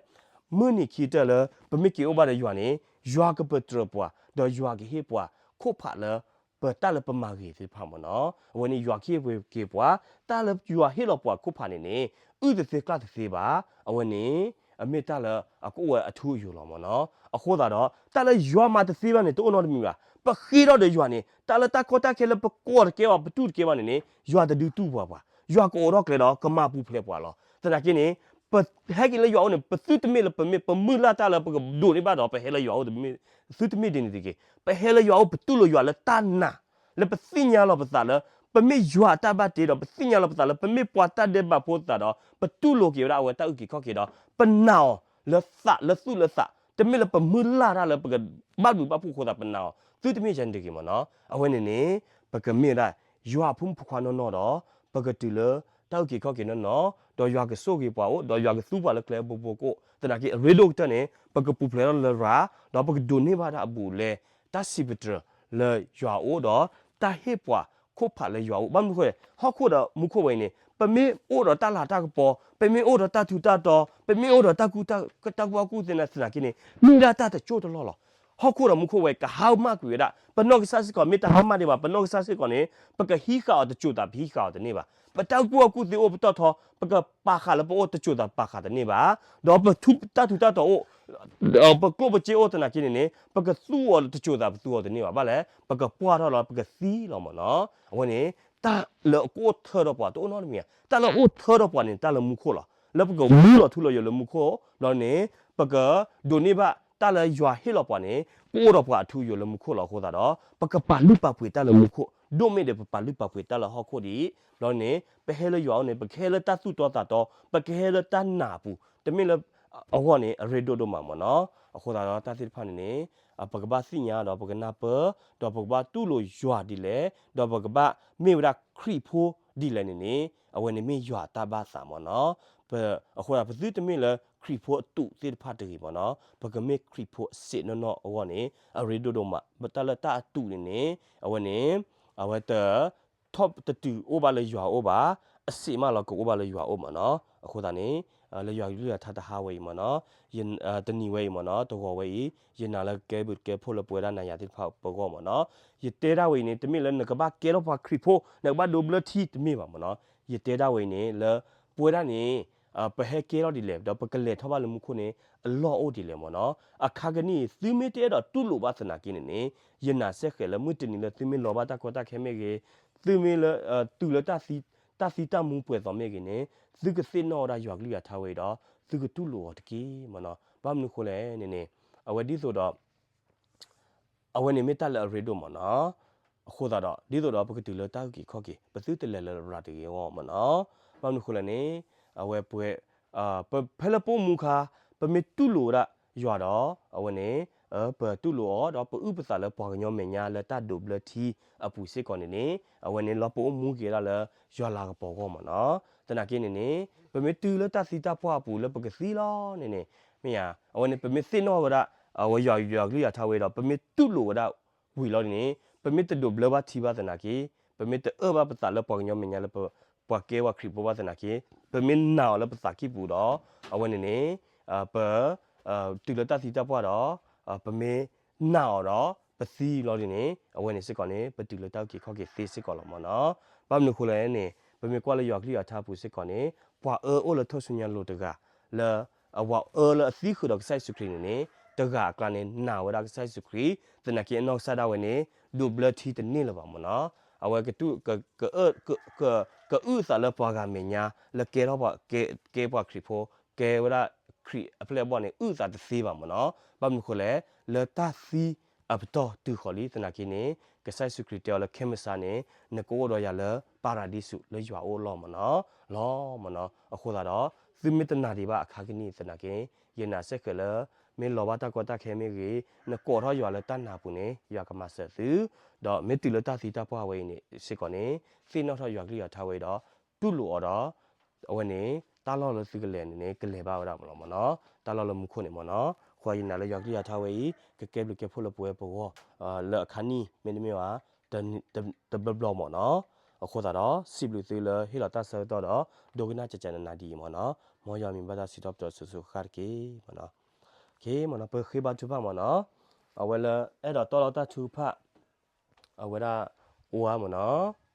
မုၢ်နံၤခံကတၢၢ်လၢ ပမ့ၢ်က့ၤအိၣ်ဘၣ်ဒီးယွၤန့ၣ် ယွၤကပတြၢၤပှၤ, ဒီးယွၤကဟ့ၣ်ပှၤခိၣ်ဖးလၢ ပတၢ်လၢပမၤဂ့ၤသ့ၣ်တဖၣ်မ့ၢ်နီၤ. အဝဲန့ၣ်ယွၤကဟ့ၣ်ပှၤက့ၤပှၤ, တၢ်လၢယွၤဟ့ၣ်လီၤပှၤခိၣ်ဖးန့ၣ်န့ၣ် အုၣ်တသ့ကျၢ်တသ့ဘၣ်. အဝဲန့ၣ် အမ့ၢ်တၢ်လၢအကအိၣ်ဝဲအထူအယိာ်လီၤမ့ၢ်နီၤ. အဃိသတးဒီး တၢ်လၢယွၤမၤတသ့ဘၣ်န့ၣ် တအိၣ်နီတမံၤဘၣ်. ပဃ့ထီၣ်ဒီးယွၤန့ၣ် တၢ်လၢတၢ်ကီတၢ်ခဲလၢပကွၢ်တကဲဘၣ် ပတူၢ်တကဲဘၣ်န့ၣ်န့ၣ် ယွၤတဒုတူၢ်ပှၤဘၣ်. ယွၤကအိးထီၣ်ကျဲဒီး ကမၤပူၤဖျဲးပှၤလီၤ. သနာ်က့န့ၣ် ပဟဲက့ၤလၢယွၤအိၣ်န့ၣ် ပသုတမ့ၢ်လၢပမ့ၢ်ပမုၢ်လၢ်တၢ်လၢပကဒိးန့ၢ်ဘၣ်ဒီး ပဟဲလၢယွၤအိၣ်တမ့ၢ်, သုတမ့ၢ်ဒ်န့ၣ်တဂ့ၤ. ပဟဲလၢယွၤအိၣ် ပတူၢ်လိာ်ယွၤလၢတၢ်နာ်, လၢပသ့ၣ်ညါလီၤပသးလၢ ပမ့ၢ်ယွၤအတၢ်ဘၣ်တ့ဒီး ပသ့ၣ်ညါလီၤပသးလၢ ပမ့ၢ်ပှၤတၢ်ဒဲးဘးဖိသတးဒီး ပတူၢ်လိာ်က့ၤဝဲဒၣ်အဝဲတၢ်အုၣ်က့ၤခီၣ်က့ၤဒီး ပနာ်အီၤလၢသးလၢသူၣ်လၢသး, တမ့ၢ်လၢပမုၢ်လၢ်တၢ်လၢပကဘၣ်ဘျုးဘၣ်ဖှိၣ်အဃိသတးပနာ်အီၤ, သုတမ့ၢ်ယၤန့ၣ်တဂ့ၤမ့ၢ်နီၤ. အဝဲန့ၣ်န့ၣ် ပကမ့ၢ်ဝဲဒၣ် ယွၤအဖိမုၣ်ဖိခွါနီၢ်နီၢ်ဒီး ပကတုၤလၢတၢ်အုၣ်က့ၤခီၣ်က့ၤနီၢ်နီၢ်, ဒီးယွၤကဆိၣ်ဂ့ၤပှၤအိၣ်, ဒီးယွၤကသူပှၤလၢကျဲအဘိဘိကအိၣ်, သနာ်က့အရ့ဒိၣ်ကတၢၢ်န့ၣ် ပကပူၤဖျဲးထီၣ်လၢရၤ, ဒီးပကဒိးန့ၢ်ဘၣ်ဒၣ်အဘူးအလဲ တၢ်စံးပတြၢၤလၢယွၤအအိၣ်ဒီး တၢ်ဟ့ၣ်ပှၤခိၣ်ဖးလၢယွၤအအိၣ်. ဘၣ်မနုၤအဃိလဲၣ်, ဟီၣ်ခိၣ်ဒီးမူခိၣ်ဝဲအံၤန့ၣ် ပမ့ၢ်အိၣ်ဒီးတၢ်လၤတၢ်ကပီၤ, ပမ့ၢ်အိၣ်ဒီးတၢ်ထူးတၢ်တီၤ, ပမ့ၢ်အိၣ်ဒီးတၢ်ကူ, တၢ်ကူၣ်ဘၣ်ကူၣ်သ့သနာ်က့န့ၣ် မ့ၢ်ဒၣ်တၢ်တစိၢ်တလီၢ်လီၤ. ဟီၣ်ခိၣ်ဒီးမူခိၣ်ဝဲကဟါမၢ်ကွံာ်ဝဲဒၣ်, ပနီၢ်ကစၢ်စ့ၢ်ကီး မ့ၢ်တဟါမၢ်ဒံးဘၣ်, ပနီၢ်ကစၢ်စ့ၢ်ကီးန့ၣ် ပကဟံးဃာ်အီၤတစိၤသး ပဟံးဃာ်အီၤတန့ၢ်ဘၣ်. ပတၢ်ကူၣ်ဘၣ်ကူၣ်သ့အိၣ်ပတီၢ်ထီ, ပကပာ်ဃာ်လၢပအိၣ်တစိၤသး ပာ်ဃာ်တန့ၢ်ဘၣ်. ဒီးပထူးတၢ်ထူးတၢ်တီၤအိၣ်, ပကျိၣ်ပစ့အိၣ်သနာ်က့န့ၣ်န့ၣ် ပကသူအီၤတစိၤသး ပသူအီၤတန့ၢ်ဘၣ်. ဘၣ်လဲၣ်, ပကပှၢ်ထီၣ်လီၤ ပကသံလီၤမ့ၢ်နီၤ. အဝဲန့ၣ် တၢ်လၢအကအိၣ်ထၢဒီးပှၤတအိၣ်နီတမံၤ, တၢ်လၢအအိၣ်ထၢဒီးပှၤန့ၣ် တၢ်လၢမူခိၣ်လီၤ. လၢပကမူလီၤထူလီၤယိာ်လၢမူခိၣ်ဘျီန့ၣ် ပကဒိးန့ၢ်ဘၣ်တၢ်လၢယွၤဟ့ၣ်လီၤပှၤန့ၣ် ကအိၣ်ဒီးပှၤအထူအယိာ်လၢမူခိၣ်လီၤ. အဃိသတးဒီး ပကပာ်လုၢ်ပာ်ပှ့ၤတၢ်လၢမူခိၣ်, ဒိၣ်မ့ၢ်ဒီးပပာ်လုၢ်ပာ်ပှ့ၤတၢ်လၢဟီၣ်ခိၣ်ဒံး, ဘျီန့ၣ် ပဟဲလၢယွၤအအိၣ်န့ၣ် ပကဟဲလၢတၢ်သူၣ်တီသးတီ, ပကဟဲလၢတၢ်နာ်အပူၤ, တမ့ၢ်လၢအဂီၢ်န့ၣ် အရ့ဒိၣ်ဒိၣ်မးမ့ၢ်နီၤ. အဃိသတးဒီး တၢ်သ့ၣ်တဖၣ်န့ၣ်န့ၣ် ပကဘၣ်သ့ၣ်ညါဒီးပကနၢ်ပၢၢ်, ဒီးပကဘၣ်တူၢ်လိာ်ယွၤဒ်လဲၣ်, ဒီးပကဘၣ်မ့ၢ်ဝဲဒၣ်ခရံာ်ဖိဒ်လဲၣ်န့ၣ်န့ၣ် အဝဲန့ၣ်မ့ၢ်ယွၤအတၢ်ဘၣ်သးမ့ၢ်နီၤ. အဃိသတး ပသုတမ့ၢ်လၢခရံာ်ဖိအတူးသ့ၣ်တဖၣ်တဂ့ၤမ့ၢ်နီၤ, ပကမ့ၢ်ခရံာ်ဖိအစ့းနီၢ်နီၢ်အဂီၢ်န့ၣ် အရ့ဒိၣ်ဒိၣ်မး. တၢ်လၢတၢ်အတူးန့ၣ်န့ၣ် အဝဲန့ၣ် အဝဲတ ထီၣ်တတုၤအိၣ်ဘၣ်လၢယွၤအအိၣ်ဘၣ်, အစ့းမးလီၤကအိၣ်ဘၣ်လၢယွၤအအိၣ်မ့ၢ်နီၤ. အဃိသတးန့ၣ် လၢယွၤကလုၢ်ကထါတဟါဝဲအံၤမ့ၢ်နီၤ, တနံၤဝဲအံၤမ့ၢ်နီၤ, တဂီၤဝဲအံၤ ယနာ်လၢကဲဘျုးကဲဖှိၣ်လၢပဝဲဒၣ်နၤယၤသ့ၣ်တဖၣ်ပဂီၢ်မ့ၢ်နီၤ. ယတဲဒၣ်ဝဲအံၤန့ၣ် တမ့ၢ်လၢနကဘၣ်ကဲထီၣ်ပှၤခရံာ်ဖိ နကဘၣ်ဒိးဘျၢထံတမ့ၢ်ဘၣ်မ့ၢ်နီၤ. ယတဲဒၣ်ဝဲအံၤန့ၣ် လၢပဝဲဒၣ်န့ၣ် ပဟဲကဲထီၣ်ဒ်လဲၣ် ဒီးပကလဲၤထီၣ်ဘၣ်လၢမူခိၣ်န့ၣ် အလီၢ်အိၣ်ဒ်လဲၣ်မ့ၢ်နီၤ. အခါကနံၣ်အံၤ သုမ့ၢ်တအဲၣ်ဒိးတူၢ်လိာ်ဘၣ်သနာ်က့န့ၣ်န့ၣ် ယနာ်စ့ၢ်ကီးလၢမုၢ်တနံၤလၢသုမ့ၢ်လီၤဘၣ်တၢ်ကီတၢ်ခဲမ့ၢ်ဂ့ၤ, သုမ့ၢ်လၢ တုၤလၢ တၢ်သံတၢ်မူပှဲၤသိးမ့ၢ်ဂ့ၤန့ၣ် သုကသ့ၣ်နီၣ်ဝဲဒၣ်ယွၤကလုၢ်ယွၤထါဝဲအံၤဒီး သုကတူၢ်လိာ်အီၤတက့ၢ်မ့ၢ်နီၤ. ဘၣ်မနုၤဃိလဲၣ်န့ၣ်န့ၣ် အဝဲဒ်သိးဒီး အဝဲန့ၣ်မ့ၢ်တၢ်လၢအရ့ဒိၣ်မ့ၢ်နီၤ. အဃိသတးဒီး ဒ်သိးဒီးပကတုၤလၢတၢ်အုၣ်က့ၤခီၣ်က့ၤ ပသုတလဲၤလၢရၤတဂ့ၤအဂီၢ်မ့ၢ်နီၤ. ဘၣ်မနုၤဃိလဲၣ်န့ၣ် အဝဲပှဲၤ ပဖဲလၢပအိၣ်မူခါ ပမ့ၢ်တူၢ်လိာ်ဝဲဒၣ်ယွၤဒီး အဝဲန့ၣ် ပတူၢ်လိာ်အီၤ ဒီးပအုၣ်ပသးလၢပှၤကညီမဲာ်ညါလၢတၢ်ဒိးဘျၢထံအပူၤစ့ၢ်ကီးန့ၣ်န့ၣ် အဝဲန့ၣ်လီၤပအိၣ်မူက့ၤဒၣ်လၢ ယွၤလၤကပီၤအဂီၢ်မ့ၢ်နီၤ. သနာ်က့န့ၣ်န့ၣ် ပမ့ၢ်တုၤလၢတၢ်သံတၢ်ပှၢ်အပူၤလၢပကသံလီၤန့ၣ်န့ၣ် မ့ၢ်ဧါ, အဝဲန့ၣ် ပမ့ၢ်သ့ၣ်နီၣ်ဝဲဒၣ် အဝဲယွၤ ယွၤကလုၢ်ယွၤထါဝဲဒီး ပမ့ၢ်တူၢ်လိာ်ဝဲဒၣ်ဝံၤလီၤန့ၣ်န့ၣ် ပမ့ၢ်တဒိးဘျၢဘၣ်ထံဘၣ်သနာ်က့ ပမ့ၢ်တအၢၣ်ဘၣ်ပသးလၢပှၤကညီမဲာ်ညါလၢ ပှၤကဲပှၤခရံာ်ဖိဘၣ်သနာ်က့ ပမ့ၢ်နာ်အီၤလၢပသးကံၢ်ပူၤဒီး အဝဲန့ၣ်န့ၣ် ပ တုၤလၢတၢ်သံတၢ်ပှၢ်ဒီး ပမ့ၢ်နာ်အီၤဒီး ပသံလီၤန့ၣ်န့ၣ် အဝဲန့ၣ်စ့ၢ်ကီးန့ၣ် ပတုၤလၢတၢ်အုၣ်က့ၤခီၣ်က့ၤသ့စ့ၢ်ကီးလီၤမ့ၢ်နီၤ. ဘၣ်မနုၤအဃိလဲၣ်န့ၣ် ပမ့ၢ်ကွၢ်လၢယွၤကလုၢ်ယွၤထါအပူၤစ့ၢ်ကီးန့ၣ် ပှၤအၢအိၣ်လၢထူၣ်စုညါလိၤတဂၤ လၢအဝဲအၢလၢအသံဃုာ်ဒီးကစၢ်ယ့ၣ်ၡူးခရံာ်န့ၣ်န့ၣ် တဂၤအကျါန့ၣ် နာ်ဝဲဒၣ်ကစၢ်ယ့ၣ်ၡူးခရံာ်, သနာ်က့အနီၢ်ကစၢ်ဒၣ်ဝဲန့ၣ် ဒိးဘျၢထံတန့ၢ်လၢၤဘၣ်မ့ၢ်နီၤ. အဝဲ ကအုၣ်သးလၢပှၤဂၤမဲာ်ညါ လၢကဲထီၣ်ပှၤ ကဲပှၤခရံာ်ဖိ, ကဲဝဲဒၣ်ခရံာ်အပျဲၢ်အဘီၣ်န့ၣ် အုၣ်သးတသ့ဘၣ်မ့ၢ်နီၤ. ဘၣ်မနုၤဃိလဲၣ်, လၢတၢ်သံအပတီၢ်တုၤဃီၤလံ သနာ်က့န့ၣ် ကစၢ်ယ့ၣ်ၡူးခရံာ်တဲအီၤလၢခဲမုၢ်ဆါန့ၣ် နကအိၣ်ဒီးယၤလၢပၤရဒံစူးလၢယွၤအအိၣ်လီၤမ့ၢ်နီၤ, လီၤမ့ၢ်နီၤ. အဃိသတးဒီး သုမ့ၢ်တနာ်ဒံးဘၣ်အခါကနံၣ်သနာ်က့ ယနာ်စ့ၢ်ကီးလၢ မ့ၢ်လီၤဘၣ်တၢ်ကီတၢ်ခဲမ့ၢ်ဂ့ၤ, နကိးထီၣ်ယွၤလၢတၢ်နာ်ပူၤန့ၣ် ယွၤကမၤစၢၤသု, ဒီးမ့ၢ်တုၤလၢတၢ်သံတၢ်ပှၢ်ဝဲအံၤန့ၣ်စ့ၢ်ကီးန့ၣ် သ့ၣ်နီၣ်ထီၣ်ယွၤကလုၢ်ယွၤထါဝဲအံၤဒီး တူၢ်လိာ်အီၤဒီး အဝဲန့ၣ် တၢ်လီၢ်လၢသုကလဲၤန့ၣ်န့ၣ် ကလဲၤဘၣ်ဝဲဒၣ်မ့ၢ်လီၤမ့ၢ်နီၤ, တၢ်လီၢ်လၢမူခိၣ်န့ၣ်မ့ၢ်နီၤ. အဃိယနာ်လၢယွၤကလုၢ်ယွၤထါဝဲအံၤ ကကဲဘျုးကဲဖှိၣ်လၢပဝဲပဂီၢ် လၢအခါနံၣ်မ့တမ့ၢ်ဘၣ် တဘျီဘျီမ့ၢ်နီၤ. အဃိသတးဒီး စံးဘျုးသုလၢဟ့ၣ်လီၤတၢ်ဆၢကတီၢ်ဒီး ဒိကနၣ်ကကနနၤဒ်အံၤမ့ၢ်နီၤ. မ်ယွၤမံၤဘၣ်တၢ်စံးထီၣ်ပတြၢၤစိၤစိၤဃၣ်ဃၣ်တက့ၢ်မ့ၢ်နီၤ. မ့ၢ်နီၤ ပဃ့ဘါထုကဖၣ်မ့ၢ်နီၤ. အဝဲလၢအဲၣ်ဒိးတီလီၤတၢ်ထုကဖၣ် အဝဲဒၣ်အိၣ်ဧါမ့ၢ်နီၤ.